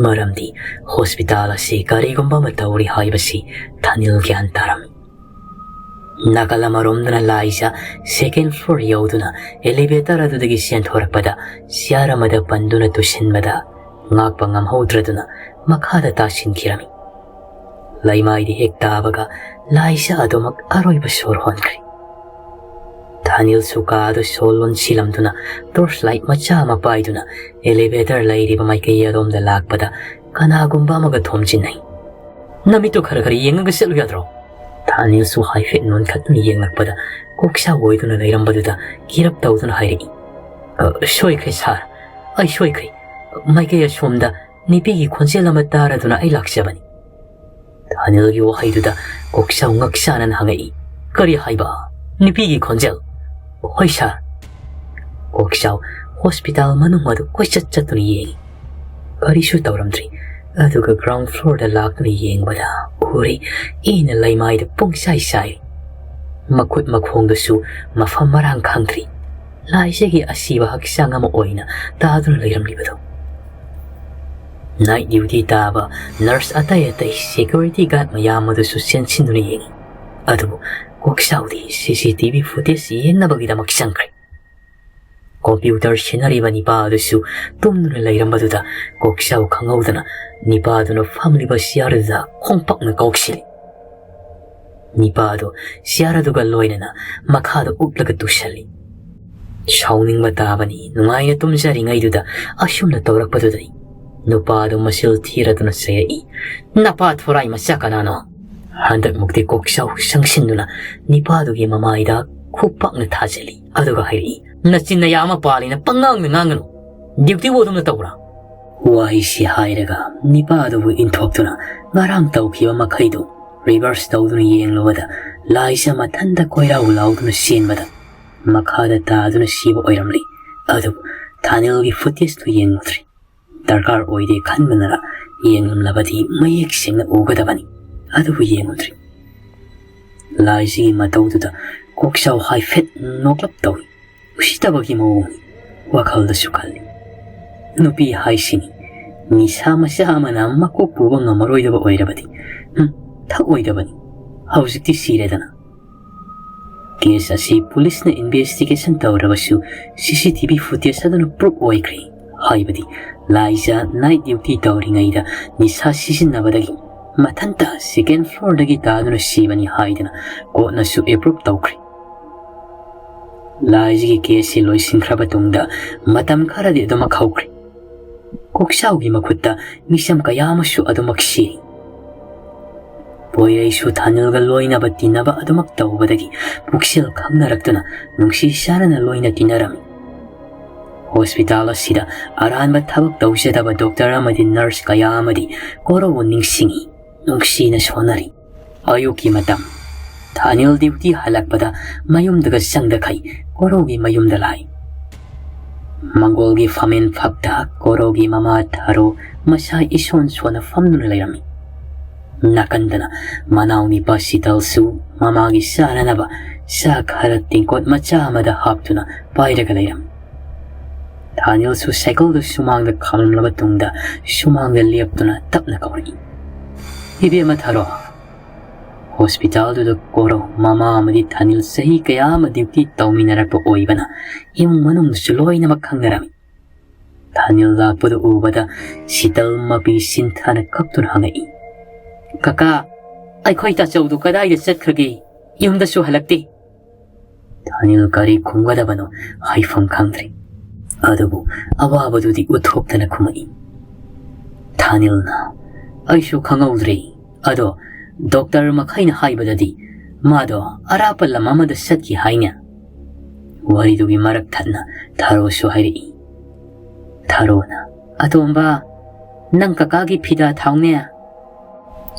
ꯃꯔꯝꯗꯤ ꯍꯣꯁꯄꯤꯇꯥꯜ ꯑꯁꯤ ꯀꯔꯤꯒꯨꯝꯕ ꯑꯃ ꯇꯧꯔꯤ ꯍꯥꯏꯕꯁꯤ ꯊꯥꯅꯤꯜ ꯒ꯭ꯌꯥꯟ ꯇꯥꯔꯝꯃꯤ꯫ ꯅꯥꯀꯜ ꯑꯃꯔꯣꯝꯗꯅ ꯂꯥꯏꯖ ꯁꯦꯀꯦꯟ ꯐ꯭ꯂꯣꯔ ꯌꯧꯗꯨꯅ ꯑꯦꯂꯤꯚꯦꯇꯔ ꯑꯗꯨꯗꯒꯤ ꯆꯦꯟꯊꯣꯔꯛꯄꯗ ꯆꯤꯌꯥꯔ ꯑꯃꯗ ꯄꯟꯗꯨꯅ ꯇꯨꯁꯤꯟꯕꯗ ꯉꯥꯛꯄ ꯉꯝꯍꯧꯗ꯭ꯔꯗꯨꯅ ꯃꯈꯥꯗ ꯇꯥꯁꯤꯟꯈꯤꯔꯝꯃꯤ꯫ ꯂꯩꯃꯥꯏꯗ ꯍꯦꯛ ꯇꯥꯕꯒ ꯂꯥꯏꯖ ꯑꯗꯨꯃꯛ ꯑꯔꯣꯏꯕ ꯁꯣꯔ ꯍꯣꯟꯈ꯭ꯔꯦ꯫ ꯊꯥꯅꯤꯜꯁꯨ ꯀꯥꯗ ꯁꯣ ꯂꯣꯟꯁꯤꯜꯂꯝꯗꯨꯅ ꯇꯣꯔꯆ ꯂꯥꯏꯠ ꯃꯆꯥ ꯑꯃ ꯄꯥꯏꯗꯨꯅ ꯑꯦꯂꯤꯚꯦꯇꯔ ꯂꯩꯔꯤꯕ ꯃꯥꯏꯀꯩ ꯑꯗꯣꯝꯗ ꯂꯥꯛꯄꯗ ꯀꯅꯥꯒꯨꯝꯕ ꯑꯃꯒ ꯊꯣꯝꯖꯤꯟꯅꯩ꯫ "ꯅꯃꯤꯠꯇꯨ ꯈꯔ ꯈꯔ ꯌꯦꯡꯉꯒ ꯆꯠꯂꯨ ꯌꯥꯗ꯭ꯔꯣ?" ꯊꯥꯅꯤꯜꯁꯨ ꯍꯥꯏꯐꯦꯠ ꯅꯣꯟꯈꯠꯇꯨꯅ ꯌꯦꯡꯂꯛꯄꯗ ꯀꯣꯛꯆꯥꯎ ꯑꯣꯏꯗꯨꯅ ꯂꯩꯔꯝꯕꯗꯨꯗ ꯀꯤꯔꯞ ꯇꯧꯗꯨꯅ ꯍꯥꯏꯔꯛꯏ, "ꯑ, ꯁꯣꯏꯈ꯭ꯔꯦ ꯁꯥꯔ, ꯑꯩ ꯁꯣꯏꯈ꯭ꯔꯦ꯫ ꯃꯥꯏꯀꯩ ꯑꯁꯣꯝꯗ ꯅꯨꯄꯤꯒꯤ ꯈꯣꯟꯖꯦꯜ ꯑꯃ ꯇꯥꯔꯗꯨꯅ ꯑꯩ ꯂꯥꯛꯆꯕꯅꯤ꯫" ꯊꯥꯅꯤꯜꯒꯤ ꯋꯥꯍꯩꯗꯨꯗ ꯀꯣꯛꯆꯥꯎ ꯉꯛ ꯆꯥꯟꯅꯅ ꯍꯪꯉꯛꯏ, "ꯀꯔꯤ ꯍꯥꯏꯕ? ꯅꯨꯄꯤꯒꯤ ꯈꯣꯟꯖꯦꯜ?" "ꯍꯣꯏ ꯁꯥꯔ꯫" ꯀꯣꯛꯆꯥꯎ ꯍꯣꯁꯄꯤꯇꯥꯜ ꯃꯅꯨꯡ ꯑꯗꯨ ꯀꯣꯏꯆꯠ ꯆꯠꯇꯨꯅ ꯌꯦꯡꯏ꯫ ꯀꯔꯤꯁꯨ ꯇꯧꯔꯝꯗ꯭ꯔꯤ꯫ ꯑꯗꯨꯒ ꯒ꯭ꯔꯥꯎꯟ ꯐ꯭ꯂꯣꯔꯗ ꯂꯥꯛꯇꯨꯅ ꯌꯦꯡꯕꯗ ꯎꯔꯤ, ꯏꯅ ꯂꯩꯃꯥꯏꯗ ꯄꯨꯡꯆꯥꯏ ꯆꯥꯏꯔꯤ꯫ ꯃꯈꯨꯠ ꯃꯈꯣꯡꯗꯨꯁꯨ ꯃꯐꯝ ꯃꯔꯥꯡ ꯈꯪꯗ꯭ꯔꯤ꯫ ꯂꯥꯏꯖꯒꯤ ꯑꯁꯤꯕ ꯍꯛꯆꯥꯡ ꯑꯃ ꯑꯣꯏꯅ ꯇꯥꯗꯨꯅ ꯂꯩꯔꯝꯂꯤꯕꯗꯨ꯫ ꯅꯥꯏꯠ ꯗ꯭ꯌꯨꯇꯤ ꯇꯥꯕ ꯅꯔꯁ ꯑꯇꯩ ꯑꯇꯩ ꯁꯦꯀ꯭ꯌꯨꯔꯤꯇꯤ ꯒꯥꯔꯗ ꯃꯌꯥꯝ ꯑꯗꯨꯁꯨ ꯆꯦꯟꯁꯤꯟꯗꯨꯅ ꯌꯦꯡꯏ꯫ ꯑꯗꯨꯕꯨ ꯀꯣꯛꯆꯥꯎꯗꯤ ꯁꯤ ꯁꯤ ꯇꯤ ꯚꯤ ꯐꯨꯇꯦꯖ ꯌꯦꯡꯅꯕꯒꯤꯗꯃꯛ ꯆꯪꯈ꯭ꯔꯦ꯫ ꯀꯝꯄ꯭ꯌꯨꯇꯔ ꯁꯤꯟꯅꯔꯤꯕ ꯅꯤꯄꯥ ꯑꯗꯨꯁꯨ ꯇꯨꯝꯗꯨꯅ ꯂꯩꯔꯝꯕꯗꯨꯗ ꯀꯣꯛꯆꯥꯎ ꯈꯪꯍꯧꯗꯅ ꯅꯤꯄꯥꯗꯨꯅ ꯐꯝꯂꯤꯕ ꯆꯤꯌꯥꯔꯗꯨꯗ ꯈꯣꯡꯄꯛꯅ ꯀꯥꯎꯁꯤꯜꯂꯤ꯫ ꯅꯤꯄꯥꯗꯨ ꯆꯤꯌꯥꯔ ꯑꯗꯨꯒ ꯂꯣꯏꯅꯅ ꯃꯈꯥꯗ ꯎꯞꯂꯒ ꯇꯨꯁꯜꯂꯤ꯫ ꯁꯥꯎꯅꯤꯡꯕ ꯇꯥꯕꯅꯤ, ꯅꯨꯡꯉꯥꯏꯅ ꯇꯨꯝꯖꯔꯤꯉꯩꯗꯨꯗ ꯑꯁꯨꯝꯅ ꯇꯧꯔꯛꯄꯗꯨꯗꯅꯤ꯫ ꯅꯨꯄꯥꯗꯨ ꯃꯁꯤꯜ ꯊꯤꯔꯗꯨꯅ ꯆꯩꯔꯛꯏ, "ꯅꯄꯥ ꯊꯣꯔꯥꯏ ꯃꯆꯥ ꯀꯅꯥꯅꯣ?" ꯍꯟꯗꯛꯃꯨꯛꯇꯤ ꯀꯣꯛꯆꯥꯎ ꯆꯪꯁꯤꯟꯗꯨꯅ ꯅꯤꯄꯥꯗꯨꯒꯤ ꯃꯃꯥꯏꯗ ꯈꯨꯄꯥꯛꯅ ꯊꯥꯖꯤꯜꯂꯤ꯫ ꯑꯗꯨꯒ ꯍꯥꯏꯔꯛꯏ, "ꯅꯆꯤꯟ ꯅꯌꯥ ꯑꯃ ꯄꯥꯜꯂꯤꯅ ꯄꯪꯉꯥꯡꯗ ꯉꯥꯡꯒꯅꯨ꯫ ꯗ꯭ꯌꯨꯇꯤꯕꯨ ꯑꯗꯨꯝꯅ ꯇꯧꯕ꯭ꯔꯥ?" ꯋꯥꯍꯩꯁꯤ ꯍꯥꯏꯔꯒ ꯅꯤꯄꯥꯗꯨꯕꯨ ꯏꯟꯊꯣꯛꯇꯨꯅ ꯉꯔꯥꯡ ꯇꯧꯈꯤꯕ ꯃꯈꯩꯗꯨ ꯔꯤꯚꯔꯁ ꯇꯧꯗꯨꯅ ꯌꯦꯡꯂꯨꯕꯗ ꯂꯥꯏꯖ ꯃꯊꯟꯇ ꯀꯣꯏꯔꯥꯎ ꯂꯥꯎꯗꯨꯅ ꯆꯦꯟꯕꯗ ꯃꯈꯥꯗ ꯇꯥꯗꯨꯅ ꯁꯤꯕ ꯑꯣꯏꯔꯝꯂꯤ꯫ ꯑꯗꯨꯕꯨ ꯊꯥꯅꯤꯜꯒꯤ ꯐꯨꯇꯦꯖꯇꯨ ꯌꯦꯡꯉꯨꯗ꯭ꯔꯤ꯫ ꯗꯔꯀꯥꯔ ꯑꯣꯏꯗꯦ ꯈꯟꯕꯅꯔ ꯌꯦꯡꯂꯝꯂꯕꯗꯤ ꯃꯌꯦꯛ ꯁꯦꯡꯅ ꯎꯒꯗꯕꯅꯤ꯫ ꯑꯗꯨꯕꯨ ꯌꯦꯡꯉꯨꯗ꯭ꯔꯤ꯫ ꯂꯥꯏꯖꯤꯒꯤ ꯃꯇꯧꯗꯨꯗ ꯀꯣꯛꯆꯥꯎ ꯍꯥꯏꯐꯦꯠ ꯅꯣꯛꯂꯞ ꯇꯧꯏ꯫ ꯎꯁꯤꯠꯇꯕꯒꯤ ꯃꯑꯣꯡꯅꯤ꯫ ꯋꯥꯈꯜꯗꯁꯨ ꯈꯜꯂꯤ, "ꯅꯨꯄꯤ ꯍꯥꯏꯁꯤꯅꯤ, ꯅꯤꯁꯥ ꯃꯆꯥ ꯑꯃꯅ ꯃꯀꯣꯛ ꯄꯨꯕ ꯉꯝꯃꯔꯣꯏꯗꯕ ꯑꯣꯏꯔꯕꯗꯤ, ꯎꯝ, ꯊꯛꯑꯣꯏꯗꯕꯅꯤ꯫ ꯍꯧꯖꯤꯛꯇꯤ ꯁꯤꯔꯦꯗꯅ꯫" ꯀꯦꯁ ꯑꯁꯤ ꯄꯨꯂꯤꯁꯅ ꯏꯟꯚꯦꯁꯇꯤꯒꯦꯁꯟ ꯇꯧꯔꯕꯁꯨ ꯁꯤ ꯁꯤ ꯇꯤ ꯚꯤ ꯐꯨꯇꯦꯖ ꯑꯗꯨꯅ ꯄ꯭ꯔꯨꯐ ꯑꯣꯏꯈ꯭ꯔꯦ꯫ ꯍꯥꯏꯕꯗꯤ ꯂꯥꯏꯖ ꯅꯥꯏꯠ ꯗ꯭ꯌꯨꯇꯤ ꯇꯧꯔꯤꯉꯩꯗ ꯅꯤꯁꯥ ꯁꯤꯖꯤꯟꯅꯕꯗꯒꯤ ꯃꯊꯟꯇ ꯁꯦꯀꯦꯟ ꯐ꯭ꯂꯣꯔꯗꯒꯤ ꯇꯥꯗꯨꯅ ꯁꯤꯕꯅꯤ ꯍꯥꯏꯗꯅ ꯀꯣꯔꯠꯅꯁꯨ ꯑꯦꯄ꯭ꯔꯨꯐ ꯇꯧꯈ꯭ꯔꯦ꯫ ꯂꯥꯏꯖꯤꯒꯤ ꯀꯦꯁꯁꯤ ꯂꯣꯏꯁꯤꯟꯈ꯭ꯔꯕ ꯇꯨꯡꯗ ꯃꯇꯝ ꯈꯔꯗꯤ ꯑꯗꯨꯃꯛ ꯍꯧꯈ꯭ꯔꯦ꯫ ꯀꯣꯛꯆꯥꯎꯒꯤ ꯃꯈꯨꯠꯇ ꯃꯤꯆꯝ ꯀꯌꯥ ꯑꯃꯁꯨ ꯑꯗꯨꯃꯛ ꯁꯤꯔꯤ꯫ ꯄꯣꯏꯔꯩꯁꯨ ꯊꯥꯅꯤꯜꯒ ꯂꯣꯏꯅꯕ ꯇꯤꯟꯅꯕ ꯑꯗꯨꯃꯛ ꯇꯧꯕꯗꯒꯤ ꯄꯨꯛꯁꯦꯜ ꯈꯪꯅꯔꯛꯇꯨꯅ ꯅꯨꯡꯁꯤ ꯆꯥꯟꯅꯅ ꯂꯣꯏꯅ ꯇꯤꯟꯅꯔꯝꯃꯤ꯫ ꯍꯣꯁꯄꯤꯇꯥꯜ ꯑꯁꯤꯗ ꯑꯔꯥꯟꯕ ꯊꯕꯛ ꯇꯧꯖꯗꯕ ꯗꯣꯛꯇꯔ ꯑꯃꯗꯤ ꯅꯔꯁ ꯀꯌꯥ ꯑꯃꯗꯤ ꯀꯣꯔꯧꯕꯨ ꯅꯤꯡꯁꯤꯡꯉꯤ, ꯅꯨꯡꯁꯤꯅ ꯁꯣꯟꯅꯔꯤ꯫ ꯑꯌꯨꯛꯀꯤ ꯃꯇꯝ꯫ ꯊꯥꯅꯤꯜ ꯗ꯭ꯌꯨꯇꯤ ꯍꯜꯂꯛꯄꯗ ꯃꯌꯨꯝꯗꯒ ꯆꯪꯗꯈꯩ ꯀꯣꯔꯧꯒꯤ ꯃꯌꯨꯝꯗ ꯂꯥꯛꯏ꯫ ꯃꯪꯒꯣꯜꯒꯤ ꯐꯝꯃꯦꯟ ꯐꯛꯇ ꯀꯣꯔꯧꯒꯤ ꯃꯃꯥ ꯊꯥꯔꯣ ꯃꯁꯥ ꯏꯁꯣꯟ ꯁꯣꯟꯅ ꯐꯝꯗꯨꯅ ꯂꯩꯔꯝꯃꯤ꯫ ꯅꯥꯀꯟꯗꯅ ꯃꯅꯥꯎ ꯅꯤꯄꯥ ꯁꯤꯇꯜꯁꯨ ꯃꯃꯥꯒꯤ ꯆꯥꯅꯅꯕ ꯆꯥ ꯈꯔ ꯇꯦꯡꯀꯣꯠ ꯃꯆꯥ ꯑꯃꯗ ꯍꯥꯞꯇꯨꯅ ꯄꯥꯏꯔꯒ ꯂꯩꯔꯝꯃꯤ꯫ ꯊꯥꯅꯤꯜꯁꯨ ꯁꯥꯏꯀꯜꯗꯨ ꯁꯨꯃꯥꯡꯗ ꯈꯥꯝꯂꯝꯂꯕ ꯇꯨꯡꯗ ꯁꯨꯃꯥꯡꯗ ꯂꯦꯞꯇꯨꯅ ꯇꯞꯅ ꯀꯧꯔꯛꯏ, "ꯏꯕꯦꯝꯃ ꯊꯥꯔꯣ!" ꯍꯣꯁꯄꯤꯇꯥꯜꯗꯨꯗ ꯀꯣꯔꯧ ꯃꯃꯥ ꯑꯃꯗꯤ ꯊꯥꯅꯤꯜ ꯆꯍꯤ ꯀꯌꯥ ꯑꯃ ꯗ꯭ꯌꯨꯇꯤ ꯇꯧꯃꯤꯟꯅꯔꯛꯄ ꯑꯣꯏꯕꯅ ꯏꯃꯨꯡ ꯃꯅꯨꯡꯗꯁꯨ ꯂꯣꯏꯅꯃꯛ ꯈꯪꯅꯔꯝꯃꯤ꯫ ꯊꯥꯅꯤꯜ ꯂꯥꯛꯄꯗꯨ ꯎꯕꯗ ꯁꯤꯇꯜ ꯃꯄꯤ ꯁꯤꯟꯊꯥꯅ ꯀꯞꯇꯨꯅ ꯍꯪꯉꯛꯏ, "ꯀꯀꯥ, ꯑꯩꯈꯣꯏ ꯇꯥꯆꯧꯗꯨ ꯀꯗꯥꯏꯗ ꯆꯠꯈ꯭ꯔꯒꯦ? ꯌꯨꯝꯗꯁꯨ ꯍꯜꯂꯛꯇꯦ꯫" ꯊꯥꯅꯤꯜ ꯀꯔꯤ ꯈꯨꯝꯒꯗꯕꯅꯣ ꯍꯥꯏꯐꯝ ꯈꯪꯗ꯭ꯔꯦ꯫ ꯑꯗꯨꯕꯨ ꯑꯋꯥꯕꯗꯨꯗꯤ ꯎꯠꯊꯣꯛꯇꯅ ꯈꯨꯝꯃꯛꯏ, ꯊꯥꯅꯤꯜꯅ, "ꯑꯩꯁꯨ ꯈꯪꯍꯧꯗ꯭ꯔꯦ꯫ ꯑꯗꯣ ꯗꯣꯛꯇꯔ ꯃꯈꯩꯅ ꯍꯥꯏꯕꯗꯗꯤ ꯃꯥꯗꯣ ꯑꯔꯥꯞꯄ ꯂꯝ ꯑꯃꯗ ꯆꯠꯈꯤ ꯍꯥꯏꯅꯦ꯫" ꯋꯥꯔꯤꯗꯨꯒꯤ ꯃꯔꯛ ꯊꯠꯅ ꯊꯥꯔꯣꯁꯨ ꯍꯥꯏꯔꯛꯏ꯫ ꯊꯥꯔꯣꯅ, "ꯑꯇꯣꯝꯕ, ꯅꯪ ꯀꯀꯥꯒꯤ ꯐꯤꯗꯥ ꯊꯥꯎꯅꯦ꯫"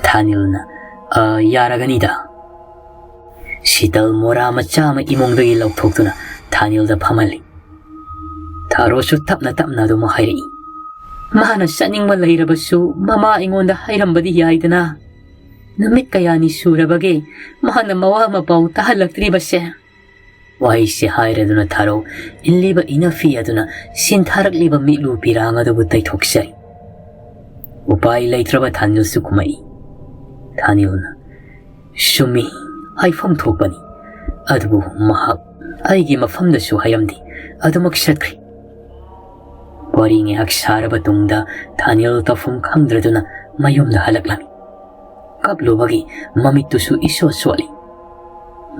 ꯊꯥꯅꯤꯜꯅ, "ꯑ, ꯌꯥꯔꯒꯅꯤꯗ꯫" ꯁꯤꯇꯜ ꯃꯣꯔꯥ ꯃꯆꯥ ꯑꯃ ꯏꯃꯨꯡꯗꯒꯤ ꯂꯧꯊꯣꯛꯇꯨꯅ ꯊꯥꯅꯤꯜꯗ ꯐꯝꯍꯜꯂꯤ꯫ ꯊꯥꯔꯣꯁꯨ ꯇꯞꯅ ꯇꯞꯅ ꯑꯗꯨꯃꯛ ꯍꯥꯏꯔꯛꯏ꯫ "ꯃꯥꯅ ꯆꯠꯅꯤꯡꯕ ꯂꯩꯔꯕꯁꯨ ꯃꯃꯥ ꯑꯩꯉꯣꯟꯗ ꯍꯥꯏꯔꯝꯕꯗꯤ ꯌꯥꯏꯗꯅ꯫ ꯅꯨꯃꯤꯠ ꯀꯌꯥꯅꯤ ꯁꯨꯔꯕꯒꯦ ꯃꯥꯅ ꯃꯋꯥ ꯃꯄꯥꯎ ꯇꯥꯍꯜꯂꯛꯇ꯭ꯔꯤꯕꯁꯦ?" ꯋꯥꯍꯩꯁꯦ ꯍꯥꯏꯔꯗꯨꯅ ꯊꯥꯔꯣ ꯏꯜꯂꯤꯕ ꯏꯅꯐꯤ ꯑꯗꯨꯅ ꯁꯤꯟꯊꯥꯔꯛꯂꯤꯕ ꯃꯤꯠꯂꯨ ꯄꯤꯔꯥꯡ ꯑꯗꯨꯕꯨ ꯇꯩꯊꯣꯛꯆꯔꯤ꯫ ꯎꯄꯥꯏ ꯂꯩꯇ꯭ꯔꯕ ꯊꯥꯅꯤꯜꯁꯨ ꯀꯨꯝꯃꯛꯏ꯫ ꯊꯥꯅꯤꯜꯅ, "ꯆꯨꯝꯃꯤ, ꯍꯥꯏꯐꯝ ꯊꯣꯛꯄꯅꯤ꯫ ꯑꯗꯨꯕꯨ ꯃꯍꯥꯛ ꯑꯩꯒꯤ ꯃꯐꯝꯗꯁꯨ ꯍꯥꯏꯔꯝꯗꯦ, ꯑꯗꯨꯃꯛ ꯆꯠꯈ꯭ꯔꯦ꯫" ꯋꯥꯔꯤ ꯉꯥꯏꯍꯥꯛ ꯁꯥꯔꯕ ꯇꯨꯡꯗ ꯊꯥꯅꯤꯜ ꯇꯧꯐꯝ ꯈꯪꯗ꯭ꯔꯗꯨꯅ ꯃꯌꯨꯝꯗ ꯍꯜꯂꯛꯂꯝꯃꯤ꯫ ꯀꯞꯂꯨꯕꯒꯤ ꯃꯃꯤꯠꯇꯨꯁꯨ ꯏꯁꯣ ꯁꯣꯠꯂꯤ꯫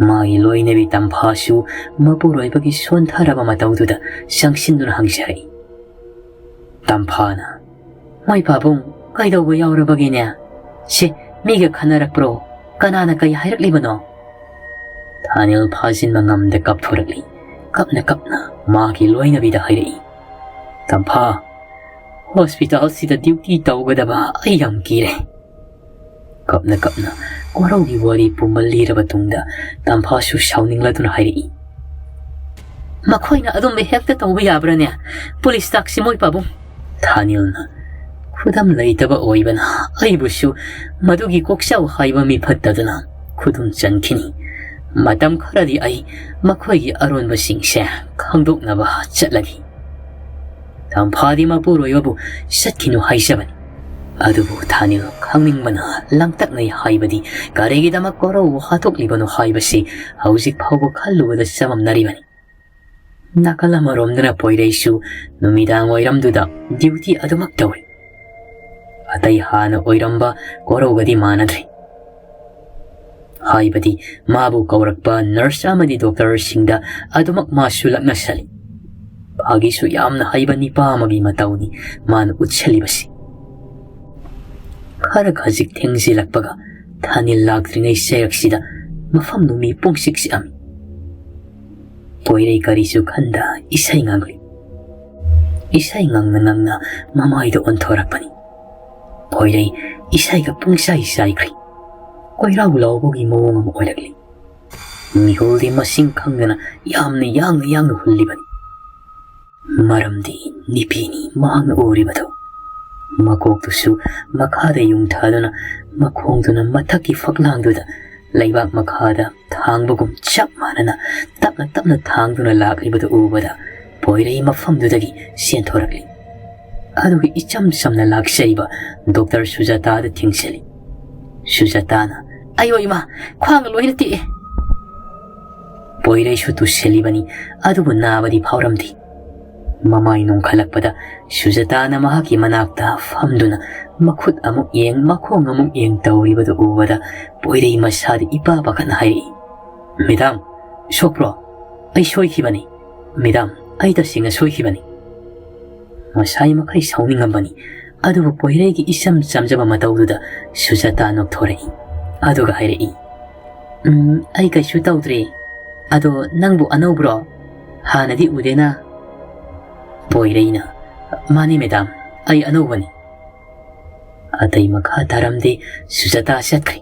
ꯃꯥꯒꯤ ꯂꯣꯏꯅꯕꯤ ꯇꯝꯐꯥꯁꯨ ꯃꯄꯨꯔꯣꯏꯕꯒꯤ ꯁꯣꯟꯊꯔꯕ ꯃꯇꯧꯗꯨꯗ ꯆꯪꯁꯤꯟꯗꯨꯅ ꯍꯪꯖꯔꯛꯏ꯫ ꯇꯝꯐꯥꯅ, "ꯃꯣꯏ ꯄꯥꯕꯨꯡ, ꯀꯩꯗꯧꯕ ꯌꯥꯎꯔꯕꯒꯦꯅꯦ? ꯁꯦ, ꯃꯤꯒ ꯈꯟꯅꯔꯛꯄ꯭ꯔꯣ? ꯀꯅꯥꯅ ꯀꯩ ꯍꯥꯏꯔꯛꯂꯤꯕꯅꯣ?" ꯊꯥꯅꯤꯜ ꯐꯥꯖꯤꯟꯕ ꯉꯝꯗ ꯀꯞꯊꯣꯔꯛꯂꯤ꯫ ꯀꯞꯅ ꯀꯞꯅ ꯃꯥꯒꯤ ꯂꯣꯏꯅꯕꯤꯗ ꯍꯥꯏꯔꯛꯏ, "ꯇꯝꯐꯥ, ꯍꯣꯁꯄꯤꯇꯥꯜꯁꯤꯗ ꯗ꯭ꯌꯨꯇꯤ ꯇꯧꯒꯗꯕ ꯑꯩ ꯌꯥꯝ ꯀꯤꯔꯦ꯫" ꯀꯞꯅ ꯀꯞꯅ ꯀꯣꯔꯧꯒꯤ ꯋꯥꯔꯤ ꯄꯨꯝꯕ ꯂꯤꯔꯕ ꯇꯨꯡꯗ ꯇꯝꯐꯥꯁꯨ ꯁꯥꯎꯅꯤꯡꯂꯗꯨꯅ ꯍꯥꯏꯔꯛꯏ, "ꯃꯈꯣꯏꯅ ꯑꯗꯨꯝꯕ ꯍꯦꯛꯇ ꯇꯧꯕ ꯌꯥꯕ꯭ꯔꯥꯅꯦ? ꯄꯨꯂꯤꯁ ꯇꯥꯛꯁꯤ ꯃꯣꯏ ꯄꯥꯕꯨꯡ꯫" ꯊꯥꯅꯤꯜꯅ, "ꯈꯨꯗꯝ ꯂꯩꯇꯕ ꯑꯣꯏꯕꯅ ꯑꯩꯕꯨꯁꯨ ꯃꯗꯨꯒꯤ ꯀꯣꯛꯆꯥꯎ ꯍꯥꯏꯕ ꯃꯤ ꯐꯠꯇꯗꯨꯅ ꯈꯨꯗꯨꯝ ꯆꯟꯈꯤꯅꯤ꯫ ꯃꯇꯝ ꯈꯔꯗꯤ ꯑꯩ ꯃꯈꯣꯏꯒꯤ ꯑꯔꯣꯟꯕꯁꯤꯡꯁꯦ ꯈꯪꯗꯣꯛꯅꯕ ꯆꯠꯂꯒꯦ꯫" ꯇꯝꯐꯥꯗꯤ ꯃꯄꯨꯔꯣꯏꯕꯕꯨ ꯆꯠꯈꯤꯅꯨ ꯍꯥꯏꯖꯕꯅꯤ꯫ ꯑꯗꯨꯕꯨ ꯊꯥꯅꯤꯜ ꯈꯪꯅꯤꯡꯕꯅ ꯂꯥꯡꯇꯛꯅꯩ ꯍꯥꯏꯕꯗꯤ ꯀꯔꯤꯒꯤꯗꯃꯛ ꯀꯣꯔꯧꯕꯨ ꯍꯥꯠꯇꯣꯛꯂꯤꯕꯅꯣ ꯍꯥꯏꯕꯁꯤ ꯍꯧꯖꯤꯛ ꯐꯥꯎꯕ ꯈꯜꯂꯨꯕꯗ ꯆꯃꯝꯅꯔꯤꯕꯅꯤ꯫ ꯅꯥꯀꯜ ꯑꯃꯔꯣꯝꯗꯅ ꯄꯣꯏꯔꯩꯁꯨ ꯅꯨꯃꯤꯗꯥꯡ ꯋꯥꯏꯔꯝꯗꯨꯗ ꯗ꯭ꯌꯨꯇꯤ ꯑꯗꯨꯃꯛ ꯇꯧꯏ꯫ ꯑꯇꯩ ꯍꯥꯟꯅ ꯑꯣꯏꯔꯝꯕ ꯀꯣꯔꯧꯒꯗꯤ ꯃꯥꯟꯅꯗ꯭ꯔꯦ꯫ ꯍꯥꯏꯕꯗꯤ ꯃꯥꯕꯨ ꯀꯧꯔꯛꯄ ꯅꯔꯁ ꯑꯃꯗꯤ ꯗꯣꯛꯇꯔꯁꯤꯡꯗ ꯑꯗꯨꯃꯛ ꯃꯥꯁꯨ ꯂꯛꯅꯁꯜꯂꯤ꯫ ꯐꯥꯒꯤꯁꯨ ꯌꯥꯝꯅ ꯍꯩꯕ ꯅꯤꯄꯥ ꯑꯃꯒꯤ ꯃꯇꯧꯅꯤ ꯃꯥꯅ ꯎꯠꯁꯜꯂꯤꯕꯁꯤ꯫ ꯈꯔ ꯈꯖꯤꯛ ꯊꯦꯡꯖꯤꯜꯂꯛꯄꯒ ꯊꯥꯅꯤꯜ ꯂꯥꯛꯇ꯭ꯔꯤꯉꯩ ꯆꯩꯔꯛꯁꯤꯗ ꯃꯐꯝꯗꯨ ꯃꯤ ꯄꯨꯡꯆꯤꯛ ꯆꯤꯛꯑꯝꯃꯤ꯫ ꯄꯣꯏꯔꯩ ꯀꯔꯤꯁꯨ ꯈꯟꯗ ꯏꯁꯩ ꯉꯥꯡꯂꯤ꯫ ꯏꯁꯩ ꯉꯪꯅ ꯉꯪꯅ ꯃꯃꯥꯏꯗ ꯑꯣꯟꯊꯣꯔꯛꯄꯅꯤ꯫ ꯄꯣꯏꯔꯩ ꯏꯁꯩꯒ ꯄꯨꯡꯆꯥꯏ ꯆꯥꯏꯈ꯭ꯔꯤ꯫ ꯀꯣꯏꯔꯥꯎ ꯂꯥꯎꯕꯒꯤ ꯃꯑꯣꯡ ꯑꯃ ꯑꯣꯏꯔꯛꯂꯤ꯫ ꯃꯤꯍꯨꯜꯗꯤ ꯃꯁꯤꯡ ꯈꯪꯗꯅ ꯌꯥꯝꯅ ꯌꯥꯡꯅ ꯌꯥꯡꯅ ꯍꯨꯜꯂꯤꯕꯅꯤ꯫ ꯃꯔꯝꯗꯤ ꯅꯨꯄꯤꯅꯤ ꯃꯍꯥꯛꯅ ꯎꯔꯤꯕꯗꯨ꯫ ꯃꯀꯣꯛꯇꯨꯁꯨ ꯃꯈꯥꯗ ꯌꯨꯡꯊꯗꯨꯅ, ꯃꯈꯣꯡꯗꯨꯅ ꯃꯊꯛꯀꯤ ꯐꯛꯂꯥꯡꯗꯨꯗ ꯂꯩꯕꯥꯛ ꯃꯈꯥꯗ ꯊꯥꯡꯕꯒꯨꯝ ꯆꯞ ꯃꯥꯟꯅꯅ ꯇꯞꯅ ꯇꯞꯅ ꯊꯥꯡꯗꯨꯅ ꯂꯥꯛꯂꯤꯕꯗꯨ ꯎꯕꯗ ꯄꯣꯏꯔꯩ ꯃꯐꯝꯗꯨꯗꯒꯤ ꯆꯦꯟꯊꯣꯔꯛꯂꯤ꯫ ꯑꯗꯨꯒ ꯏꯆꯝ ꯆꯝꯅ ꯂꯥꯛꯆꯔꯤꯕ ꯗꯣꯛꯇꯔ ꯁꯨꯖꯥꯇꯥꯗ ꯊꯦꯡꯖꯤꯜꯂꯤ꯫ ꯁꯨꯖꯥꯇꯥꯅ, "ꯑꯌꯣ ꯏꯃꯥ, ꯈ꯭ꯋꯥꯡꯒ ꯂꯣꯏꯅ ꯇꯦꯛꯑꯦ!" ꯄꯣꯏꯔꯩꯁꯨ ꯇꯨꯁꯤꯜꯂꯤꯕꯅꯤ, ꯑꯗꯨꯕꯨ ꯅꯥꯕꯗꯤ ꯐꯥꯎꯔꯝꯗꯦ꯫ ꯃꯃꯥꯏ ꯅꯣꯡꯈꯠꯂꯛꯄꯗ ꯁꯨꯖꯥꯇꯥꯅ ꯃꯍꯥꯛꯀꯤ ꯃꯅꯥꯛꯇ ꯐꯝꯗꯨꯅ ꯃꯈꯨꯠ ꯑꯃꯨꯛ ꯌꯦꯡ, ꯃꯈꯣꯡ ꯑꯃꯨꯛ ꯌꯦꯡ ꯇꯧꯔꯤꯕꯗꯨ ꯎꯕꯗ ꯄꯣꯏꯔꯩ ꯃꯁꯥꯗ ꯏꯄꯥ ꯄꯥꯈꯠꯅ ꯍꯥꯏꯔꯛꯏ, "ꯃꯦꯗꯥꯝ, ꯁꯣꯛꯄ꯭ꯔꯣ? ꯑꯩ ꯁꯣꯏꯈꯤꯕꯅꯤ꯫ ꯃꯦꯗꯥꯝ, ꯑꯩ ꯇꯁꯦꯡꯅ ꯁꯣꯏꯈꯤꯕꯅꯤ꯫" ꯉꯁꯥꯏ ꯃꯈꯩ ꯁꯥꯎꯅꯤꯡꯉꯝꯕꯅꯤ, ꯑꯗꯨꯕꯨ ꯄꯣꯏꯔꯩꯒꯤ ꯏꯆꯝ ꯆꯝꯖꯕ ꯃꯇꯧꯗꯨꯗ ꯁꯨꯖꯥꯇꯥ ꯅꯣꯛꯊꯣꯔꯛꯏ꯫ ꯑꯗꯨꯒ ꯍꯥꯏꯔꯛꯏ, "ꯎꯝ, ꯑꯩ ꯀꯩꯁꯨ ꯇꯧꯗ꯭ꯔꯦ꯫ ꯑꯗꯣ ꯅꯪꯕꯨ ꯑꯅꯧꯕ꯭ꯔꯣ? ꯍꯥꯟꯅꯗꯤ ꯎꯗꯦꯅ?" ꯄꯣꯏꯔꯩꯅ, "ꯃꯥꯅꯤ ꯃꯦꯗꯥꯝ, ꯑꯩ ꯑꯅꯧꯕꯅꯤ꯫" ꯑꯇꯩ ꯃꯈꯥ ꯇꯥꯔꯝꯗꯦ, ꯁꯨꯖꯥꯇꯥ ꯆꯠꯈ꯭ꯔꯦ꯫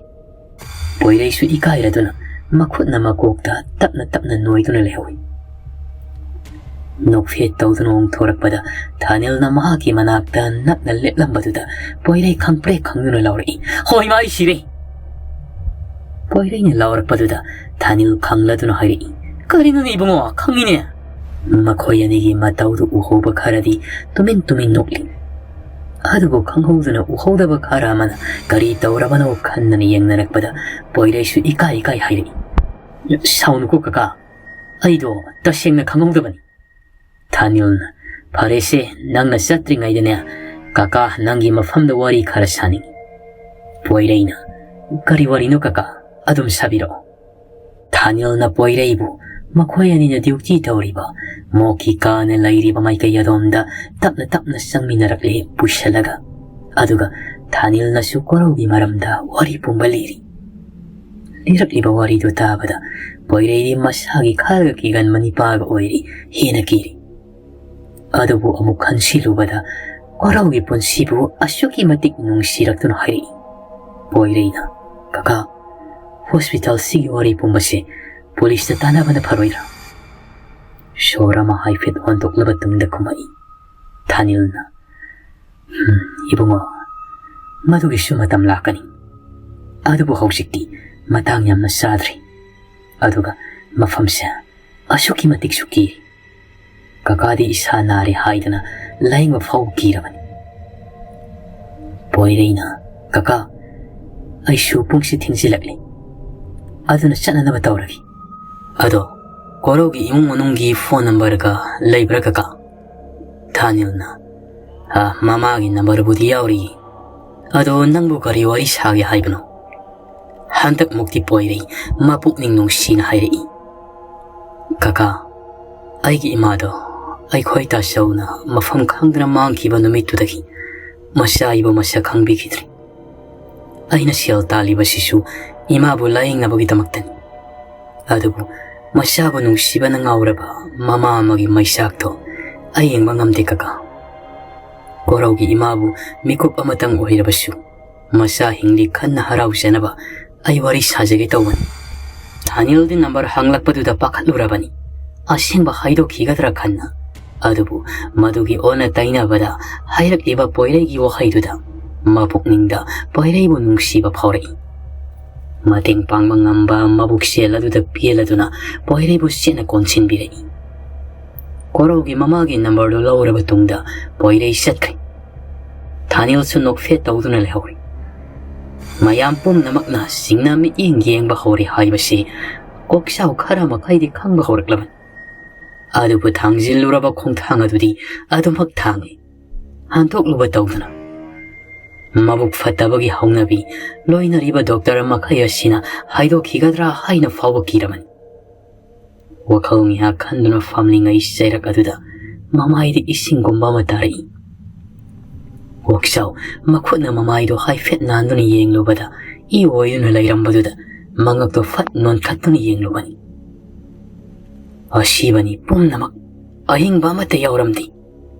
ꯄꯣꯏꯔꯩꯁꯨ ꯏꯀꯥꯏꯔꯗꯨꯅ ꯃꯈꯨꯠꯅ ꯃꯀꯣꯛꯇ ꯇꯞꯅ ꯇꯞꯅ ꯅꯣꯏꯗꯨꯅ ꯂꯩꯍꯧꯏ꯫ ꯅꯣꯛꯐꯦꯠ ꯇꯧꯗꯨꯅ ꯑꯣꯟꯊꯣꯔꯛꯄꯗ ꯊꯥꯅꯤꯜꯅ ꯃꯍꯥꯛꯀꯤ ꯃꯅꯥꯛꯇ ꯅꯛꯅ ꯂꯦꯞꯂꯝꯕꯗꯨꯗ ꯄꯣꯏꯔꯩ ꯈꯪꯄ꯭ꯔꯦꯛ ꯈꯪꯗꯨꯅ ꯂꯥꯎꯔꯛꯏ, "ꯍꯣꯏ ꯏꯃꯥ, ꯑꯩ ꯁꯤꯔꯦ!" ꯄꯣꯏꯔꯩꯅ ꯂꯥꯎꯔꯛꯄꯗꯨꯗ ꯊꯥꯅꯤꯜ ꯈꯪꯂꯗꯨꯅ ꯍꯥꯏꯔꯛꯏ, "ꯀꯔꯤꯅꯣꯅꯦ ꯏꯕꯨꯡꯉꯣ, ꯈꯪꯉꯤꯅꯦ!" ꯃꯈꯣꯏ ꯑꯅꯤꯒꯤ ꯃꯇꯧꯗꯨ ꯎꯍꯧꯕ ꯈꯔꯗꯤ ꯇꯨꯃꯤꯟ ꯇꯨꯃꯤꯟ ꯅꯣꯛꯂꯤ꯫ ꯑꯗꯨꯕꯨ ꯈꯪꯍꯧꯗꯅ ꯎꯍꯧꯗꯕ ꯈꯔ ꯑꯃꯅ ꯀꯔꯤ ꯇꯧꯔꯕꯅꯣ ꯈꯟꯗꯅ ꯌꯦꯡꯅꯔꯛꯄꯗ ꯄꯣꯏꯔꯩꯁꯨ ꯏꯀꯥꯏ ꯏꯀꯥꯏ ꯍꯥꯏꯔꯛꯏ, "ꯁꯥꯎꯅꯨꯀꯣ ꯀꯀꯥ, ꯑꯩꯗꯣ ꯇꯁꯦꯡꯅ ꯈꯪꯍꯧꯗꯕꯅꯤ꯫" ꯊꯥꯅꯤꯜꯅ, "ꯐꯔꯦꯁꯦ, ꯅꯪꯅ ꯆꯠꯇ꯭ꯔꯤꯉꯩꯗꯅꯦ, ꯀꯀꯥ ꯅꯪꯒꯤ ꯃꯐꯝꯗ ꯋꯥꯔꯤ ꯈꯔ ꯁꯥꯅꯤꯡꯉꯤ꯫" ꯄꯣꯏꯔꯩꯅ, "ꯀꯔꯤ ꯋꯥꯔꯤꯅꯣ ꯀꯀꯥ? ꯑꯗꯨꯝ ꯁꯥꯕꯤꯔꯛꯑꯣ꯫" ꯊꯥꯅꯤꯜꯅ ꯄꯣꯏꯔꯩꯕꯨ ꯃꯈꯣꯏ ꯑꯅꯤꯅ ꯗ꯭ꯌꯨꯇꯤ ꯇꯧꯔꯤꯕ ꯃꯣꯛꯀꯤ ꯀꯥꯅ ꯂꯩꯔꯤꯕ ꯃꯥꯏꯀꯩ ꯑꯗꯣꯝꯗ ꯇꯞꯅ ꯇꯞꯅ ꯆꯪꯃꯤꯟꯅꯔꯛꯂꯦ ꯄꯨꯁꯜꯂꯒ꯫ ꯑꯗꯨꯒ ꯊꯥꯅꯤꯜꯅꯁꯨ ꯀꯣꯔꯧꯒꯤ ꯃꯔꯝꯗ ꯋꯥꯔꯤ ꯄꯨꯝꯕ ꯂꯤꯔꯤ꯫ ꯂꯤꯔꯛꯂꯤꯕ ꯋꯥꯔꯤꯗꯨ ꯇꯥꯕꯗ ꯄꯣꯏꯔꯩꯗꯤ ꯃꯁꯥꯒꯤ ꯈꯜꯒ ꯀꯤꯒꯟꯕ ꯅꯤꯄꯥꯒ ꯑꯣꯏꯔꯤ ꯍꯦꯟꯅ ꯀꯤꯔꯤ꯫ ꯑꯗꯨꯕꯨ ꯑꯃꯨꯛ ꯈꯟꯁꯤꯜꯂꯨꯕꯗ ꯀꯣꯔꯧꯒꯤ ꯄꯨꯟꯁꯤꯕꯨ ꯑꯁꯨꯛꯀꯤ ꯃꯇꯤꯛ ꯅꯨꯡꯁꯤꯔꯛꯇꯨꯅ ꯍꯥꯏꯔꯛꯏ꯫ ꯄꯣꯏꯔꯩꯅ, "ꯀꯀꯥ, ꯍꯣꯁꯄꯤꯇꯥꯜꯁꯤꯒꯤ ꯋꯥꯔꯤ ꯄꯨꯝꯕꯁꯦ ꯄꯨꯂꯤꯁꯇ ꯇꯥꯟꯅꯕꯅ ꯐꯔꯣꯏꯗ꯭ꯔꯥ?" ꯁꯣꯔ ꯑꯃ ꯍꯥꯏꯐꯦꯠ ꯍꯣꯟꯗꯣꯛꯂꯕ ꯇꯨꯡꯗ ꯈꯨꯝꯃꯛꯏ ꯊꯥꯅꯤꯜꯅ, "ꯎꯝ, ꯏꯕꯨꯡꯉꯣ, ꯃꯗꯨꯒꯤꯁꯨ ꯃꯇꯝ ꯂꯥꯛꯀꯅꯤ꯫ ꯑꯗꯨꯕꯨ ꯍꯧꯖꯤꯛꯇꯤ ꯃꯇꯥꯡ ꯌꯥꯝꯅ ꯆꯥꯗ꯭ꯔꯤ꯫ ꯑꯗꯨꯒ ꯃꯐꯝꯁꯦ ꯑꯁꯨꯛꯀꯤ ꯃꯇꯤꯛꯁꯨ ꯀꯤꯔꯤ꯫ ꯀꯀꯥꯗꯤ ꯏꯁꯥ ꯅꯥꯔꯦ ꯍꯥꯏꯗꯅ ꯂꯥꯌꯦꯡꯕ ꯐꯥꯎ ꯀꯤꯔꯕꯅꯤ꯫" ꯄꯣꯏꯔꯩꯅ, "ꯀꯀꯥ, ꯑꯩꯁꯨ ꯄꯨꯡꯁꯤ ꯊꯦꯡꯖꯤꯜꯂꯛꯂꯦ꯫ ꯑꯗꯨꯅ ꯆꯠꯅꯅꯕ ꯇꯧꯔꯒꯦ꯫ ꯑꯗꯣ ꯀꯣꯔꯧꯒꯤ ꯏꯃꯨꯡ ꯃꯅꯨꯡꯒꯤ ꯐꯣꯟ ꯅꯝꯕꯔꯒ ꯂꯩꯕ꯭ꯔꯥ, ꯀꯀꯥ?" ꯊꯥꯅꯤꯜꯅ, "ꯑ, ꯃꯃꯥꯒꯤ ꯅꯝꯕꯔꯕꯨꯗꯤ ꯌꯥꯎꯔꯤ꯫ ꯑꯗꯣ ꯅꯪꯕꯨ ꯀꯔꯤ ꯋꯥꯔꯤ ꯁꯥꯒꯦ ꯍꯥꯏꯕꯅꯣ?" ꯍꯟꯗꯛꯃꯨꯛꯇꯤ ꯄꯣꯏꯔꯩ ꯃꯄꯨꯛꯅꯤꯡ ꯅꯨꯡꯁꯤꯅ ꯍꯥꯏꯔꯛꯏ, "ꯀꯀꯥ, ꯑꯩꯒꯤ ꯏꯃꯥꯗꯣ ꯑꯩꯈꯣꯏ ꯇꯥꯆꯧꯅ ꯃꯐꯝ ꯈꯪꯗꯅ ꯃꯥꯡꯈꯤꯕ ꯅꯨꯃꯤꯠꯇꯨꯗꯒꯤ ꯃꯆꯥ ꯑꯩꯕꯨ ꯃꯁꯛ ꯈꯪꯕꯤꯈꯤꯗ꯭ꯔꯦ꯫ ꯑꯩꯅ ꯁꯦꯜ ꯇꯥꯜꯂꯤꯕꯁꯤꯁꯨ ꯏꯃꯥꯕꯨ ꯂꯥꯌꯦꯡꯅꯕꯒꯤꯗꯃꯛꯇꯅꯤ꯫ ꯑꯗꯨꯕꯨ ꯃꯆꯥꯕꯨ ꯅꯨꯡꯁꯤꯕꯅ ꯉꯥꯎꯔꯕ ꯃꯃꯥ ꯑꯃꯒꯤ ꯃꯩꯆꯥꯛꯇꯣ ꯑꯩ ꯌꯦꯡꯕ ꯉꯝꯗꯦ, ꯀꯀꯥ꯫ ꯀꯣꯔꯧꯒꯤ ꯏꯃꯥꯕꯨ ꯃꯤꯀꯨꯞ ꯑꯃꯇꯪ ꯑꯣꯏꯔꯕꯁꯨ ꯃꯆꯥ ꯍꯤꯡꯂꯤ ꯈꯟꯅ ꯍꯔꯥꯎꯖꯅꯕ ꯑꯩ ꯋꯥꯔꯤ ꯁꯥꯖꯒꯦ ꯇꯧꯕꯅꯤ꯫" ꯊꯥꯅꯤꯜꯗꯤ ꯅꯝꯕꯔ ꯍꯪꯂꯛꯄꯗꯨꯗ ꯄꯥꯈꯠꯂꯨꯔꯕꯅꯤ꯫ ꯑꯁꯦꯡꯕ ꯍꯥꯏꯗꯣꯛꯈꯤꯒꯗ꯭ꯔꯥ ꯈꯟꯅ꯫ ꯑꯗꯨꯕꯨ ꯃꯗꯨꯒꯤ ꯑꯣꯟꯅ ꯇꯩꯅꯕꯗ ꯍꯥꯏꯔꯛꯂꯤꯕ ꯄꯣꯏꯔꯩꯒꯤ ꯋꯥꯍꯩꯗꯨꯗ ꯃꯄꯨꯛꯅꯤꯡꯗ ꯄꯣꯏꯔꯩꯕꯨ ꯅꯨꯡꯁꯤꯕ ꯐꯥꯎꯔꯛꯏ꯫ ꯃꯇꯦꯡ ꯄꯥꯡꯕ ꯉꯝꯕ ꯃꯕꯨꯛ ꯆꯦꯜ ꯑꯗꯨꯗ ꯄꯦꯜꯂꯗꯨꯅ ꯄꯣꯏꯔꯩꯕꯨ ꯆꯦꯠꯅ ꯀꯣꯟꯁꯤꯟꯕꯤꯔꯛꯏ꯫ ꯀꯣꯔꯧꯒꯤ ꯃꯃꯥꯒꯤ ꯅꯝꯕꯔꯗꯨ ꯂꯧꯔꯕ ꯇꯨꯡꯗ ꯄꯣꯏꯔꯩ ꯆꯠꯈ꯭ꯔꯦ꯫ ꯊꯥꯅꯤꯜꯁꯨ ꯅꯣꯛꯐꯦꯠ ꯇꯧꯗꯨꯅ ꯂꯩꯍꯧꯔꯤ꯫ ꯃꯌꯥꯝ ꯄꯨꯝꯅꯃꯛꯅ ꯁꯤꯡꯅ ꯃꯤꯠꯌꯦꯡ ꯌꯦꯡꯕ ꯍꯧꯔꯦ ꯍꯥꯏꯕꯁꯤ ꯀꯣꯛꯆꯥꯎ ꯈꯔ ꯃꯈꯩꯗꯤ ꯈꯪꯕ ꯍꯧꯔꯛꯂꯕꯅꯤ꯫ ꯑꯗꯨꯕꯨ ꯊꯥꯡꯖꯤꯜꯂꯨꯔꯕ ꯈꯣꯡꯊꯥꯡ ꯑꯗꯨꯗꯤ ꯑꯗꯨꯃꯛ ꯊꯥꯡꯏ꯫ ꯍꯟꯗꯣꯛꯂꯨꯕ ꯇꯧꯗꯅ꯫ ꯃꯕꯨꯛ ꯐꯠꯇꯕꯒꯤ ꯍꯧꯅꯕꯤ ꯂꯣꯏꯅꯔꯤꯕ ꯗꯣꯛꯇꯔ ꯃꯈꯩ ꯑꯁꯤꯅ ꯍꯥꯏꯗꯣꯛꯈꯤꯒꯗ꯭ꯔꯥ ꯍꯥꯏꯅ ꯐꯥꯎꯕ ꯀꯤꯔꯕꯅꯤ꯫ ꯋꯥꯈꯜ ꯉꯥꯏꯍꯥꯛ ꯈꯟꯗꯨꯅ ꯐꯝꯂꯤꯉꯩ ꯆꯩꯔꯛ ꯑꯗꯨꯗ ꯃꯃꯥꯏꯗ ꯏꯁꯤꯡꯒꯨꯝꯕ ꯑꯃ ꯇꯥꯔꯛꯏ꯫ ꯀꯣꯛꯆꯥꯎ ꯃꯈꯨꯠꯅ ꯃꯃꯥꯏꯗꯣ ꯍꯥꯏꯐꯦꯠ ꯅꯥꯟꯗꯨꯅ ꯌꯦꯡꯂꯨꯕꯗ ꯏ ꯑꯣꯏꯗꯨꯅ ꯂꯩꯔꯝꯕꯗꯨꯗ ꯃꯉꯛꯇꯣ ꯐꯠ ꯅꯣꯟꯈꯠꯇꯨꯅ ꯌꯦꯡꯂꯨꯕꯅꯤ꯫ ꯑꯁꯤꯕꯅꯤ ꯄꯨꯝꯅꯃꯛ, ꯑꯍꯤꯡꯕ ꯑꯃꯠꯇ ꯌꯥꯎꯔꯝꯗꯦ꯫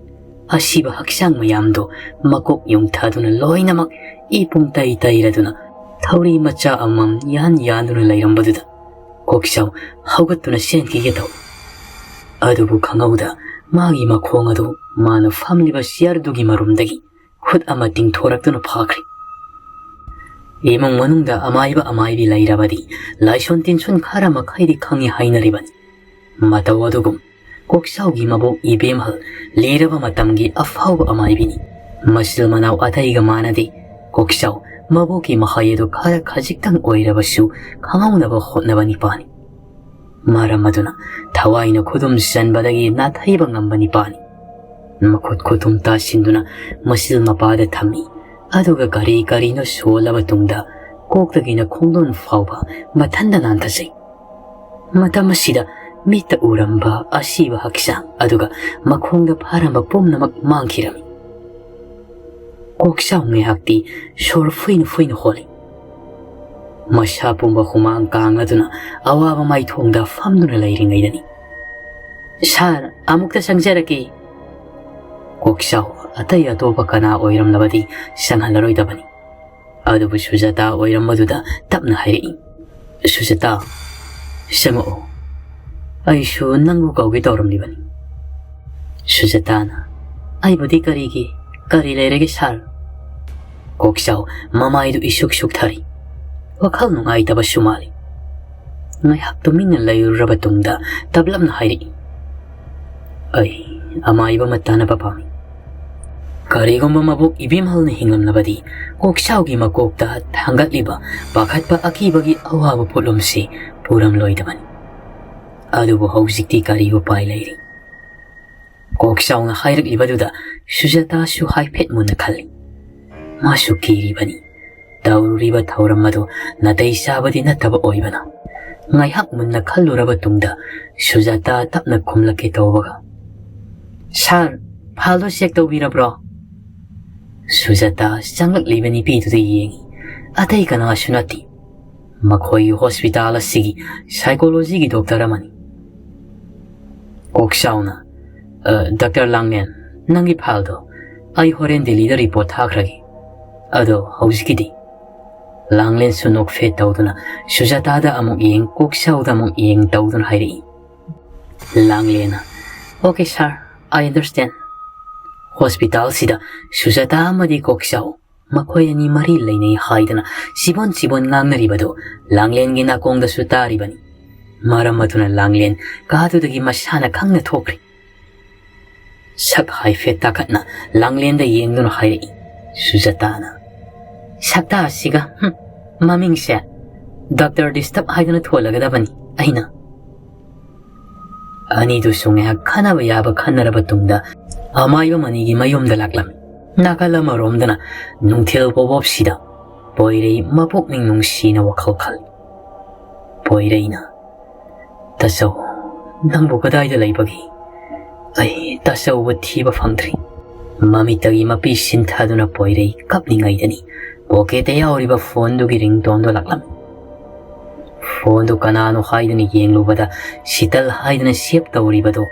ꯑꯁꯤꯕ ꯍꯛꯆꯥꯡ ꯃꯌꯥꯝꯗꯣ ꯃꯀꯣꯛ ꯌꯨꯡꯊꯗꯨꯅ ꯂꯣꯏꯅꯃꯛ ꯏ ꯄꯨꯡꯇꯩ ꯇꯩꯔꯗꯨꯅ ꯊꯧꯔꯤ ꯃꯆꯥ ꯑꯃꯃꯝ ꯌꯥꯟ ꯌꯥꯟꯗꯨꯅ ꯂꯩꯔꯝꯕꯗꯨꯗ ꯀꯣꯛꯆꯥꯎ ꯍꯧꯒꯠꯇꯨꯅ ꯆꯦꯟꯈꯤꯒꯦ ꯇꯧꯏ꯫ ꯑꯗꯨꯕꯨ ꯈꯪꯍꯧꯗ ꯃꯥꯒꯤ ꯃꯈꯣꯡ ꯑꯗꯨ ꯃꯥꯅ ꯐꯝꯂꯤꯕ ꯆꯤꯌꯔꯗꯨꯒꯤ ꯃꯔꯨꯝꯗꯒꯤ ꯈꯨꯠ ꯑꯃ ꯇꯤꯡꯊꯣꯔꯛꯇꯨꯅ ꯐꯥꯈ꯭ꯔꯦ꯫ ꯏꯃꯨꯡ ꯃꯅꯨꯡꯗ ꯑꯃꯥꯏꯕ ꯑꯃꯥꯏꯕꯤ ꯂꯩꯔꯕꯗꯤ ꯂꯥꯏꯁꯣꯟ ꯇꯤꯟꯁꯣꯟ ꯈꯔ ꯃꯈꯩꯗꯤ ꯈꯪꯉꯤ ꯍꯥꯏꯅꯔꯤꯕꯅꯤ꯫ ꯃꯇꯧ ꯑꯗꯨꯒꯨꯝ ꯀꯣꯛꯆꯥꯎꯒꯤ ꯃꯕꯣꯛ ꯏꯕꯦꯝꯍꯜ ꯂꯤꯔꯕ ꯃꯇꯝꯒꯤ ꯑꯐꯥꯎꯕ ꯑꯃꯥꯏꯕꯤꯅꯤ꯫ ꯃꯆꯤꯜ ꯃꯅꯥꯎ ꯑꯇꯩꯒ ꯃꯥꯟꯅꯗꯦ꯫ ꯀꯣꯛꯆꯥꯎ ꯃꯕꯣꯛꯀꯤ ꯃꯍꯩ ꯑꯗꯨ ꯈꯔ ꯈꯖꯤꯛꯇꯪ ꯑꯣꯏꯔꯕꯁꯨ ꯈꯪꯍꯧꯅꯕ ꯍꯣꯠꯅꯕ ꯅꯤꯄꯥꯅꯤ꯫ ꯃꯔꯝ ꯑꯗꯨꯅ ꯊꯋꯥꯏꯅ ꯈꯨꯗꯨꯝ ꯆꯟꯕꯗꯒꯤ ꯅꯥꯊꯩꯕ ꯉꯝꯕ ꯅꯤꯄꯥꯅꯤ꯫ ꯃꯈꯨꯠ ꯈꯨꯠꯇꯨꯝ ꯇꯥꯁꯤꯟꯗꯨꯅ ꯃꯆꯤꯜ ꯃꯄꯥꯗ ꯊꯝꯃꯤ꯫ ꯑꯗꯨꯒ ꯀꯔꯤ ꯀꯔꯤꯅꯣ ꯁꯣꯜꯂꯕ ꯇꯨꯡꯗ ꯀꯣꯛꯇꯒꯤꯅ ꯈꯣꯡꯗꯣꯟ ꯐꯥꯎꯕ ꯃꯊꯟꯇ ꯅꯥꯟꯊꯖꯩ꯫ ꯃꯇꯝ ꯑꯁꯤꯗ ꯃꯤꯠꯇ ꯎꯔꯝꯕ ꯑꯁꯤꯕ ꯍꯛꯆꯥꯡ ꯑꯗꯨꯒ ꯃꯈꯣꯡꯗ ꯐꯥꯔꯝꯕ ꯄꯨꯝꯅꯃꯛ ꯃꯥꯡꯈꯤꯔꯝꯃꯤ꯫ ꯀꯣꯛꯆꯥꯎ ꯉꯥꯏꯍꯥꯛꯇꯤ ꯁꯣꯔ ꯐꯨꯏꯅ ꯐꯨꯏꯅ ꯍꯣꯜꯂꯤ꯫ ꯃꯁꯥ ꯄꯨꯝꯕ ꯍꯨꯃꯥꯡ ꯀꯥꯡꯂꯗꯨꯅ ꯑꯋꯥꯕ ꯃꯥꯏꯊꯣꯡꯗ ꯐꯝꯗꯨꯅ ꯂꯩꯔꯤꯉꯩꯗꯅꯤ꯫ "ꯁꯥꯔ, ꯑꯃꯨꯛꯇ ꯆꯪꯖꯔꯛꯀꯦ꯫" ꯀꯣꯛꯆꯥꯎ ꯑꯇꯩ ꯑꯇꯣꯞꯄ ꯀꯅꯥ ꯑꯣꯏꯔꯝꯂꯕꯗꯤ ꯆꯪꯍꯜꯂꯔꯣꯏꯗꯕꯅꯤ꯫ ꯑꯗꯨꯕꯨ ꯁꯨꯖꯥꯇꯥ ꯑꯣꯏꯔꯝꯕꯗꯨꯗ ꯇꯞꯅ ꯍꯥꯏꯔꯛꯏ, "ꯁꯨꯖꯥꯇꯥ, ꯆꯪꯉꯛꯑꯣ꯫ ꯑꯩꯁꯨ ꯅꯪꯕꯨ ꯀꯧꯒꯦ ꯇꯧꯔꯝꯂꯤꯕꯅꯤ꯫" ꯁꯨꯖꯥꯇꯥꯅ, "ꯑꯩꯕꯨꯗꯤ ꯀꯔꯤꯒꯤ? ꯀꯔꯤ ꯂꯩꯔꯒꯦ ꯁꯥꯔ?" ꯀꯣꯛꯆꯥꯎ ꯃꯃꯥꯏꯗꯨ ꯏꯁꯨꯛ ꯁꯨꯛꯊꯔꯤ꯫ ꯋꯥꯈꯜ ꯅꯨꯡꯉꯥꯏꯇꯕꯁꯨ ꯃꯥꯜꯂꯤ꯫ ꯉꯥꯏꯍꯥꯛ ꯇꯨꯃꯤꯟꯅ ꯂꯩꯔꯨꯔꯕ ꯇꯨꯡꯗ ꯇꯞꯂꯞꯅ ꯍꯥꯏꯔꯛꯏ, "ꯑꯩ ꯑꯃꯥꯏꯕ ꯑꯃ ꯇꯥꯟꯅꯕ ꯄꯥꯝꯃꯤ꯫" ꯀꯔꯤꯒꯨꯝꯕ ꯃꯕꯣꯛ ꯏꯕꯦꯝꯍꯜꯅ ꯍꯤꯡꯂꯝꯂꯕꯗꯤ ꯀꯣꯛꯆꯥꯎꯒꯤ ꯃꯀꯣꯛꯇ ꯊꯥꯡꯒꯠꯂꯤꯕ ꯄꯥꯈꯠꯄ ꯑꯀꯤꯕꯒꯤ ꯑꯋꯥꯕ ꯄꯣꯠꯂꯨꯝꯁꯤ ꯄꯨꯔꯝꯂꯣꯏꯗꯕꯅꯤ꯫ ꯑꯗꯨꯕꯨ ꯍꯧꯖꯤꯛꯇꯤ ꯀꯔꯤ ꯎꯄꯥꯏ ꯂꯩꯔꯤ? ꯀꯣꯛꯆꯥꯎꯅ ꯍꯥꯏꯔꯛꯂꯤꯕꯗꯨꯗ ꯁꯨꯖꯥꯇꯥꯁꯨ ꯍꯥꯏꯐꯦꯠ ꯃꯨꯟꯅ ꯈꯜꯂꯤ꯫ ꯃꯥꯁꯨ ꯀꯤꯔꯤꯕꯅꯤ꯫ ꯇꯧꯔꯨꯔꯤꯕ ꯊꯧꯔꯝ ꯑꯗꯨ ꯅꯥꯇꯩ ꯆꯥꯕꯗꯤ ꯅꯠꯇꯕ ꯑꯣꯏꯕꯅ꯫ ꯉꯥꯏꯍꯥꯛ ꯃꯨꯟꯅ ꯈꯜꯂꯨꯔꯕ ꯇꯨꯡꯗ ꯁꯨꯖꯥꯇꯥ ꯇꯞꯅ ꯈꯨꯝꯂꯛꯀꯦ ꯇꯧꯕꯒ, "ꯁꯥꯔ, ꯐꯥꯏꯜꯗꯣ ꯆꯦꯛ ꯇꯧꯕꯤꯔꯕ꯭ꯔꯣ?" ꯁꯨꯖꯥꯇꯥ ꯆꯪꯂꯛꯂꯤꯕ ꯅꯨꯄꯤꯗꯨꯗ ꯌꯦꯡꯏ꯫ ꯑꯇꯩ ꯀꯅꯥꯁꯨ ꯅꯠꯇꯦ꯫ ꯃꯈꯣꯏꯒꯤ ꯍꯣꯁꯄꯤꯇꯥꯜ ꯑꯁꯤꯒꯤ ꯁꯥꯏꯀꯣꯂꯣꯖꯤꯒꯤ ꯗꯣꯛꯇꯔ ꯑꯃꯅꯤ꯫ ꯀꯣꯛ ꯁꯥꯎꯅ, "ꯑ, ꯗꯥꯛꯇꯔ ꯂꯥꯡꯂꯦꯟ, ꯅꯪꯒꯤ ꯐꯥꯏꯜꯗꯣ ꯑꯩ ꯍꯣꯔꯦꯟ ꯗꯤꯜꯂꯤꯗ ꯔꯤꯄꯣꯔꯠ ꯊꯥꯈ꯭ꯔꯒꯦ꯫ ꯑꯗꯣ ꯍꯧꯖꯤꯛꯀꯤꯗꯤ?" ꯂꯥꯡꯂꯦꯟꯁꯨ ꯅꯣꯛꯐꯦꯠ ꯇꯧꯗꯨꯅ ꯁꯨꯖꯥꯇꯥꯗ ꯑꯃꯨꯛ ꯌꯦꯡ, ꯀꯣꯛ ꯁꯥꯎꯗ ꯑꯃꯨꯛ ꯌꯦꯡ ꯇꯧꯗꯨꯅ ꯍꯥꯏꯔꯛꯏ꯫ ꯂꯥꯡꯂꯦꯟꯅ, "Okay sir, I understand." ꯍꯣꯁꯄꯤꯇꯥꯜꯁꯤꯗ ꯁꯨꯖꯥꯇꯥ ꯑꯃꯗꯤ ꯀꯣꯛ ꯁꯥꯎ ꯃꯈꯣꯏ ꯑꯅꯤ ꯃꯔꯤ ꯂꯩꯅꯩ ꯍꯥꯏꯗꯅ ꯆꯤꯕꯣꯟ ꯆꯤꯕꯣꯟ ꯉꯥꯡꯅꯔꯤꯕꯗꯨ ꯂꯥꯡꯂꯦꯟꯒꯤ ꯅꯥꯀꯣꯡꯗꯁꯨ ꯇꯥꯔꯤꯕꯅꯤ꯫ ꯃꯔꯝ ꯑꯗꯨꯅ ꯂꯥꯡꯂꯦꯟ ꯀꯥꯗꯨꯗꯒꯤ ꯃꯁꯥꯅ ꯈꯪꯅ ꯊꯣꯛꯈ꯭ꯔꯦ꯫ ꯁꯛ ꯍꯥꯏꯐꯦꯠ ꯇꯥꯈꯠꯅ ꯂꯥꯡꯂꯦꯟꯗ ꯌꯦꯡꯗꯨꯅ ꯍꯥꯏꯔꯛꯏ ꯁꯨꯖꯥꯇꯥꯅ꯫ "ꯁꯛꯇꯥ ꯑꯁꯤꯒ, ꯍꯨꯝ, ꯃꯃꯤꯡꯁꯦ ꯗꯥꯛꯇꯔ ꯗꯤꯁꯇꯔꯕ ꯍꯥꯏꯗꯨꯅ ꯊꯣꯜꯂꯒꯗꯕꯅꯤ ꯑꯩꯅ꯫" ꯑꯅꯤꯗꯨꯁꯨ ꯉꯥꯏꯍꯥꯛ ꯈꯟꯅꯕ ꯌꯥꯕ ꯈꯟꯅꯔꯕ ꯇꯨꯡꯗ ꯑꯃꯥꯏꯕ ꯃꯅꯤꯒꯤ ꯃꯌꯨꯝꯗ ꯂꯥꯛꯂꯝꯃꯤ꯫ ꯅꯥꯀꯜ ꯑꯃꯔꯣꯝꯗꯅ ꯅꯨꯡꯊꯤꯜ ꯄꯣꯕꯣꯞꯁꯤꯗ ꯄꯣꯏꯔꯩ ꯃꯄꯨꯛꯅꯤꯡ ꯅꯨꯡꯁꯤꯅ ꯋꯥꯈꯜ ꯈꯜꯂꯤ꯫ ꯄꯣꯏꯔꯩꯅ, "ꯇꯥꯆꯧ, ꯅꯪꯕꯨ ꯀꯗꯥꯏꯗ ꯂꯩꯕꯒꯦ? ꯑꯩ ꯇꯥꯆꯧꯕꯨ ꯊꯤꯕ ꯐꯪꯗ꯭ꯔꯤ꯫" ꯃꯃꯤꯠꯇꯒꯤ ꯃꯄꯤ ꯁꯤꯟꯊꯗꯨꯅ ꯄꯣꯏꯔꯩ ꯀꯞꯂꯤꯉꯩꯗꯅꯤ ꯄꯣꯀꯦꯠꯇ ꯌꯥꯎꯔꯤꯕ ꯐꯣꯟꯗꯨꯒꯤ ꯔꯤꯡꯇꯣꯟꯗꯣ ꯂꯥꯛꯂꯝꯃꯤ꯫ ꯐꯣꯟꯗꯨ ꯀꯅꯥꯅꯣ ꯍꯥꯏꯗꯨꯅ ꯌꯦꯡꯂꯨꯕꯗ ꯁꯤꯇꯜ ꯍꯥꯏꯗꯨꯅ ꯁꯦꯚ ꯇꯧꯔꯤꯕꯗꯨ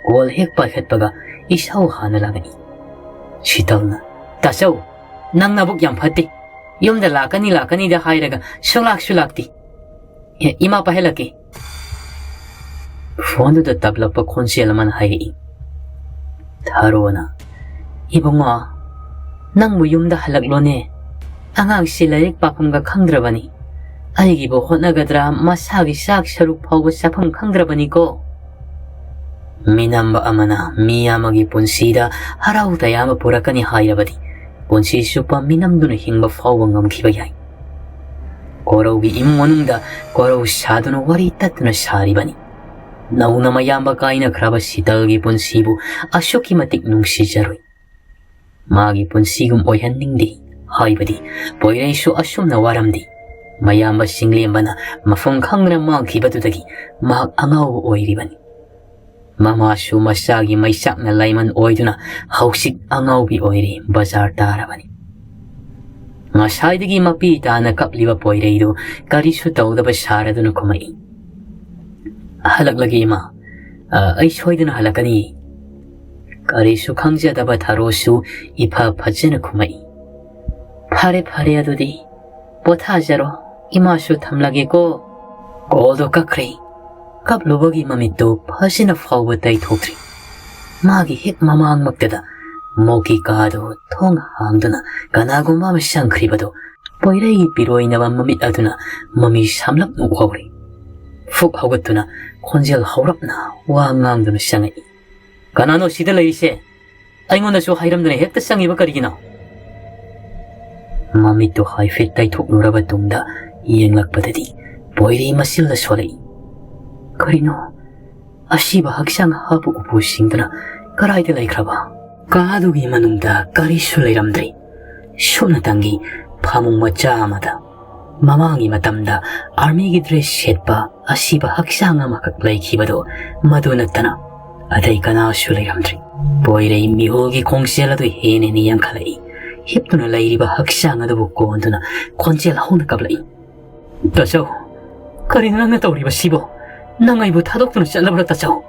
ꯀꯣꯜ ꯍꯦꯛ ꯄꯥꯏꯈꯠꯄꯒ ꯏꯁꯧ ꯍꯥꯟꯅ ꯂꯥꯡꯉꯛꯏ꯫ ꯁꯤꯇꯜꯅ, "ꯇꯥꯆꯧ, ꯅꯪ ꯅꯕꯨꯛ ꯌꯥꯝ ꯐꯠꯇꯦ꯫ ꯌꯨꯝꯗ ꯂꯥꯛꯀꯅꯤ ꯂꯥꯛꯀꯅꯤꯗ ꯍꯥꯏꯔꯒ ꯁꯨꯡꯂꯥꯛꯁꯨ ꯂꯥꯛꯇꯦ꯫ ꯑꯦ, ꯏꯃꯥ ꯄꯥꯏꯍꯜꯂꯛꯀꯦ꯫" ꯐꯣꯟꯗꯨꯗ ꯇꯞꯂꯛꯄ ꯈꯣꯟꯖꯦꯜ ꯑꯃꯅ ꯍꯥꯏꯔꯛꯏ꯫ ꯊꯥꯔꯣꯅ, "ꯏꯕꯨꯡꯉꯣ, ꯅꯪꯕꯨ ꯌꯨꯝꯗ ꯍꯜꯂꯛꯂꯣꯅꯦ꯫ ꯑꯉꯥꯡꯁꯤ ꯂꯥꯏꯔꯤꯛ ꯄꯥꯐꯝꯒ ꯈꯪꯗ꯭ꯔꯕꯅꯤ꯫ ꯑꯩꯒꯤꯕꯨ ꯍꯣꯠꯅꯒꯗ꯭ꯔꯥ ꯃꯁꯥꯒꯤ ꯆꯥꯛ ꯁꯔꯨꯛ ꯐꯥꯎꯕ ꯆꯥꯐꯝ ꯈꯪꯗ꯭ꯔꯕꯅꯤꯀꯣ꯫" ꯃꯤꯅꯝꯕ ꯑꯃꯅ ꯃꯤ ꯑꯃꯒꯤ ꯄꯨꯟꯁꯤꯗ ꯍꯔꯥꯎ ꯇꯌꯥꯝꯕ ꯄꯨꯔꯛꯀꯅꯤ ꯍꯥꯏꯔꯕꯗꯤ ꯄꯨꯟꯁꯤ ꯆꯨꯞꯄ ꯃꯤꯅꯝꯗꯨꯅ ꯍꯤꯡꯕ ꯐꯥꯎꯕ ꯉꯝꯈꯤꯕ ꯌꯥꯏ꯫ ꯀꯣꯔꯧꯒꯤ ꯏꯃꯨꯡ ꯃꯅꯨꯡꯗ ꯀꯣꯔꯧ ꯁꯥꯗꯨꯅ ꯋꯥꯔꯤ ꯇꯠꯇꯨꯅ ꯁꯥꯔꯤꯕꯅꯤ꯫ ꯅꯧꯅ ꯃꯌꯥꯝꯕ ꯀꯥꯏꯅꯈ꯭ꯔꯕ ꯁꯤꯇꯜꯒꯤ ꯄꯨꯟꯁꯤꯕꯨ ꯑꯁꯨꯛꯀꯤ ꯃꯇꯤꯛ ꯅꯨꯡꯁꯤꯖꯔꯨꯏ꯫ ꯃꯥꯒꯤ ꯄꯨꯟꯁꯤꯒꯨꯝ ꯑꯣꯏꯍꯟꯅꯤꯡꯗꯦ꯫ ꯍꯥꯏꯕꯗꯤ ꯄꯣꯏꯔꯩꯁꯨ ꯑꯁꯨꯝꯅ ꯋꯥꯔꯝꯗꯦ꯫ ꯃꯌꯥꯝꯕ ꯆꯤꯡꯂꯦꯝꯕꯅ ꯃꯐꯝ ꯈꯪꯗꯅ ꯃꯥꯡꯈꯤꯕꯗꯨꯗꯒꯤ ꯃꯍꯥꯛ ꯑꯉꯥꯎꯕ ꯑꯣꯏꯔꯤꯕꯅꯤ꯫ ꯃꯃꯥꯁꯨ ꯃꯆꯥꯒꯤ ꯃꯩꯆꯥꯛꯅ ꯂꯥꯏꯃꯟ ꯑꯣꯏꯗꯨꯅ ꯍꯧꯖꯤꯛ ꯑꯉꯥꯎꯕꯤ ꯑꯣꯏꯔꯦ, ꯕꯖꯥꯔ ꯇꯥꯔꯕꯅꯤ꯫ ꯉꯁꯥꯏꯗꯒꯤ ꯃꯄꯤ ꯇꯥꯅ ꯀꯞꯂꯤꯕ ꯄꯣꯏꯔꯩꯗꯨ ꯀꯔꯤꯁꯨ ꯇꯧꯗꯕ ꯁꯥꯔꯗꯨꯅ ꯈꯨꯝꯃꯛꯏ, "ꯍꯜꯂꯛꯂꯒꯦ ꯏꯃꯥ, ꯑ, ꯑꯩ ꯁꯣꯏꯗꯅ ꯍꯜꯂꯛꯀꯅꯤ"꯫ ꯀꯔꯤꯁꯨ ꯈꯪꯖꯗꯕ ꯊꯔꯣꯁꯨ ꯏꯐ ꯐꯖꯅ ꯈꯨꯝꯃꯛꯏ, "ꯐꯔꯦ, ꯐꯔꯦ, ꯑꯗꯨꯗꯤ ꯄꯣꯊꯥꯖꯔꯣ, ꯏꯃꯥꯁꯨ ꯊꯝꯂꯒꯦꯀꯣ"꯫ ꯀꯣꯜꯗꯣ ꯀꯛꯈ꯭ꯔꯦ꯫ ꯀꯞꯂꯨꯕꯒꯤ ꯃꯃꯤꯠꯇꯨ ꯐꯖꯅ ꯐꯥꯎꯕ ꯇꯩꯊꯣꯛꯇ꯭ꯔꯤ꯫ ꯃꯥꯒꯤ ꯍꯦꯛ ꯃꯃꯥꯡꯃꯛꯇꯗ ꯃꯣꯛꯀꯤ ꯀꯥꯗꯨ ꯊꯣꯡ ꯍꯥꯡꯗꯨꯅ ꯀꯅꯥꯒꯨꯝꯕ ꯑꯃ ꯆꯪꯈ꯭ꯔꯤꯕꯗꯨ ꯄꯣꯏꯔꯩꯒꯤ ꯄꯤꯔꯣꯏꯅꯕ ꯃꯃꯤꯠ ꯑꯗꯨꯅ ꯃꯃꯤ ꯁꯥꯝꯂꯞꯅ ꯎꯍꯧꯔꯦ꯫ ꯐꯨꯛ ꯍꯧꯒꯠꯇꯨꯅ ꯈꯣꯟꯖꯦꯜ ꯍꯧꯔꯞꯅ ꯋꯥ ꯉꯥꯡꯗꯨꯅ ꯆꯪꯉꯛꯏ, "ꯀꯅꯥꯅꯣ ꯁꯤꯗ ꯂꯩꯔꯤꯁꯦ? ꯑꯩꯉꯣꯟꯗꯁꯨ ꯍꯥꯏꯔꯝꯗꯅ ꯍꯦꯛꯇ ꯆꯪꯉꯤꯕ ꯀꯔꯤꯒꯤꯅꯣ?" ꯃꯃꯤꯠꯇꯨ ꯍꯥꯏꯐꯦꯠ ꯇꯩꯊꯣꯛꯂꯨꯔꯕ ꯇꯨꯡꯗ ꯌꯦꯡꯂꯛꯄꯗꯗꯤ ꯄꯣꯏꯔꯩ ꯃꯆꯤꯜꯗ ꯁꯣꯜꯂꯛꯏ꯫ ꯀꯔꯤꯅꯣ? ꯑꯁꯤꯕ ꯍꯛꯆꯥꯡ ꯍꯥꯞꯄ ꯎꯄꯨꯁꯤꯡꯗꯨꯅ ꯀꯔꯥꯏꯗ ꯂꯩꯈ꯭ꯔꯕ? ꯀꯥ ꯑꯗꯨꯒꯤ ꯃꯅꯨꯡꯗ ꯀꯔꯤꯁꯨ ꯂꯩꯔꯝꯗ꯭ꯔꯤ꯫ ꯁꯨꯞꯅꯇꯪꯒꯤ ꯐꯃꯨꯡ ꯃꯆꯥ ꯑꯃꯗ ꯃꯃꯥꯡꯒꯤ ꯃꯇꯝꯗ ꯑꯥꯔꯃꯤꯒꯤ ꯗ꯭ꯔꯦꯁ ꯁꯦꯠꯄ ꯑꯁꯤꯕ ꯍꯛꯆꯥꯡ ꯑꯃꯈꯛ ꯂꯩꯈꯤꯕꯗꯣ, ꯃꯗꯨ ꯅꯠꯇꯅ ꯑꯇꯩ ꯀꯅꯥꯁꯨ ꯂꯩꯔꯝꯗ꯭ꯔꯤ꯫ ꯄꯣꯏꯔꯩ ꯃꯤꯍꯨꯜꯒꯤ ꯈꯣꯡꯖꯦꯜ ꯑꯗꯨ ꯍꯦꯟꯅ ꯍꯦꯟꯅ ꯌꯥꯡꯈꯠꯂꯛꯏ꯫ ꯍꯤꯞꯇꯨꯅ ꯂꯩꯔꯤꯕ ꯍꯛꯆꯥꯡ ꯑꯗꯨꯕꯨ ꯀꯣꯟꯗꯨꯅ ꯈꯣꯟꯖꯦꯜ ꯍꯧꯅ ꯀꯞꯂꯛꯏ, "ꯇꯥꯆꯧ, ꯀꯔꯤꯅꯣ ꯅꯪꯅ ꯇꯧꯔꯤꯕꯁꯤꯕꯣ? ꯅꯪ ꯑꯩꯕꯨ ꯊꯥꯗꯣꯛꯇꯨꯅ ꯆꯠꯂꯕ꯭ꯔꯥ, ꯇꯥꯆꯧ?"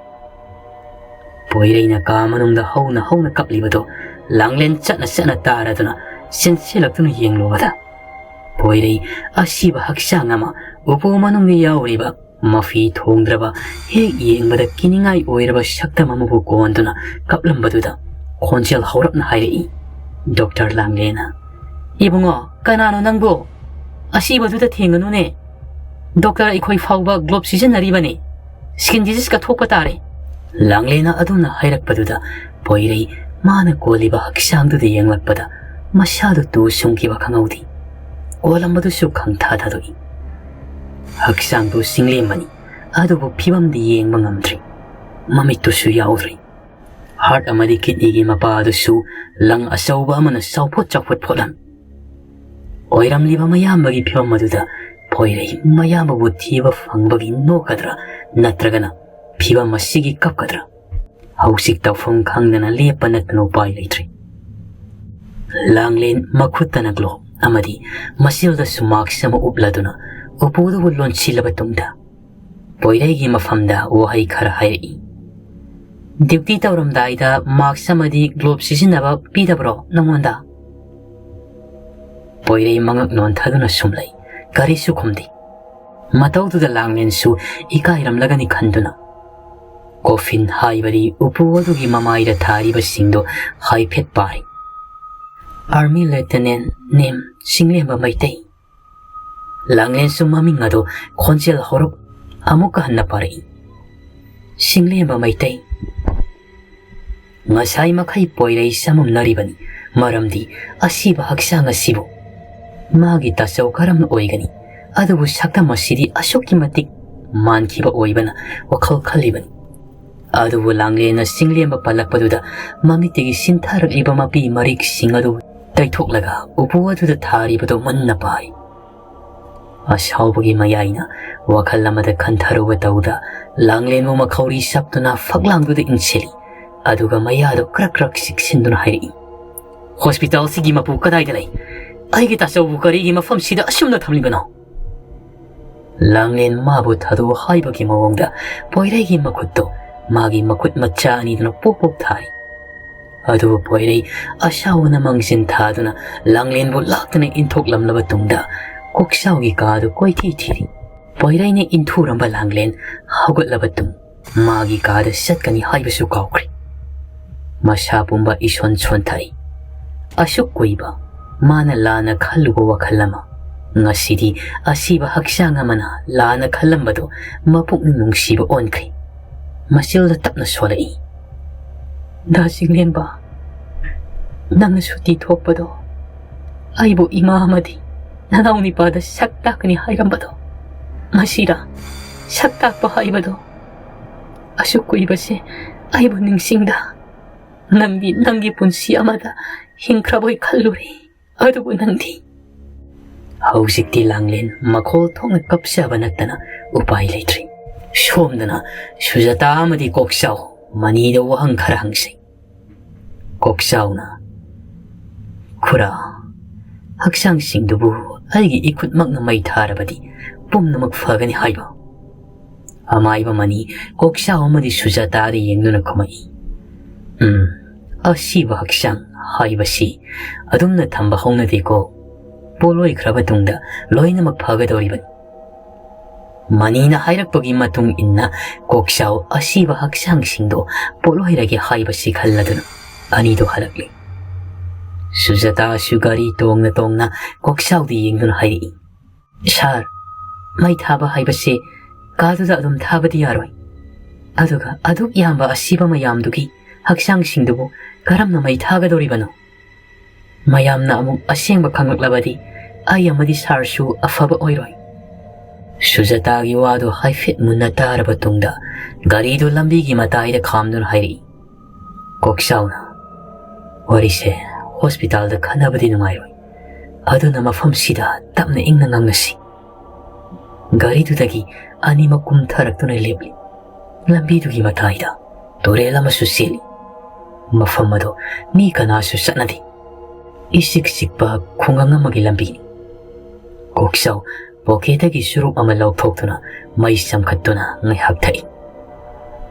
ꯄꯣꯏꯔꯩꯅ ꯀꯥ ꯃꯅꯨꯡꯗ ꯍꯧꯅ ꯍꯧꯅ ꯀꯞꯂꯤꯕꯗꯨ ꯂꯥꯡꯂꯦꯟ ꯆꯠꯅ ꯆꯠꯅ ꯇꯥꯔꯗꯨꯅ ꯆꯦꯟꯁꯤꯜꯂꯛꯇꯨꯅ ꯌꯦꯡꯂꯨꯕꯗ, ꯄꯣꯏꯔꯩ ꯑꯁꯤꯕ ꯍꯛꯆꯥꯡ ꯑꯃ ꯎꯄꯨ ꯃꯅꯨꯡꯗ ꯌꯥꯎꯔꯤꯕ ꯃꯐꯤ ꯊꯣꯡꯗ꯭ꯔꯕ, ꯍꯦꯛ ꯌꯦꯡꯕꯗ ꯀꯤꯅꯤꯡꯉꯥꯏ ꯑꯣꯏꯔꯕ ꯁꯛꯇꯝ ꯑꯃꯕꯨ ꯀꯣꯟꯗꯨꯅ ꯀꯞꯂꯝꯕꯗꯨꯗ ꯈꯣꯟꯖꯦꯜ ꯍꯧꯔꯞꯅ ꯍꯥꯏꯔꯛꯏ, "ꯗꯣꯛꯇꯔ ꯂꯥꯡꯂꯦꯅ"꯫ "ꯏꯕꯨꯡꯉꯣ, ꯀꯅꯥꯅꯣ ꯅꯪꯕꯨ? ꯑꯁꯤꯕꯗꯨꯗ ꯊꯦꯡꯒꯅꯨꯅꯦ꯫ ꯗꯣꯛꯇꯔ ꯑꯩꯈꯣꯏ ꯐꯥꯎꯕ ꯒ꯭ꯂꯣꯞ ꯁꯤꯖꯤꯟꯅꯔꯤꯕꯅꯤ꯫ ꯁ꯭ꯀꯤꯟ ꯗꯤꯖꯤꯖꯀ ꯊꯣꯛꯄ ꯇꯥꯔꯦ"꯫ ꯂꯥꯡꯂꯦꯅ ꯑꯗꯨꯝꯅ ꯍꯥꯏꯔꯛꯄꯗꯨꯗ ꯄꯣꯏꯔꯩ ꯃꯥꯅ ꯀꯣꯜꯂꯤꯕ ꯍꯛꯆꯥꯡꯗꯨꯗ ꯌꯦꯡꯂꯛꯄꯗ ꯃꯁꯥꯗꯨ ꯇꯨ ꯁꯨꯡꯈꯤꯕ ꯈꯪꯍꯧꯗꯦ꯫ ꯀꯣꯜꯂꯝꯕꯗꯨꯁꯨ ꯈꯪꯊꯥ ꯊꯥꯗꯣꯛꯏ꯫ ꯍꯛꯆꯥꯡꯗꯨ ꯁꯤꯡꯂꯦꯝꯕꯅꯤ, ꯑꯗꯨꯕꯨ ꯐꯤꯕꯝꯗꯤ ꯌꯦꯡꯕ ꯉꯝꯗ꯭ꯔꯤ꯫ ꯃꯃꯤꯠꯇꯨꯁꯨ ꯌꯥꯎꯗ꯭ꯔꯤ꯫ ꯍꯥꯔꯠ ꯑꯃꯗꯤ ꯀꯤꯠꯅꯤꯒꯤ ꯃꯄꯥ ꯑꯗꯨꯁꯨ ꯂꯪ ꯑꯆꯧꯕ ꯑꯃꯅ ꯆꯥꯎꯐꯣꯠ ꯆꯥꯎꯐꯣꯠ ꯐꯣꯠꯂꯝꯃꯤ꯫ ꯑꯣꯏꯔꯝꯂꯤꯕ ꯃꯌꯥꯝꯕꯒꯤ ꯐꯤꯕꯝ ꯑꯗꯨꯗ ꯄꯣꯏꯔꯩ ꯃꯌꯥꯝꯕꯕꯨ ꯊꯤꯕ ꯐꯪꯕꯒꯤ ꯅꯣꯛꯀꯗ꯭ꯔꯥ ꯅꯠꯇ꯭ꯔꯒꯅ ꯐꯤꯕꯝ ꯑꯁꯤꯒꯤ ꯀꯞꯀꯗ꯭ꯔꯥ? ꯍꯧꯖꯤꯛ ꯇꯧꯐꯝ ꯈꯪꯗꯅ ꯂꯦꯞꯄ ꯅꯠꯇꯅ ꯎꯄꯥꯏ ꯂꯩꯇ꯭ꯔꯦ꯫ ꯂꯥꯡꯂꯦꯟ ꯃꯈꯨꯠꯇꯅ glove ꯑꯃꯗꯤ ꯃꯆꯤꯜꯗꯁꯨ mask ꯑꯃ ꯎꯞꯂꯗꯨꯅ ꯎꯄꯨꯗꯨꯕꯨ ꯂꯣꯟꯁꯤꯜꯂꯕ ꯇꯨꯡꯗ ꯄꯣꯏꯔꯩꯒꯤ ꯃꯐꯝꯗ ꯋꯥꯍꯩ ꯈꯔ ꯍꯥꯏꯔꯛꯏ꯫ "Duty ꯇꯧꯔꯝꯗꯥꯏꯗ mask ꯑꯃꯗꯤ glove ꯁꯤꯖꯤꯟꯅꯕ ꯄꯤꯗꯕ꯭ꯔꯣ ꯅꯪꯉꯣꯟꯗ?" ꯄꯣꯏꯔꯩ ꯃꯉꯛ ꯅꯣꯟꯊꯗꯨꯅ ꯁꯨꯝ ꯂꯩ, ꯀꯔꯤꯁꯨ ꯈꯨꯝꯗꯦ꯫ ꯃꯇꯧꯗꯨꯗ ꯂꯥꯡꯂꯦꯟꯁꯨ ꯏꯀꯥꯏꯔꯝꯂꯒꯅꯤ ꯈꯟꯗꯨꯅ coffin ꯍꯥꯏꯕꯗꯤ ꯎꯄꯨ ꯑꯗꯨꯒꯤ ꯃꯃꯥꯏꯗ ꯊꯥꯔꯤꯕꯁꯤꯡꯗꯨ ꯍꯥꯏꯐꯦꯠ ꯄꯥꯔꯤ꯫ "Army Lieutenant name ꯆꯤꯡꯂꯦꯝꯕ Meitei." ꯂꯥꯡꯂꯦꯟꯁꯨ ꯃꯃꯤꯡ ꯑꯗꯨ ꯈꯣꯟꯖꯦꯜ ꯍꯧꯔꯞ ꯑꯃꯨꯛꯀ ꯍꯟꯅ ꯄꯥꯔꯛꯏ꯫ "ꯆꯤꯡꯂꯦꯝꯕ ꯃꯩꯇꯩ꯫" ꯉꯁꯥꯏ ꯃꯈꯩ ꯄꯣꯏꯔꯩ ꯆꯃꯝꯅꯔꯤꯕꯅꯤ, ꯃꯔꯝꯗꯤ ꯑꯁꯤꯕ ꯍꯛꯆꯥꯡ ꯑꯁꯤꯕꯨ ꯃꯥꯒꯤ ꯇꯥꯆꯧ ꯀꯔꯝꯅ ꯑꯣꯏꯒꯅꯤ? ꯑꯗꯨꯕꯨ ꯁꯛꯇꯝ ꯑꯁꯤꯗꯤ ꯑꯁꯨꯛꯀꯤ ꯃꯇꯤꯛ ꯃꯥꯟꯈꯤꯕ ꯑꯣꯏꯕꯅ ꯋꯥꯈꯜ ꯈꯜꯂꯤꯕꯅꯤ꯫ ꯑꯗꯨꯕꯨ ꯂꯥꯡꯂꯦꯟꯅ ꯆꯤꯡꯂꯦꯝꯕ ꯄꯜꯂꯛꯄꯗꯨꯗ ꯃꯃꯤꯠꯇꯒꯤ ꯁꯤꯟꯊꯔꯛꯂꯤꯕ ꯃꯄꯤ ꯃꯔꯤꯛꯁꯤꯡ ꯑꯗꯨ ꯇꯩꯊꯣꯛꯂꯒ ꯎꯄꯨ ꯑꯗꯨꯗ ꯊꯥꯔꯤꯕꯗꯨ ꯃꯨꯟꯅ ꯄꯥꯔꯤ꯫ ꯑꯁꯥꯎꯕꯒꯤ ꯃꯌꯥꯏꯅ ꯋꯥꯈꯜ ꯑꯃꯗ ꯈꯟꯊꯔꯨꯕ ꯇꯧꯗ ꯂꯥꯡꯂꯦꯟꯕꯨ ꯃꯈꯧꯔꯤ ꯆꯞꯇꯨꯅ ꯐꯛꯂꯥꯡꯗꯨꯗ ꯏꯟꯁꯤꯜꯂꯤ꯫ ꯑꯗꯨꯒ ꯃꯌꯥꯗꯨ ꯀ꯭ꯔꯛ ꯀ꯭ꯔꯛ ꯆꯤꯛꯁꯤꯟꯗꯨꯅ ꯍꯥꯏꯔꯛꯏ, "ꯍꯣꯁꯄꯤꯇꯥꯜꯁꯤꯒꯤ ꯃꯄꯨ ꯀꯗꯥꯏꯗ ꯂꯩ? ꯑꯩꯒꯤ ꯇꯥꯆꯧꯕꯨ ꯀꯔꯤꯒꯤ ꯃꯐꯝꯁꯤꯗ ꯑꯁꯨꯝꯅ ꯊꯝꯂꯤꯕꯅꯣ?" ꯂꯥꯡꯂꯦꯟ ꯃꯥꯕꯨ ꯊꯥꯗꯣꯛꯑꯣ ꯍꯥꯏꯕꯒꯤ ꯃꯑꯣꯡꯗ ꯄꯣꯏꯔꯩꯒꯤ ꯃꯈꯨꯠꯇꯨ ꯃꯥꯒꯤ ꯃꯈꯨꯠ ꯃꯆꯥ ꯑꯅꯤꯗꯨꯅ ꯄꯣꯞ ꯄꯣꯞ ꯊꯥꯔꯤ꯫ ꯑꯗꯨꯕꯨ ꯄꯣꯏꯔꯩ ꯑꯁꯥꯎꯕꯅ ꯃꯥꯡꯖꯤꯟ ꯊꯥꯗꯨꯅ ꯂꯥꯡꯂꯦꯟꯕꯨ ꯂꯥꯛꯇꯨꯅ ꯏꯟꯊꯣꯛꯂꯝꯂꯕ ꯇꯨꯡꯗ ꯀꯣꯛꯆꯥꯎꯒꯤ ꯀꯥꯗꯨ ꯀꯣꯏꯊꯤ ꯊꯤꯔꯤ꯫ ꯄꯣꯏꯔꯩꯅ ꯏꯟꯊꯨꯔꯝꯕ ꯂꯥꯡꯂꯦꯟ ꯍꯧꯒꯠꯂꯕ ꯇꯨꯡ ꯃꯥꯒꯤ ꯀꯥꯗ ꯆꯠꯀꯅꯤ ꯍꯥꯏꯕꯁꯨ ꯀꯥꯎꯈ꯭ꯔꯦ꯫ ꯃꯁꯥ ꯄꯨꯝꯕ ꯏꯁꯣꯟ ꯁꯣꯟꯊꯔꯤ꯫ ꯑꯁꯨꯛ ꯀꯨꯏꯕ ꯃꯥꯅ ꯂꯥꯟꯅ ꯈꯜꯂꯨꯕ ꯋꯥꯈꯜ ꯑꯃ ꯉꯁꯤꯗꯤ ꯑꯁꯤꯕ ꯍꯛꯆꯥꯡ ꯑꯃꯅ ꯂꯥꯟꯅ ꯈꯜꯂꯝꯕꯗꯨ ꯃꯄꯨꯛꯅꯤꯡ ꯅꯨꯡꯁꯤꯕ ꯑꯣꯟꯈ꯭ꯔꯦ꯫ ꯃꯆꯤꯜꯗ ꯇꯞꯅ ꯁꯣꯜꯂꯛꯏ, "ꯗꯥ ꯆꯤꯡꯂꯦꯝꯕ, ꯅꯪꯅ ꯁꯨꯇꯤ ꯊꯣꯛꯄꯗꯣ ꯑꯩꯕꯨ ꯏꯃꯥ ꯑꯃꯗꯤ ꯅꯅꯥꯎ ꯅꯤꯄꯥꯗ ꯁꯛ ꯇꯥꯛꯀꯅꯤ ꯍꯥꯏꯔꯝꯕꯗꯣ ꯉꯁꯤꯔꯥ ꯁꯛ ꯇꯥꯛꯄ ꯍꯥꯏꯕꯗꯣ? ꯑꯁꯨꯛ ꯀꯨꯏꯕꯁꯦ ꯑꯩꯕꯨ ꯅꯤꯡꯁꯤꯡꯗ ꯅꯪꯗꯤ ꯅꯪꯒꯤ ꯄꯨꯟꯁꯤ ꯑꯃꯗ ꯍꯤꯡꯈ꯭ꯔꯕꯣꯏ ꯈꯜꯂꯨꯔꯦ꯫ ꯑꯗꯨꯕꯨ ꯅꯪꯗꯤ꯫" ꯍꯧꯖꯤꯛꯇꯤ ꯂꯥꯡꯂꯦꯟ ꯃꯈꯣꯜ ꯊꯣꯛꯅ ꯀꯞꯆꯕ ꯅꯠꯇꯅ ꯎꯄꯥꯏ ꯂꯩꯇ꯭ꯔꯦ꯫ ꯁꯣꯝꯗꯅ ꯁꯨꯖꯥꯇꯥ ꯑꯃꯗꯤ ꯀꯣꯛꯆꯥꯎ ꯃꯅꯤꯗ ꯋꯥꯍꯪ ꯈꯔ ꯍꯪꯁꯤ꯫ ꯀꯣꯛꯆꯥꯎꯅ, "ꯈꯨꯔꯥ, ꯍꯛꯆꯥꯡꯁꯤꯡꯗꯨꯕꯨ ꯑꯩꯒꯤ ꯏꯈꯨꯠꯃꯛꯅ ꯃꯩ ꯊꯥꯔꯕꯗꯤ ꯄꯨꯝꯅꯃꯛ ꯐꯒꯅꯤ ꯍꯥꯏꯕ?" ꯑꯃꯥꯏꯕ ꯃꯅꯤ ꯀꯣꯛꯆꯥꯎ ꯑꯃꯗꯤ ꯁꯨꯖꯥꯇꯥꯗ ꯌꯦꯡꯗꯨꯅ ꯈꯨꯝꯃꯛꯏ, "ꯎꯝ, ꯑꯁꯤꯕ ꯍꯛꯆꯥꯡ ꯍꯥꯏꯕꯁꯤ ꯑꯗꯨꯝꯅ ꯊꯝꯕ ꯍꯧꯅꯗꯦꯀꯣ꯫ ꯄꯣꯠꯂꯣꯏꯈ꯭ꯔꯕ ꯇꯨꯡꯗ ꯂꯣꯏꯅꯃꯛ ꯐꯒꯗꯧꯔꯤꯕꯅꯤ꯫" ꯃꯅꯤꯅ ꯍꯥꯏꯔꯛꯄꯒꯤ ꯃꯇꯨꯡ ꯏꯟꯅ ꯀꯣꯛꯆꯥꯎ ꯑꯁꯤꯕ ꯍꯛꯆꯥꯡꯁꯤꯡꯗꯣ ꯄꯣꯠꯂꯣꯏꯔꯒꯦ ꯍꯥꯏꯕꯁꯤ ꯈꯜꯂꯗꯨꯅ ꯑꯅꯤꯗꯣ ꯍꯜꯂꯛꯂꯦ꯫ ꯁꯨꯖꯥꯇꯥꯁꯨ ꯒꯥꯔꯤ ꯇꯣꯡꯅ ꯇꯣꯡꯅ ꯀꯣꯛꯆꯥꯎꯗ ꯌꯦꯡꯗꯨꯅ ꯍꯥꯏꯔꯛꯏ, "ꯁꯥꯔ, ꯃꯩ ꯊꯥꯕ ꯍꯥꯏꯕꯁꯦ ꯀꯥꯗꯨꯗ ꯑꯗꯨꯝ ꯊꯥꯕꯗꯤ ꯌꯥꯔꯣꯏ꯫ ꯑꯗꯨꯒ ꯑꯗꯨꯛ ꯌꯥꯝꯕ ꯑꯁꯤꯕ ꯃꯌꯥꯝꯗꯨꯒꯤ ꯍꯛꯆꯥꯡꯁꯤꯡꯗꯨꯕꯨ ꯀꯔꯝꯅ ꯃꯩ ꯊꯥꯒꯗꯧꯔꯤꯕꯅꯣ? ꯃꯌꯥꯝꯅ ꯑꯃꯨꯛ ꯑꯁꯦꯡꯕ ꯈꯪꯂꯛꯂꯕꯗꯤ ꯑꯩ ꯑꯃꯗꯤ ꯁꯥꯔꯁꯨ ꯑꯐꯕ ꯑꯣꯏꯔꯣꯏ꯫" ꯁꯨꯖꯥꯇꯥꯒꯤ ꯋꯥꯗꯨ ꯍꯥꯏꯐꯦꯠ ꯃꯨꯟꯅ ꯇꯥꯔꯕ ꯇꯨꯡꯗ ꯒꯥꯔꯤꯗꯨ ꯂꯝꯕꯤꯒꯤ ꯃꯇꯥꯏꯗ ꯈꯥꯝꯗꯨꯅ ꯍꯥꯏꯔꯛꯏ, ꯀꯣꯛꯆꯥꯎꯅ, "ꯋꯥꯔꯤꯁꯦ ꯍꯣꯁꯄꯤꯇꯥꯜꯗ ꯈꯟꯅꯕꯗꯤ ꯅꯨꯡꯉꯥꯏꯔꯣꯏ, ꯑꯗꯨꯅ ꯃꯐꯝꯁꯤꯗ ꯇꯞꯅ ꯏꯪꯅ ꯉꯥꯡꯅꯁꯤ꯫" ꯒꯥꯔꯤꯗꯨꯗꯒꯤ ꯑꯅꯤꯃꯛ ꯀꯨꯝꯊꯔꯛꯇꯨꯅ ꯂꯦꯞꯂꯤ꯫ ꯂꯝꯕꯤꯗꯨꯒꯤ ꯃꯇꯥꯏꯗ ꯇꯨꯔꯦꯜ ꯑꯃꯁꯨ ꯆꯦꯜꯂꯤ꯫ ꯃꯐꯝ ꯑꯗꯨ ꯃꯤ ꯀꯅꯥꯁꯨ ꯆꯠꯅꯗꯦ꯫ ꯏꯆꯤꯛ ꯆꯤꯛꯄ ꯈꯨꯡꯒꯪ ꯑꯃꯒꯤ ꯂꯝꯕꯤꯅꯤ꯫ ꯀꯣꯛꯆꯥꯎ ꯄꯣꯀꯦꯠꯇꯒꯤ ꯆꯨꯔꯨꯞ ꯑꯃ ꯂꯧꯊꯣꯛꯇꯨꯅ ꯃꯩ ꯆꯝꯈꯠꯇꯨꯅ ꯉꯥꯏꯍꯥꯛ ꯊꯛꯏ꯫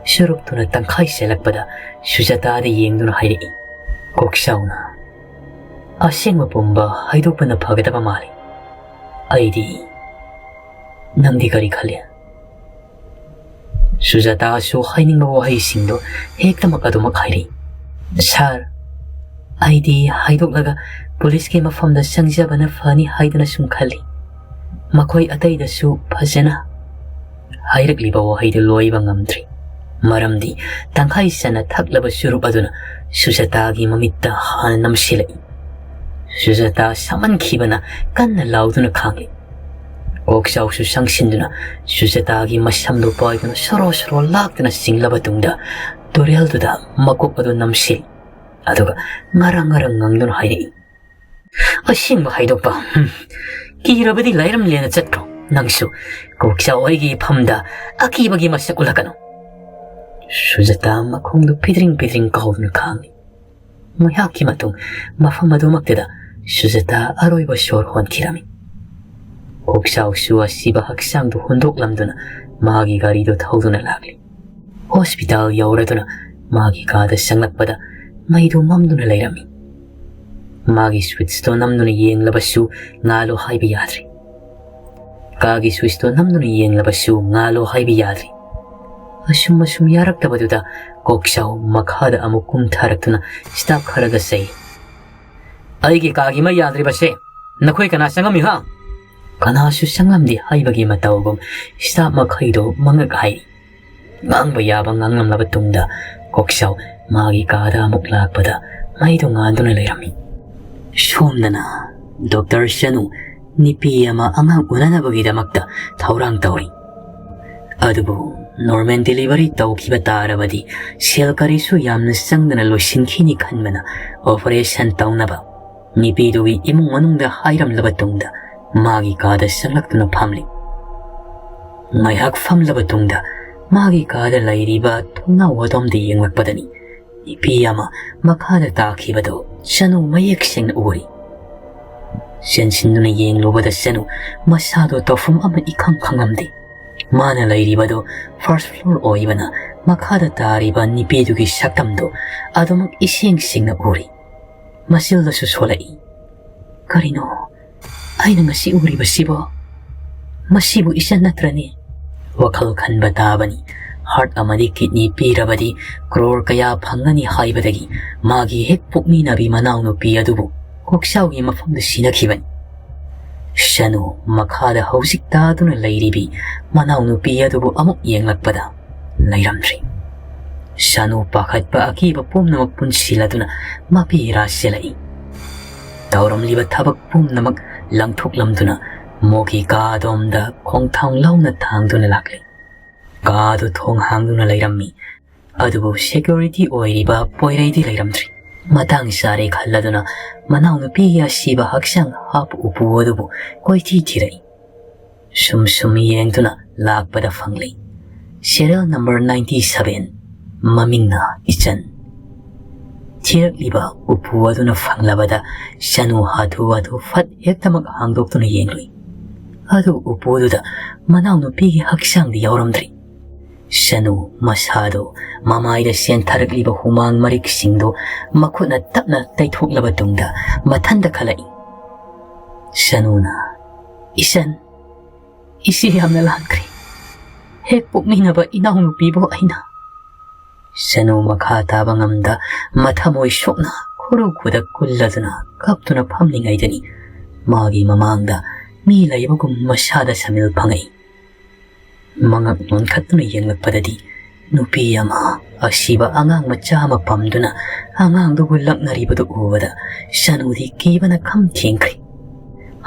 ꯆꯨꯔꯨꯞꯇꯨꯅ ꯇꯪꯈꯥꯏ ꯆꯦꯜꯂꯛꯄꯗ ꯁꯨꯖꯥꯇꯥꯗ ꯌꯦꯡꯗꯨꯅ ꯍꯥꯏꯔꯛꯏ, ꯀꯣꯛꯆꯥꯎꯅ, "ꯑꯁꯦꯡꯕ ꯄꯨꯝꯕ ꯍꯥꯏꯗꯣꯛꯄꯅ ꯐꯒꯗꯕ ꯃꯥꯜꯂꯤ꯫ ꯑꯩꯗꯤ, ꯅꯪꯗꯤ ꯀꯔꯤ ꯈꯜꯂꯤ?" ꯁꯨꯖꯥꯇꯥꯁꯨ ꯍꯥꯏꯅꯤꯡꯕ ꯋꯥꯍꯩꯁꯤꯡꯗꯣ ꯍꯦꯛꯇꯃꯛ ꯑꯗꯨꯃꯛ ꯍꯥꯏꯔꯛꯏ꯫ "ꯁꯥꯔ, ꯑꯩꯗꯤ ꯍꯥꯏꯗꯣꯛꯂꯒ ꯄꯨꯂꯤꯁꯀꯤ ꯃꯐꯝꯗ ꯆꯪꯖꯕꯅ ꯐꯅꯤ ꯍꯥꯏꯗꯨꯅ ꯁꯨꯝ ꯈꯜꯂꯤ꯫ ꯃꯈꯣꯏ ꯑꯇꯩꯗꯁꯨ ꯐꯖꯅ ꯍꯥꯏꯔꯛꯂꯤꯕ ꯋꯥꯍꯩꯗꯨ ꯂꯣꯏꯕ ꯉꯝꯗ꯭ꯔꯤ꯫ ꯃꯔꯝꯗꯤ ꯇꯪꯈꯥꯏ ꯆꯟꯅ ꯊꯛꯂꯕ ꯆꯨꯔꯨꯞ ꯑꯗꯨꯅ ꯁꯨꯖꯥꯇꯥꯒꯤ ꯃꯃꯤꯠꯇ ꯍꯥꯟꯅ ꯅꯝꯁꯤꯜꯂꯛꯏ꯫ ꯁꯨꯖꯥꯇꯥ ꯁꯥꯃꯟꯈꯤꯕꯅ ꯀꯟꯅ ꯂꯥꯎꯗꯨꯅ ꯈꯥꯡꯂꯤ꯫ ꯀꯣꯛꯆꯥꯎꯁꯨ ꯆꯪꯁꯤꯟꯗꯨꯅ ꯁꯨꯖꯥꯇꯥꯒꯤ ꯃꯁꯝꯗꯨ ꯄꯥꯏꯗꯨꯅ ꯁꯣꯔꯣ ꯁꯣꯔꯣ ꯂꯥꯛꯇꯨꯅ ꯆꯤꯡꯂꯕ ꯇꯨꯡꯗ ꯇꯨꯔꯦꯜꯗꯨꯗ ꯃꯀꯣꯛ ꯑꯗꯨ ꯅꯝꯁꯤꯜꯂꯤ꯫ ꯑꯗꯨꯒ ꯉꯔꯪ ꯉꯔꯪ ꯉꯪꯗꯨꯅ ꯍꯥꯏꯔꯛꯏ, "ꯑꯁꯦꯡꯕ ꯍꯥꯏꯗꯣꯛꯄ, ꯍꯨꯝ, ꯀꯤꯔꯕꯗꯤ ꯂꯥꯏꯔꯝꯂꯦꯅ ꯆꯠꯈ꯭ꯔꯣ꯫ "ꯅꯪꯁꯨ ꯀꯣꯛꯆꯥꯎ ꯍꯣꯏꯒꯤ ꯏꯐꯝꯗ ꯑꯀꯤꯕꯒꯤ ꯃꯁꯛ ꯎꯠꯂꯛꯀꯅꯨ꯫" ꯁꯨꯖꯇꯥ ꯃꯈꯣꯡꯗꯨ ꯄꯤꯗ꯭ꯔꯤꯡ ꯄꯤꯗ꯭ꯔꯤꯡ ꯀꯥꯎꯗꯨꯅ ꯈꯥꯡꯂꯤ꯫ ꯉꯥꯏꯍꯥꯛꯀꯤ ꯃꯇꯨꯡ ꯃꯐꯝ ꯑꯗꯨꯃꯛꯇꯗ ꯁꯨꯖꯇꯥ ꯑꯔꯣꯏꯕ ꯁꯣꯔ ꯍꯣꯟꯈꯤꯔꯝꯃꯤ꯫ ꯀꯣꯛꯆꯥꯎꯁꯨ ꯑꯁꯤꯕ ꯍꯛꯆꯥꯡꯗꯨ ꯍꯨꯟꯗꯣꯛꯂꯝꯗꯨꯅ ꯃꯥꯒꯤ ꯒꯥꯔꯤꯗꯨ ꯊꯧꯗꯨꯅ ꯂꯥꯛꯂꯤ꯫ ꯍꯣꯁꯄꯤꯇꯥꯜ ꯌꯧꯔꯗꯨꯅ ꯃꯥꯒꯤ ꯀꯥꯗ ꯆꯪꯂꯛꯄꯗ ꯃꯩꯗꯨ ꯃꯝꯗꯨꯅ ꯂꯩꯔꯝꯃꯤ꯫ ꯃꯥꯒꯤ ꯁ꯭ꯋꯤꯠꯆꯇꯣ ꯅꯝꯗꯨꯅ ꯌꯦꯡꯂꯕꯁꯨ ꯉꯥꯜꯂꯨ ꯍꯥꯏꯕ ꯌꯥꯗ꯭ꯔꯤ꯫ ꯀꯥꯒꯤ ꯁ꯭ꯋꯤꯠꯆꯇꯣ ꯅꯝꯗꯨꯅ ꯌꯦꯡꯂꯕꯁꯨ ꯉꯥꯜꯂꯨ ꯍꯥꯏꯕ ꯌꯥꯗ꯭ꯔꯤ꯫ ꯑꯁꯨꯝ ꯑꯁꯨꯝ ꯌꯥꯔꯛꯇꯕꯗꯨꯗ ꯀꯣꯛꯆꯥꯎ ꯃꯈꯥꯗ ꯑꯃꯨꯛ ꯀꯨꯝꯊꯔꯛꯇꯨꯅ ꯁ꯭ꯇꯥꯐ ꯈꯔꯗ ꯆꯩ, "ꯑꯩꯒꯤ ꯀꯥꯒꯤ ꯃꯩ ꯌꯥꯗ꯭ꯔꯤꯕꯁꯦ ꯅꯈꯣꯏ ꯀꯅꯥ ꯆꯪꯉꯝꯃꯤ ꯍꯥ?" ꯀꯅꯥꯁꯨ ꯆꯪꯂꯝꯗꯦ ꯍꯥꯏꯕꯒꯤ ꯃꯇꯧꯒꯨꯝ ꯁ꯭ꯇꯥꯐ ꯃꯈꯩꯗꯣ ꯃꯉꯛ ꯍꯥꯏꯔꯤ꯫ ꯉꯥꯡꯕ ꯌꯥꯕ ꯉꯥꯡꯂꯝꯂꯕ ꯇꯨꯡꯗ ꯀꯣꯛꯆꯥꯎ ꯃꯥꯒꯤ ꯀꯥꯗ ꯑꯃꯨꯛ ꯂꯥꯛꯄꯗ ꯃꯩꯗꯣ ꯉꯥꯟꯗꯨꯅ ꯂꯩꯔꯝꯃꯤ꯫ ꯁꯣꯝꯗꯅ ꯗꯣꯛꯇꯔ ꯆꯅꯨ ꯅꯨꯄꯤ ꯑꯃ ꯑꯉꯥꯡ ꯎꯅꯅꯕꯒꯤꯗꯃꯛꯇ ꯊꯧꯔꯥꯡ ꯇꯧꯔꯤ꯫ ꯑꯗꯨꯕꯨ ꯅꯣꯔꯃꯦꯜ ꯗꯦꯂꯤꯚꯔꯤ ꯇꯧꯈꯤꯕ ꯇꯥꯔꯕꯗꯤ ꯁꯦꯜ ꯀꯔꯤꯁꯨ ꯌꯥꯝꯅ ꯆꯪꯗꯅ ꯂꯣꯏꯁꯤꯟꯈꯤꯅꯤ ꯈꯟꯕꯅ ꯑꯣꯄꯔꯦꯁꯟ ꯇꯧꯅꯕ ꯅꯨꯄꯤꯗꯨꯒꯤ ꯏꯃꯨꯡ ꯃꯅꯨꯡꯗ ꯍꯥꯏꯔꯝꯂꯕ ꯇꯨꯡꯗ ꯃꯥꯒꯤ ꯀꯥꯗ ꯆꯪꯂꯛꯇꯨꯅ ꯐꯝꯂꯤ꯫ ꯉꯥꯏꯍꯥꯛ ꯐꯝꯂꯕ ꯇꯨꯡꯗ ꯃꯥꯒꯤ ꯀꯥꯗ ꯂꯩꯔꯤꯕ ꯊꯣꯡꯅꯥꯎ ꯑꯗꯣꯝꯗ ꯌꯦꯡꯂꯛꯄꯗꯅꯤ ꯅꯨꯄꯤ ꯑꯃ ꯃꯈꯥꯗ ꯇꯥꯈꯤꯕꯗꯨ ꯆꯅꯨ ꯃꯌꯦꯛ ꯁꯦꯡꯅ ꯎꯔꯤ꯫ ꯆꯦꯟꯁꯤꯟꯗꯨꯅ ꯌꯦꯡꯂꯨꯕꯗ ꯆꯅꯨ ꯃꯁꯥꯗꯣ ꯇꯧꯐꯝ ꯑꯃ ꯏꯈꯪ ꯈꯪꯂꯝꯗꯦ꯫ ꯃꯥꯅ ꯂꯩꯔꯤꯕꯗꯨ ꯐꯥꯔꯁ ꯐ꯭ꯂꯣꯔ ꯑꯣꯏꯕꯅ ꯃꯈꯥꯗ ꯇꯥꯔꯤꯕ ꯅꯨꯄꯤꯗꯨꯒꯤ ꯁꯛꯇꯝꯗꯨ ꯑꯗꯨꯃꯛ ꯏꯁꯦꯡ ꯁꯦꯡꯅ ꯎꯔꯤ꯫ ꯃꯆꯤꯜꯗꯁꯨ ꯁꯣꯜꯂꯛꯏ꯫ "ꯀꯔꯤꯅꯣ ꯑꯩꯅ ꯉꯁꯤ ꯎꯔꯤꯕꯁꯤꯕꯣ? ꯃꯁꯤꯕꯨ ꯏꯆꯟ ꯅꯠꯇ꯭ꯔꯅꯦ?" ꯋꯥꯈꯜ ꯈꯟꯕ ꯇꯥꯕꯅꯤ꯫ ꯍꯥꯔꯠ ꯑꯃꯗꯤ ꯀꯤꯗꯅꯤ ꯄꯤꯔꯕꯗꯤ ꯀ꯭ꯔꯣꯔ ꯀꯌꯥ ꯐꯪꯒꯅꯤ ꯍꯥꯏꯕꯗꯒꯤ ꯃꯥꯒꯤ ꯍꯦꯛ ꯄꯣꯛꯃꯤꯟꯅꯕꯤ ꯃꯅꯥꯎꯅꯨꯄꯤ ꯑꯗꯨꯕꯨ ꯀꯣꯛꯆꯥꯎꯒꯤ ꯃꯐꯝꯗ ꯁꯤꯅꯈꯤꯕꯅꯤ꯫ ꯁꯅꯨ ꯃꯈꯥꯗ ꯍꯧꯖꯤꯛ ꯇꯥꯗꯨꯅ ꯂꯩꯔꯤꯕꯤ ꯃꯅꯥꯎꯅꯨꯄꯤ ꯑꯗꯨꯕꯨ ꯑꯃꯨꯛ ꯌꯦꯡꯂꯛꯄꯗ ꯂꯩꯔꯝꯗ꯭ꯔꯤ꯫ ꯁꯅꯨ ꯄꯥꯈꯠꯄ ꯑꯀꯤꯕ ꯄꯨꯝꯅꯃꯛ ꯄꯨꯟꯁꯤꯜꯂꯗꯨꯅ ꯃꯄꯤ ꯏꯔꯥ ꯆꯦꯜꯂꯛꯏ꯫ ꯇꯧꯔꯝꯂꯤꯕ ꯊꯕꯛ ꯄꯨꯝꯅꯃꯛ ꯂꯪꯊꯣꯛꯂꯝꯗꯨꯅ ꯃꯣꯒꯤ ꯀꯥ ꯑꯗꯣꯝꯗ ꯈꯣꯡꯊꯥꯡ ꯂꯥꯎꯅ ꯊꯥꯡꯗꯨꯅ ꯂꯥꯛꯂꯤ꯫ ꯀꯥꯗꯨ ꯊꯣꯡ ꯍꯥꯡꯗꯨꯅ ꯂꯩꯔꯝꯃꯤ꯫ ꯑꯗꯨꯕꯨ ꯁꯦꯀ꯭ꯌꯨꯔꯤꯇꯤ ꯑꯣꯏꯔꯤꯕ ꯄꯣꯏꯔꯩꯗꯤ ꯂꯩꯔꯝꯗ꯭ꯔꯤ꯫ ꯃꯇꯥꯡ ꯆꯥꯔꯦ ꯈꯜꯂꯗꯨꯅ ꯃꯅꯥꯎꯅꯨꯄꯤꯒꯤ ꯑꯁꯤꯕ ꯍꯛꯆꯥꯡ ꯍꯥꯞꯄ ꯎꯄꯨ ꯑꯗꯨꯕꯨ ꯀꯣꯏꯊꯤ ꯊꯤꯔꯛꯏ꯫ ꯁꯨꯝ ꯁꯨꯝ ꯌꯦꯡꯗꯨꯅ ꯂꯥꯛꯄꯗ ꯐꯪꯂꯤ꯫ Serial number ninety seven, ꯃꯃꯤꯡꯅ ꯏꯆꯟ꯫ ꯊꯤꯔꯛꯂꯤꯕ ꯎꯄꯨ ꯑꯗꯨꯅ ꯐꯪꯂꯕꯗ ꯁꯅꯨ ꯍꯥꯊꯨ ꯍꯥꯊꯨ ꯐꯠ ꯍꯦꯛꯇꯃꯛ ꯍꯥꯡꯗꯣꯛꯇꯨꯅ ꯌꯦꯡꯂꯨꯏ꯫ ꯑꯗꯨ ꯎꯄꯨꯗꯨꯗ ꯃꯅꯥꯎꯅꯨꯄꯤꯒꯤ ꯍꯛꯆꯥꯡꯗꯤ ꯌꯥꯎꯔꯝꯗ꯭ꯔꯤ꯫ ꯁꯅꯨ ꯃꯁꯥꯗꯣ ꯃꯃꯥꯏꯗ ꯆꯦꯟꯊꯔꯛꯂꯤꯕ ꯍꯨꯃꯥꯡ ꯃꯔꯤꯛꯁꯤꯡꯗꯣ ꯃꯈꯨꯠꯅ ꯇꯞꯅ ꯇꯩꯊꯣꯛꯂꯕ ꯇꯨꯡꯗ ꯃꯊꯟꯇ ꯈꯜꯂꯛꯏ꯫ ꯁꯅꯨꯅ, "ꯏꯆꯟ, ꯏꯆꯦ ꯌꯥꯝꯅ ꯂꯥꯟꯈ꯭ꯔꯦ꯫ ꯍꯦꯛ ꯄꯣꯛꯃꯤꯟꯅꯕ ꯏꯅꯥꯎꯅꯨꯄꯤꯕꯨ ꯑꯩꯅ"꯫ ꯁꯅꯨ ꯃꯈꯥ ꯇꯥꯕ ꯉꯝꯗ ꯃꯊꯃꯣꯏ ꯁꯣꯛꯅ ꯈꯨꯔꯨ ꯈꯨꯗꯛ ꯀꯨꯜꯂꯗꯨꯅ ꯀꯞꯇꯨꯅ ꯐꯝꯂꯤꯉꯩꯗꯅꯤ ꯃꯥꯒꯤ ꯃꯃꯥꯡꯗ ꯃꯤ ꯂꯩꯕꯒꯨꯝ ꯃꯁꯥꯗ ꯁꯃꯤꯜ ꯐꯪꯉꯛꯏ꯫ ꯃꯉꯛ ꯅꯣꯟꯈꯠꯇꯨꯅ ꯌꯦꯡꯂꯛꯄꯗꯗꯤ ꯅꯨꯄꯤ ꯑꯃ ꯑꯁꯤꯕ ꯑꯉꯥꯡ ꯃꯆꯥ ꯑꯃ ꯄꯝꯗꯨꯅ ꯑꯉꯥꯡꯗꯨꯕꯨ ꯂꯛꯅꯔꯤꯕꯗꯨ ꯎꯕꯗ ꯁꯅꯨꯗꯤ ꯀꯤꯕꯅ ꯈꯝ ꯊꯦꯡꯈ꯭ꯔꯦ꯫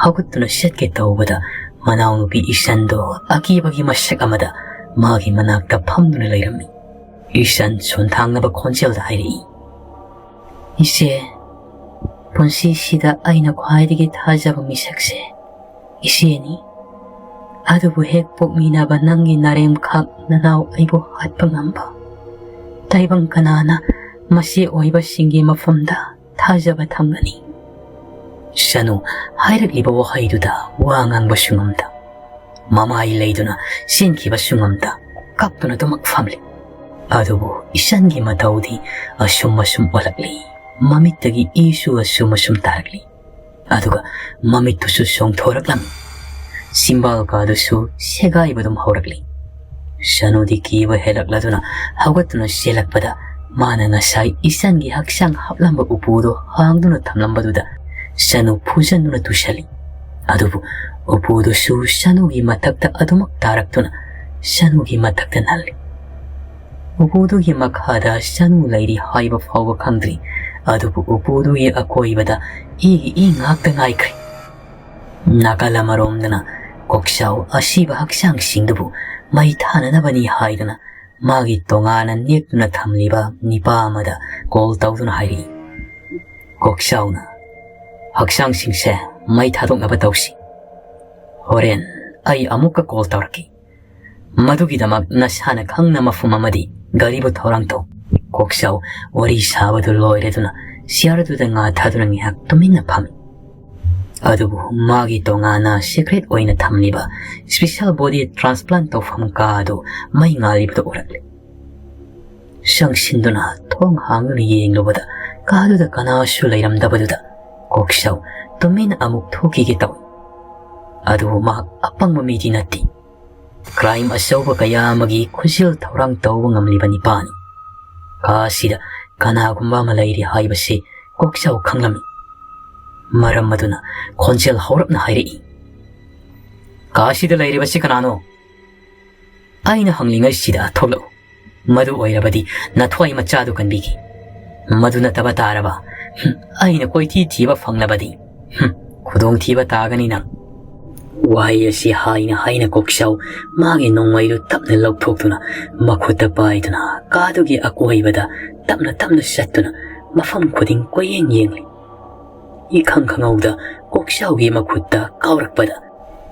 ꯍꯧꯒꯠꯇꯨꯅ ꯆꯠꯀꯦ ꯇꯧꯕꯗ ꯃꯅꯥꯎꯅꯨꯄꯤ ꯏꯁꯟꯗꯣ ꯑꯀꯤꯕꯒꯤ ꯃꯁꯛ ꯑꯃꯗ ꯃꯥꯒꯤ ꯃꯅꯥꯛꯇ ꯐꯝꯗꯨꯅ ꯂꯩꯔꯝꯃꯤ꯫ ꯏꯁꯟ ꯁꯣꯟꯊꯥꯡꯅꯕ ꯈꯣꯟꯖꯦꯜꯗ ꯍꯥꯏꯔꯛꯏ, "ꯏꯆꯦ, ꯄꯨꯟꯁꯤꯁꯤꯗ ꯑꯩꯅ ꯈ꯭ꯋꯥꯏꯗꯒꯤ ꯊꯥꯖꯕ ꯃꯤꯁꯛꯁꯦ ꯏꯆꯦꯅꯤ꯫ ꯑꯗꯨꯕꯨ ꯍꯦꯛ ꯄꯣꯛꯃꯤꯟꯅꯕ ꯅꯪꯒꯤ ꯅꯔꯦꯝꯈꯥꯛ ꯅꯅꯥꯎ ꯑꯩꯕꯨ ꯍꯥꯠꯄ ꯉꯝꯕ ꯇꯥꯏꯕꯪ ꯀꯅꯥꯅ ꯃꯆꯦ ꯑꯣꯏꯕꯁꯤꯡꯒꯤ ꯃꯐꯝꯗ ꯊꯥꯖꯕ ꯊꯝꯒꯅꯤ?" ꯁꯅꯨ ꯍꯥꯏꯔꯛꯂꯤꯕ ꯋꯥꯍꯩꯗꯨꯗ ꯋꯥ ꯉꯥꯡꯕꯁꯨ ꯉꯝꯗ, ꯃꯃꯥꯏ ꯂꯩꯗꯨꯅ ꯆꯦꯟꯈꯤꯕꯁꯨ ꯉꯝꯗ ꯀꯞꯇꯨꯅ ꯑꯗꯨꯃꯛ ꯐꯝꯂꯤ꯫ ꯑꯗꯨꯕꯨ ꯏꯆꯟꯒꯤ ꯃꯇꯧꯗꯤ ꯑꯁꯨꯝ ꯑꯁꯨꯝ ꯑꯣꯜꯂꯛꯂꯤ꯫ ꯃꯃꯤꯠꯇꯒꯤ ꯏꯁꯨ ꯑꯁꯨꯝ ꯑꯁꯨꯝ ꯇꯥꯔꯛꯂꯤ꯫ ꯑꯗꯨꯒ ꯃꯃꯤꯠꯇꯨꯁꯨ ꯆꯣꯡꯊꯣꯔꯛꯂꯝꯃꯤ꯫ ꯆꯤꯝꯕꯥꯜ ꯀꯥꯗꯨꯁꯨ ꯁꯦꯒꯥꯏꯕ ꯑꯗꯨꯝ ꯍꯧꯔꯛꯂꯤ꯫ ꯁꯅꯨꯗꯤ ꯀꯤꯕ ꯍꯦꯜꯂꯛꯂꯗꯨꯅ ꯍꯧꯒꯠꯇꯨꯅ ꯆꯦꯜꯂꯛꯄꯗ ꯃꯥꯅ ꯉꯁꯥꯏ ꯏꯆꯟꯒꯤ ꯍꯛꯆꯥꯡ ꯍꯥꯞꯂꯝꯕ ꯎꯄꯨꯗꯨ ꯍꯥꯡꯗꯨꯅ ꯊꯝꯂꯝꯕꯗꯨꯗ ꯁꯅꯨ ꯐꯨꯖꯟꯗꯨꯅ ꯇꯨꯁꯜꯂꯤ꯫ ꯑꯗꯨꯕꯨ ꯎꯄꯨꯗꯨꯁꯨ ꯁꯅꯨꯒꯤ ꯃꯊꯛꯇ ꯑꯗꯨꯃꯛ ꯇꯥꯔꯛꯇꯨꯅ ꯁꯅꯨꯒꯤ ꯃꯊꯛꯇ ꯅꯜꯂꯤ꯫ ꯎꯄꯨꯗꯨꯒꯤ ꯃꯈꯥꯗ ꯁꯅꯨ ꯂꯩꯔꯤ ꯍꯥꯏꯕ ꯐꯥꯎꯕ ꯈꯪꯗ꯭ꯔꯤ꯫ ꯑꯗꯨꯕꯨ ꯎꯄꯨꯗꯨꯒꯤ ꯑꯀꯣꯏꯕꯗ ꯏꯒꯤ ꯏ ꯉꯥꯛꯇ ꯉꯥꯏꯈ꯭ꯔꯦ꯫ ꯅꯥꯀꯜ ꯑꯃꯔꯣꯝꯗꯅ ꯀꯣꯛꯆꯥꯎ ꯑꯁꯤꯕ ꯍꯛꯆꯥꯡꯁꯤꯡꯗꯨꯕꯨ ꯃꯩ ꯊꯥꯅꯅꯕꯅꯤ ꯍꯥꯏꯗꯨꯅ ꯃꯥꯒꯤ ꯇꯣꯉꯥꯟꯅ ꯅꯦꯛꯇꯨꯅ ꯊꯝꯂꯤꯕ ꯅꯤꯄꯥ ꯑꯃꯗ ꯀꯣꯜ ꯇꯧꯗꯨꯅ ꯍꯥꯏꯔꯛꯏ꯫ ꯀꯣꯛꯆꯥꯎꯅ, "ꯍꯛꯆꯥꯡꯁꯤꯡꯁꯦ ꯃꯩ ꯊꯥꯗꯣꯛꯅꯕ ꯇꯧꯁꯤ꯫ ꯍꯣꯔꯦꯟ ꯑꯩ ꯑꯃꯨꯛꯀ call ꯇꯧꯔꯛꯀꯦ꯫ ꯃꯗꯨꯒꯤꯗꯃꯛ ꯅꯁꯥꯅ ꯈꯪꯅ ꯃꯐꯝ ꯑꯃꯗꯤ ꯒꯥꯔꯤꯕꯨ ꯊꯧꯔꯥꯡ ꯇꯧ꯫ ꯀꯣꯛꯆꯥꯎ ꯋꯥꯔꯤ ꯁꯥꯕꯗꯨ ꯂꯣꯏꯔꯗꯨꯅ ꯆꯤꯌꯔꯗꯨꯗ ꯉꯥ ꯊꯥꯗꯨꯅ ꯉꯥꯏꯍꯥꯛ ꯇꯨꯃꯤꯟꯅ ꯐꯝꯃꯤ꯫ ꯑꯗꯨꯕꯨ ꯃꯥꯒꯤ ꯇꯣꯉꯥꯟꯅ secret ꯑꯣꯏꯅ ꯊꯝꯂꯤꯕ special body transplant ꯇꯧꯐꯝ ꯀꯥ ꯑꯗꯨ ꯃꯩ ꯉꯥꯜꯂꯤꯕꯗꯨ ꯎꯔꯛꯂꯦ꯫ ꯆꯪꯁꯤꯟꯗꯨꯅ ꯊꯣꯡ ꯍꯥꯡꯗꯨꯅ ꯌꯦꯡꯂꯨꯕꯗ ꯀꯥꯗꯨꯗ ꯀꯅꯥꯁꯨ ꯂꯩꯔꯝꯗꯕꯗꯨꯗ ꯀꯣꯛꯆꯥꯎ ꯇꯨꯃꯤꯟꯅ ꯑꯃꯨꯛ ꯊꯣꯛꯈꯤꯒꯦ ꯇꯧꯏ꯫ ꯑꯗꯨꯕꯨ ꯃꯍꯥꯛ ꯑꯄꯪꯕ ꯃꯤꯗꯤ ꯅꯠꯇꯦ꯫ Crime ꯑꯆꯧꯕ ꯀꯌꯥ ꯑꯃꯒꯤ ꯈꯨꯖꯤꯜ ꯊꯧꯔꯥꯡ ꯇꯧꯕ ꯉꯝꯂꯤꯕ ꯅꯤꯄꯥꯅꯤ꯫ ꯀꯥ ꯑꯁꯤꯗ ꯀꯅꯥꯒꯨꯝꯕ ꯑꯃ ꯂꯩꯔꯤ ꯍꯥꯏꯕꯁꯤ ꯀꯣꯛꯆꯥꯎ ꯈꯪꯂꯝꯃꯤ꯫ ꯃꯔꯝ ꯑꯗꯨꯅ ꯈꯣꯟꯖꯦꯜ ꯍꯧꯔꯞꯅ ꯍꯥꯏꯔꯛꯏ, "ꯀꯥ ꯑꯁꯤꯗ ꯂꯩꯔꯤꯕꯁꯤ ꯀꯅꯥꯅꯣ?" ꯑꯩꯅ ꯍꯪꯂꯤꯉꯩꯁꯤꯗ ꯊꯣꯛꯂꯛꯎ꯫ ꯃꯗꯨ ꯑꯣꯏꯔꯕꯗꯤ ꯅꯊ꯭ꯋꯥꯏ ꯃꯆꯥꯗꯨ ꯀꯟꯕꯤꯒꯦ꯫ ꯃꯗꯨ ꯅꯠꯇꯕ ꯇꯥꯔꯕ, ꯍꯨꯝ, ꯑꯩꯅ ꯀꯣꯏꯊꯤ ꯊꯤꯕ ꯐꯪꯂꯕꯗꯤ, ꯍꯨꯝ, ꯈꯨꯗꯣꯡꯊꯤꯕ ꯇꯥꯒꯅꯤ ꯅꯪ꯫ ꯋꯥꯍꯩ ꯑꯁꯤ ꯍꯥꯏꯅ ꯍꯥꯏꯅ ꯀꯣꯛꯆꯥꯎ ꯃꯥꯒꯤ ꯅꯣꯡꯃꯩꯗꯨ ꯇꯞꯅ ꯂꯧꯊꯣꯛꯇꯨꯅ ꯃꯈꯨꯠꯇ ꯄꯥꯏꯗꯨꯅ ꯀꯥꯗꯨꯒꯤ ꯑꯀꯣꯏꯕꯗ ꯇꯞꯅ ꯇꯞꯅ ꯆꯠꯇꯨꯅ ꯃꯐꯝ ꯈꯨꯗꯤꯡ ꯀꯣꯏꯌꯦꯡ ꯌꯦꯡꯂꯤ꯫ ꯏꯈꯪ ꯈꯪꯍꯧꯗ ꯀꯣꯛꯆꯥꯎꯒꯤ ꯃꯈꯨꯠꯇ ꯀꯥꯎꯔꯛꯄꯗ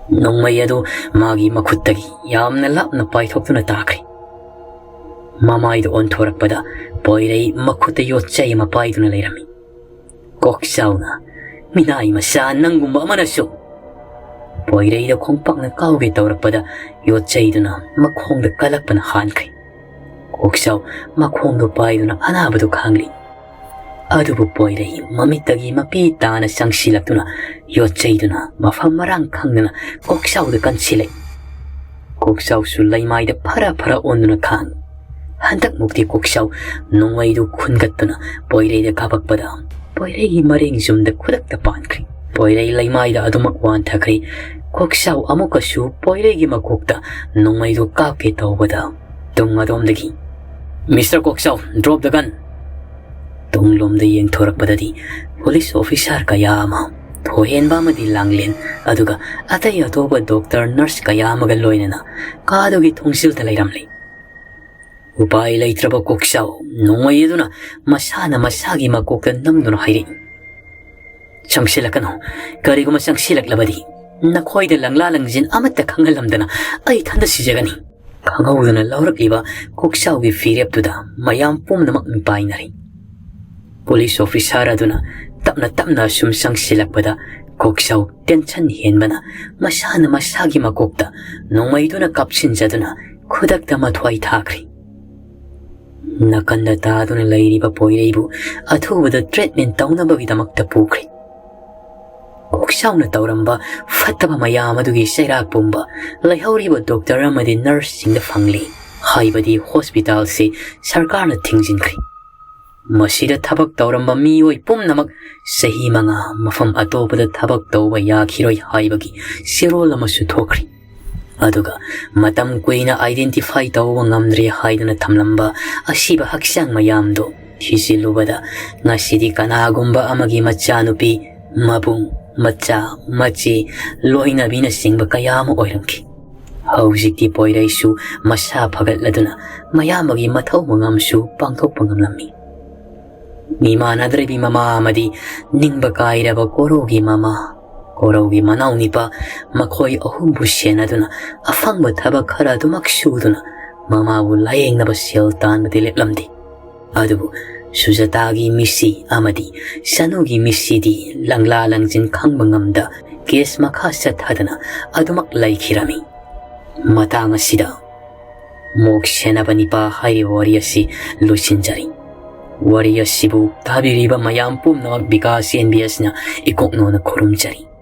ꯅꯣꯡꯃꯩ ꯑꯗꯨ ꯃꯥꯒꯤ ꯃꯈꯨꯠꯇꯒꯤ ꯌꯥꯝꯅ ꯂꯥꯞꯅ ꯄꯥꯏꯊꯣꯛꯇꯨꯅ ꯇꯥꯈ꯭ꯔꯦ꯫ ꯃꯃꯥꯏꯗ ꯑꯣꯟꯊꯣꯔꯛꯄꯗ ꯄꯣꯏꯔꯩ ꯃꯈꯨꯠꯇ ꯌꯣꯠꯆꯩ ꯑꯃ ꯄꯥꯏꯗꯨꯅ ꯂꯩꯔꯝꯃꯤ꯫ ꯀꯣꯛꯆꯥꯎꯅ, "ꯃꯤꯅꯥꯏ ꯃꯆꯥ ꯅꯪꯒꯨꯝꯕ ꯑꯃꯅꯁꯨ!" ꯄꯣꯏꯔꯩꯗ ꯈꯣꯡꯄꯥꯛꯅ ꯀꯥꯎꯒꯦ ꯇꯧꯔꯛꯄꯗ ꯌꯣꯠꯆꯩꯗꯨꯅ ꯃꯈꯣꯡꯗ ꯀꯜꯂꯛꯄꯅ ꯍꯥꯟꯈ꯭ꯔꯦ꯫ ꯀꯣꯛꯆꯥꯎ ꯃꯈꯣꯡꯗꯣ ꯄꯥꯏꯗꯨꯅ ꯑꯅꯥꯕꯗꯨ ꯈꯥꯡꯂꯤ꯫ ꯑꯗꯨꯕꯨ ꯄꯣꯏꯔꯩ ꯃꯃꯤꯠꯇꯒꯤ ꯃꯄꯤ ꯇꯥꯅ ꯆꯪꯁꯤꯜꯂꯛꯇꯨꯅ ꯌꯣꯠꯆꯩꯗꯨꯅ ꯃꯐꯝ ꯃꯔꯥꯡ ꯈꯪꯗꯅ ꯀꯣꯛꯆꯥꯎꯗ ꯀꯟꯁꯤꯜꯂꯦ꯫ ꯀꯣꯛꯆꯥꯎꯁꯨ ꯂꯩꯃꯥꯏꯗ ꯐꯔ ꯐꯔ ꯑꯣꯟꯗꯨꯅ ꯈꯥꯡꯉꯤ꯫ ꯍꯟꯗꯛꯃꯨꯛꯇꯤ ꯀꯣꯛꯆꯥꯎ ꯅꯣꯡꯃꯩꯗꯨ ꯈꯨꯟꯒꯠꯇꯨꯅ ꯄꯣꯏꯔꯩꯗ ꯀꯥꯞꯄꯛꯄꯗ ꯄꯣꯏꯔꯩꯒꯤ ꯃꯔꯦꯡ ꯌꯨꯝꯗ ꯈꯨꯗꯛꯇ ꯄꯥꯟꯈ꯭ꯔꯦ꯫ ꯄꯣꯏꯔꯩ ꯂꯩꯃꯥꯏꯗ ꯑꯗꯨꯃꯛ ꯋꯥꯟꯊꯈ꯭ꯔꯦ꯫ ꯀꯣꯛꯆꯥꯎ ꯑꯃꯨꯛꯀꯁꯨ ꯄꯣꯏꯔꯩꯒꯤ ꯃꯀꯣꯛꯇ ꯅꯣꯡꯃꯩꯗꯨ ꯀꯥꯞꯀꯦ ꯇꯧꯕꯗ ꯇꯨꯡ ꯑꯗꯣꯝꯗꯒꯤ, "Mister ꯀꯣꯛꯆꯥꯎ, drop the gun!" ꯇꯨꯡꯂꯣꯝꯗ ꯌꯦꯡꯊꯣꯔꯛꯄꯗꯗꯤ ꯄꯨꯂꯤꯁ ꯑꯣꯐꯤꯁꯥꯔ ꯀꯌꯥ ꯑꯃ, ꯊꯣꯏꯍꯦꯟꯕ ꯑꯃꯗꯤ ꯂꯥꯡꯂꯦꯟ, ꯑꯗꯨꯒ ꯑꯇꯩ ꯑꯇꯣꯞꯄ ꯗꯣꯛꯇꯔ, ꯅꯔꯁ ꯀꯌꯥ ꯑꯃꯒ ꯂꯣꯏꯅꯅ ꯀꯥꯗꯨꯒꯤ ꯊꯣꯡꯖꯤꯜꯗ ꯂꯩꯔꯝꯂꯤ꯫ ꯎꯄꯥꯏ ꯂꯩꯇ꯭ꯔꯕ ꯀꯣꯛꯆꯥꯎ ꯅꯣꯡꯃꯩ ꯑꯗꯨꯅ ꯃꯁꯥꯅ ꯃꯁꯥꯒꯤ ꯃꯀꯣꯛꯇ ꯅꯝꯗꯨꯅ ꯍꯥꯏꯔꯛꯏ, "ꯆꯪꯁꯤꯜꯂꯛꯀꯅꯨ꯫ ꯀꯔꯤꯒꯨꯝꯕ ꯆꯪꯁꯤꯜꯂꯛꯂꯕꯗꯤ ꯅꯈꯣꯏꯗ ꯂꯪꯂꯥ ꯂꯪꯖꯤꯟ ꯑꯃꯠꯇ ꯈꯪꯍꯜꯂꯝꯗꯅ ꯑꯩ ꯏꯊꯟꯇ ꯁꯤꯖꯒꯅꯤ꯫ ꯈꯪꯍꯧꯗꯅ ꯂꯧꯔꯛꯂꯤꯕ ꯀꯣꯛꯆꯥꯎꯒꯤ ꯐꯤꯔꯦꯞꯇꯨꯗ ꯃꯌꯥꯝ ꯄꯨꯝꯅꯃꯛ ꯃꯤꯄꯥꯏꯅꯔꯤ꯫ ꯄꯨꯂꯤꯁ ꯑꯣꯐꯤꯁꯥꯔ ꯑꯗꯨꯅ ꯇꯞꯅ ꯇꯞꯅ ꯑꯁꯨꯝ ꯆꯪꯁꯤꯜꯂꯛꯄꯗ ꯀꯣꯛꯆꯥꯎ ꯇꯦꯟꯁꯟ ꯍꯦꯟꯕꯅ ꯃꯁꯥꯅ ꯃꯁꯥꯒꯤ ꯃꯀꯣꯛꯇ ꯅꯣꯡꯃꯩꯗꯨꯅ ꯀꯥꯞꯁꯤꯟꯖꯗꯨꯅ ꯈꯨꯗꯛꯇ ꯃꯊ꯭ꯋꯥꯏ ꯊꯥꯈ꯭ꯔꯤ꯫ ꯅꯥꯀꯟꯗ ꯇꯥꯗꯨꯅ ꯂꯩꯔꯤꯕ ꯄꯣꯏꯔꯩꯕꯨ ꯑꯊꯨꯕꯗ ꯇ꯭ꯔꯤꯠꯃꯦꯟ ꯇꯧꯅꯕꯒꯤꯗꯃꯛꯇ ꯄꯨꯈ꯭ꯔꯤ꯫ ꯀꯣꯛꯆꯥꯎꯅ ꯇꯧꯔꯝꯕ ꯐꯠꯇꯕ ꯃꯌꯥꯝ ꯑꯗꯨꯒꯤ ꯆꯩꯔꯥꯛ ꯄꯨꯝꯕ ꯂꯩꯍꯧꯔꯤꯕ ꯗꯣꯛꯇꯔ ꯑꯃꯗꯤ ꯅꯔꯁꯁꯤꯡꯗ ꯐꯪꯂꯤ꯫ ꯍꯥꯏꯕꯗꯤ ꯍꯣꯁꯄꯤꯇꯥꯜꯁꯤ ꯁꯔꯀꯥꯔꯅ ꯊꯤꯡꯖꯤꯟꯈ꯭ꯔꯤ꯫ ꯃꯁꯤꯗ ꯊꯕꯛ ꯇꯧꯔꯝꯕ ꯃꯤꯑꯣꯏ ꯄꯨꯝꯅꯃꯛ ꯆꯍꯤ ꯃꯉꯥ ꯃꯐꯝ ꯑꯇꯣꯞꯄꯗ ꯊꯕꯛ ꯇꯧꯕ ꯌꯥꯈꯤꯔꯣꯏ ꯍꯥꯏꯕꯒꯤ ꯆꯦꯔꯣꯜ ꯑꯃꯁꯨ ꯊꯣꯛꯈ꯭ꯔꯤ꯫ ꯑꯗꯨꯒ ꯃꯇꯝ ꯀꯨꯏꯅ identify ꯇꯧꯕ ꯉꯝꯗ꯭ꯔꯦ ꯍꯥꯏꯗꯨꯅ ꯊꯝꯂꯝꯕ ꯑꯁꯤꯕ ꯍꯛꯆꯥꯡ ꯃꯌꯥꯝꯗꯨ ꯊꯤꯖꯤꯜꯂꯨꯕꯗ ꯉꯁꯤꯗꯤ ꯀꯅꯥꯒꯨꯝꯕ ꯑꯃꯒꯤ ꯃꯆꯥꯅꯨꯄꯤ, ꯃꯕꯨꯡ, ꯃꯆꯥ, ꯃꯆꯦ, ꯂꯣꯏꯅꯕꯤꯅꯆꯤꯡꯕ ꯀꯌꯥ ꯑꯃ ꯑꯣꯏꯔꯝꯈꯤ꯫ ꯍꯧꯖꯤꯛꯇꯤ ꯄꯣꯏꯔꯩꯁꯨ ꯃꯁꯥ ꯐꯒꯠꯂꯗꯨꯅ ꯃꯌꯥꯝꯕꯒꯤ ꯃꯊꯧ ꯃꯉꯝꯁꯨ ꯄꯥꯡꯊꯣꯛꯄ ꯉꯝꯂꯝꯃꯤ꯫ ꯃꯤꯃꯥꯟꯅꯗ꯭ꯔꯕꯤ ꯃꯃꯥ ꯑꯃꯗꯤ ꯅꯤꯡꯕ ꯀꯥꯏꯔꯕ ꯀꯣꯔꯧꯒꯤ ꯃꯃꯥ, ꯀꯣꯔꯧꯒꯤ ꯃꯅꯥꯎ ꯅꯤꯄꯥ, ꯃꯈꯣꯏ ꯑꯍꯨꯝꯕꯨ ꯁꯦꯟꯅꯗꯨꯅ ꯑꯐꯪꯕ ꯊꯕꯛ ꯈꯔ ꯑꯗꯨꯃꯛ ꯁꯨꯗꯨꯅ ꯃꯃꯥꯕꯨ ꯂꯥꯌꯦꯡꯅꯕ ꯁꯦꯜ ꯇꯥꯟꯕꯗꯤ ꯂꯦꯞꯂꯝꯗꯦ꯫ ꯑꯗꯨꯕꯨ ꯁꯨꯖꯥꯇꯥꯒꯤ ꯃꯤꯁꯤ ꯑꯃꯗꯤ ꯁꯅꯨꯒꯤ ꯃꯤꯁꯤꯗꯤ ꯂꯪꯂꯥ ꯂꯪꯖꯤꯟ ꯈꯪꯕ ꯉꯝꯗ ꯀꯦꯁ ꯃꯈꯥ ꯆꯠꯊꯗꯅ ꯑꯗꯨꯃꯛ ꯂꯩꯈꯤꯔꯝꯃꯤ꯫ ꯃꯇꯥꯡ ꯑꯁꯤꯗ ꯃꯣꯛ ꯁꯦꯟꯅꯕ ꯅꯤꯄꯥ ꯍꯥꯏꯔꯤꯕ ꯋꯥꯔꯤ ꯑꯁꯤ ꯂꯣꯏꯁꯤꯟꯖꯔꯤ꯫ ꯋꯥꯔꯤ ꯑꯁꯤꯕꯨ ꯇꯥꯕꯤꯔꯤꯕ ꯃꯌꯥꯝ ꯄꯨꯝꯅꯃꯛ ꯕꯤꯀꯥꯁ NBSꯅ ꯏꯀꯣꯛꯅꯣꯅ ꯈꯨꯔꯨꯝꯖꯔꯤ꯫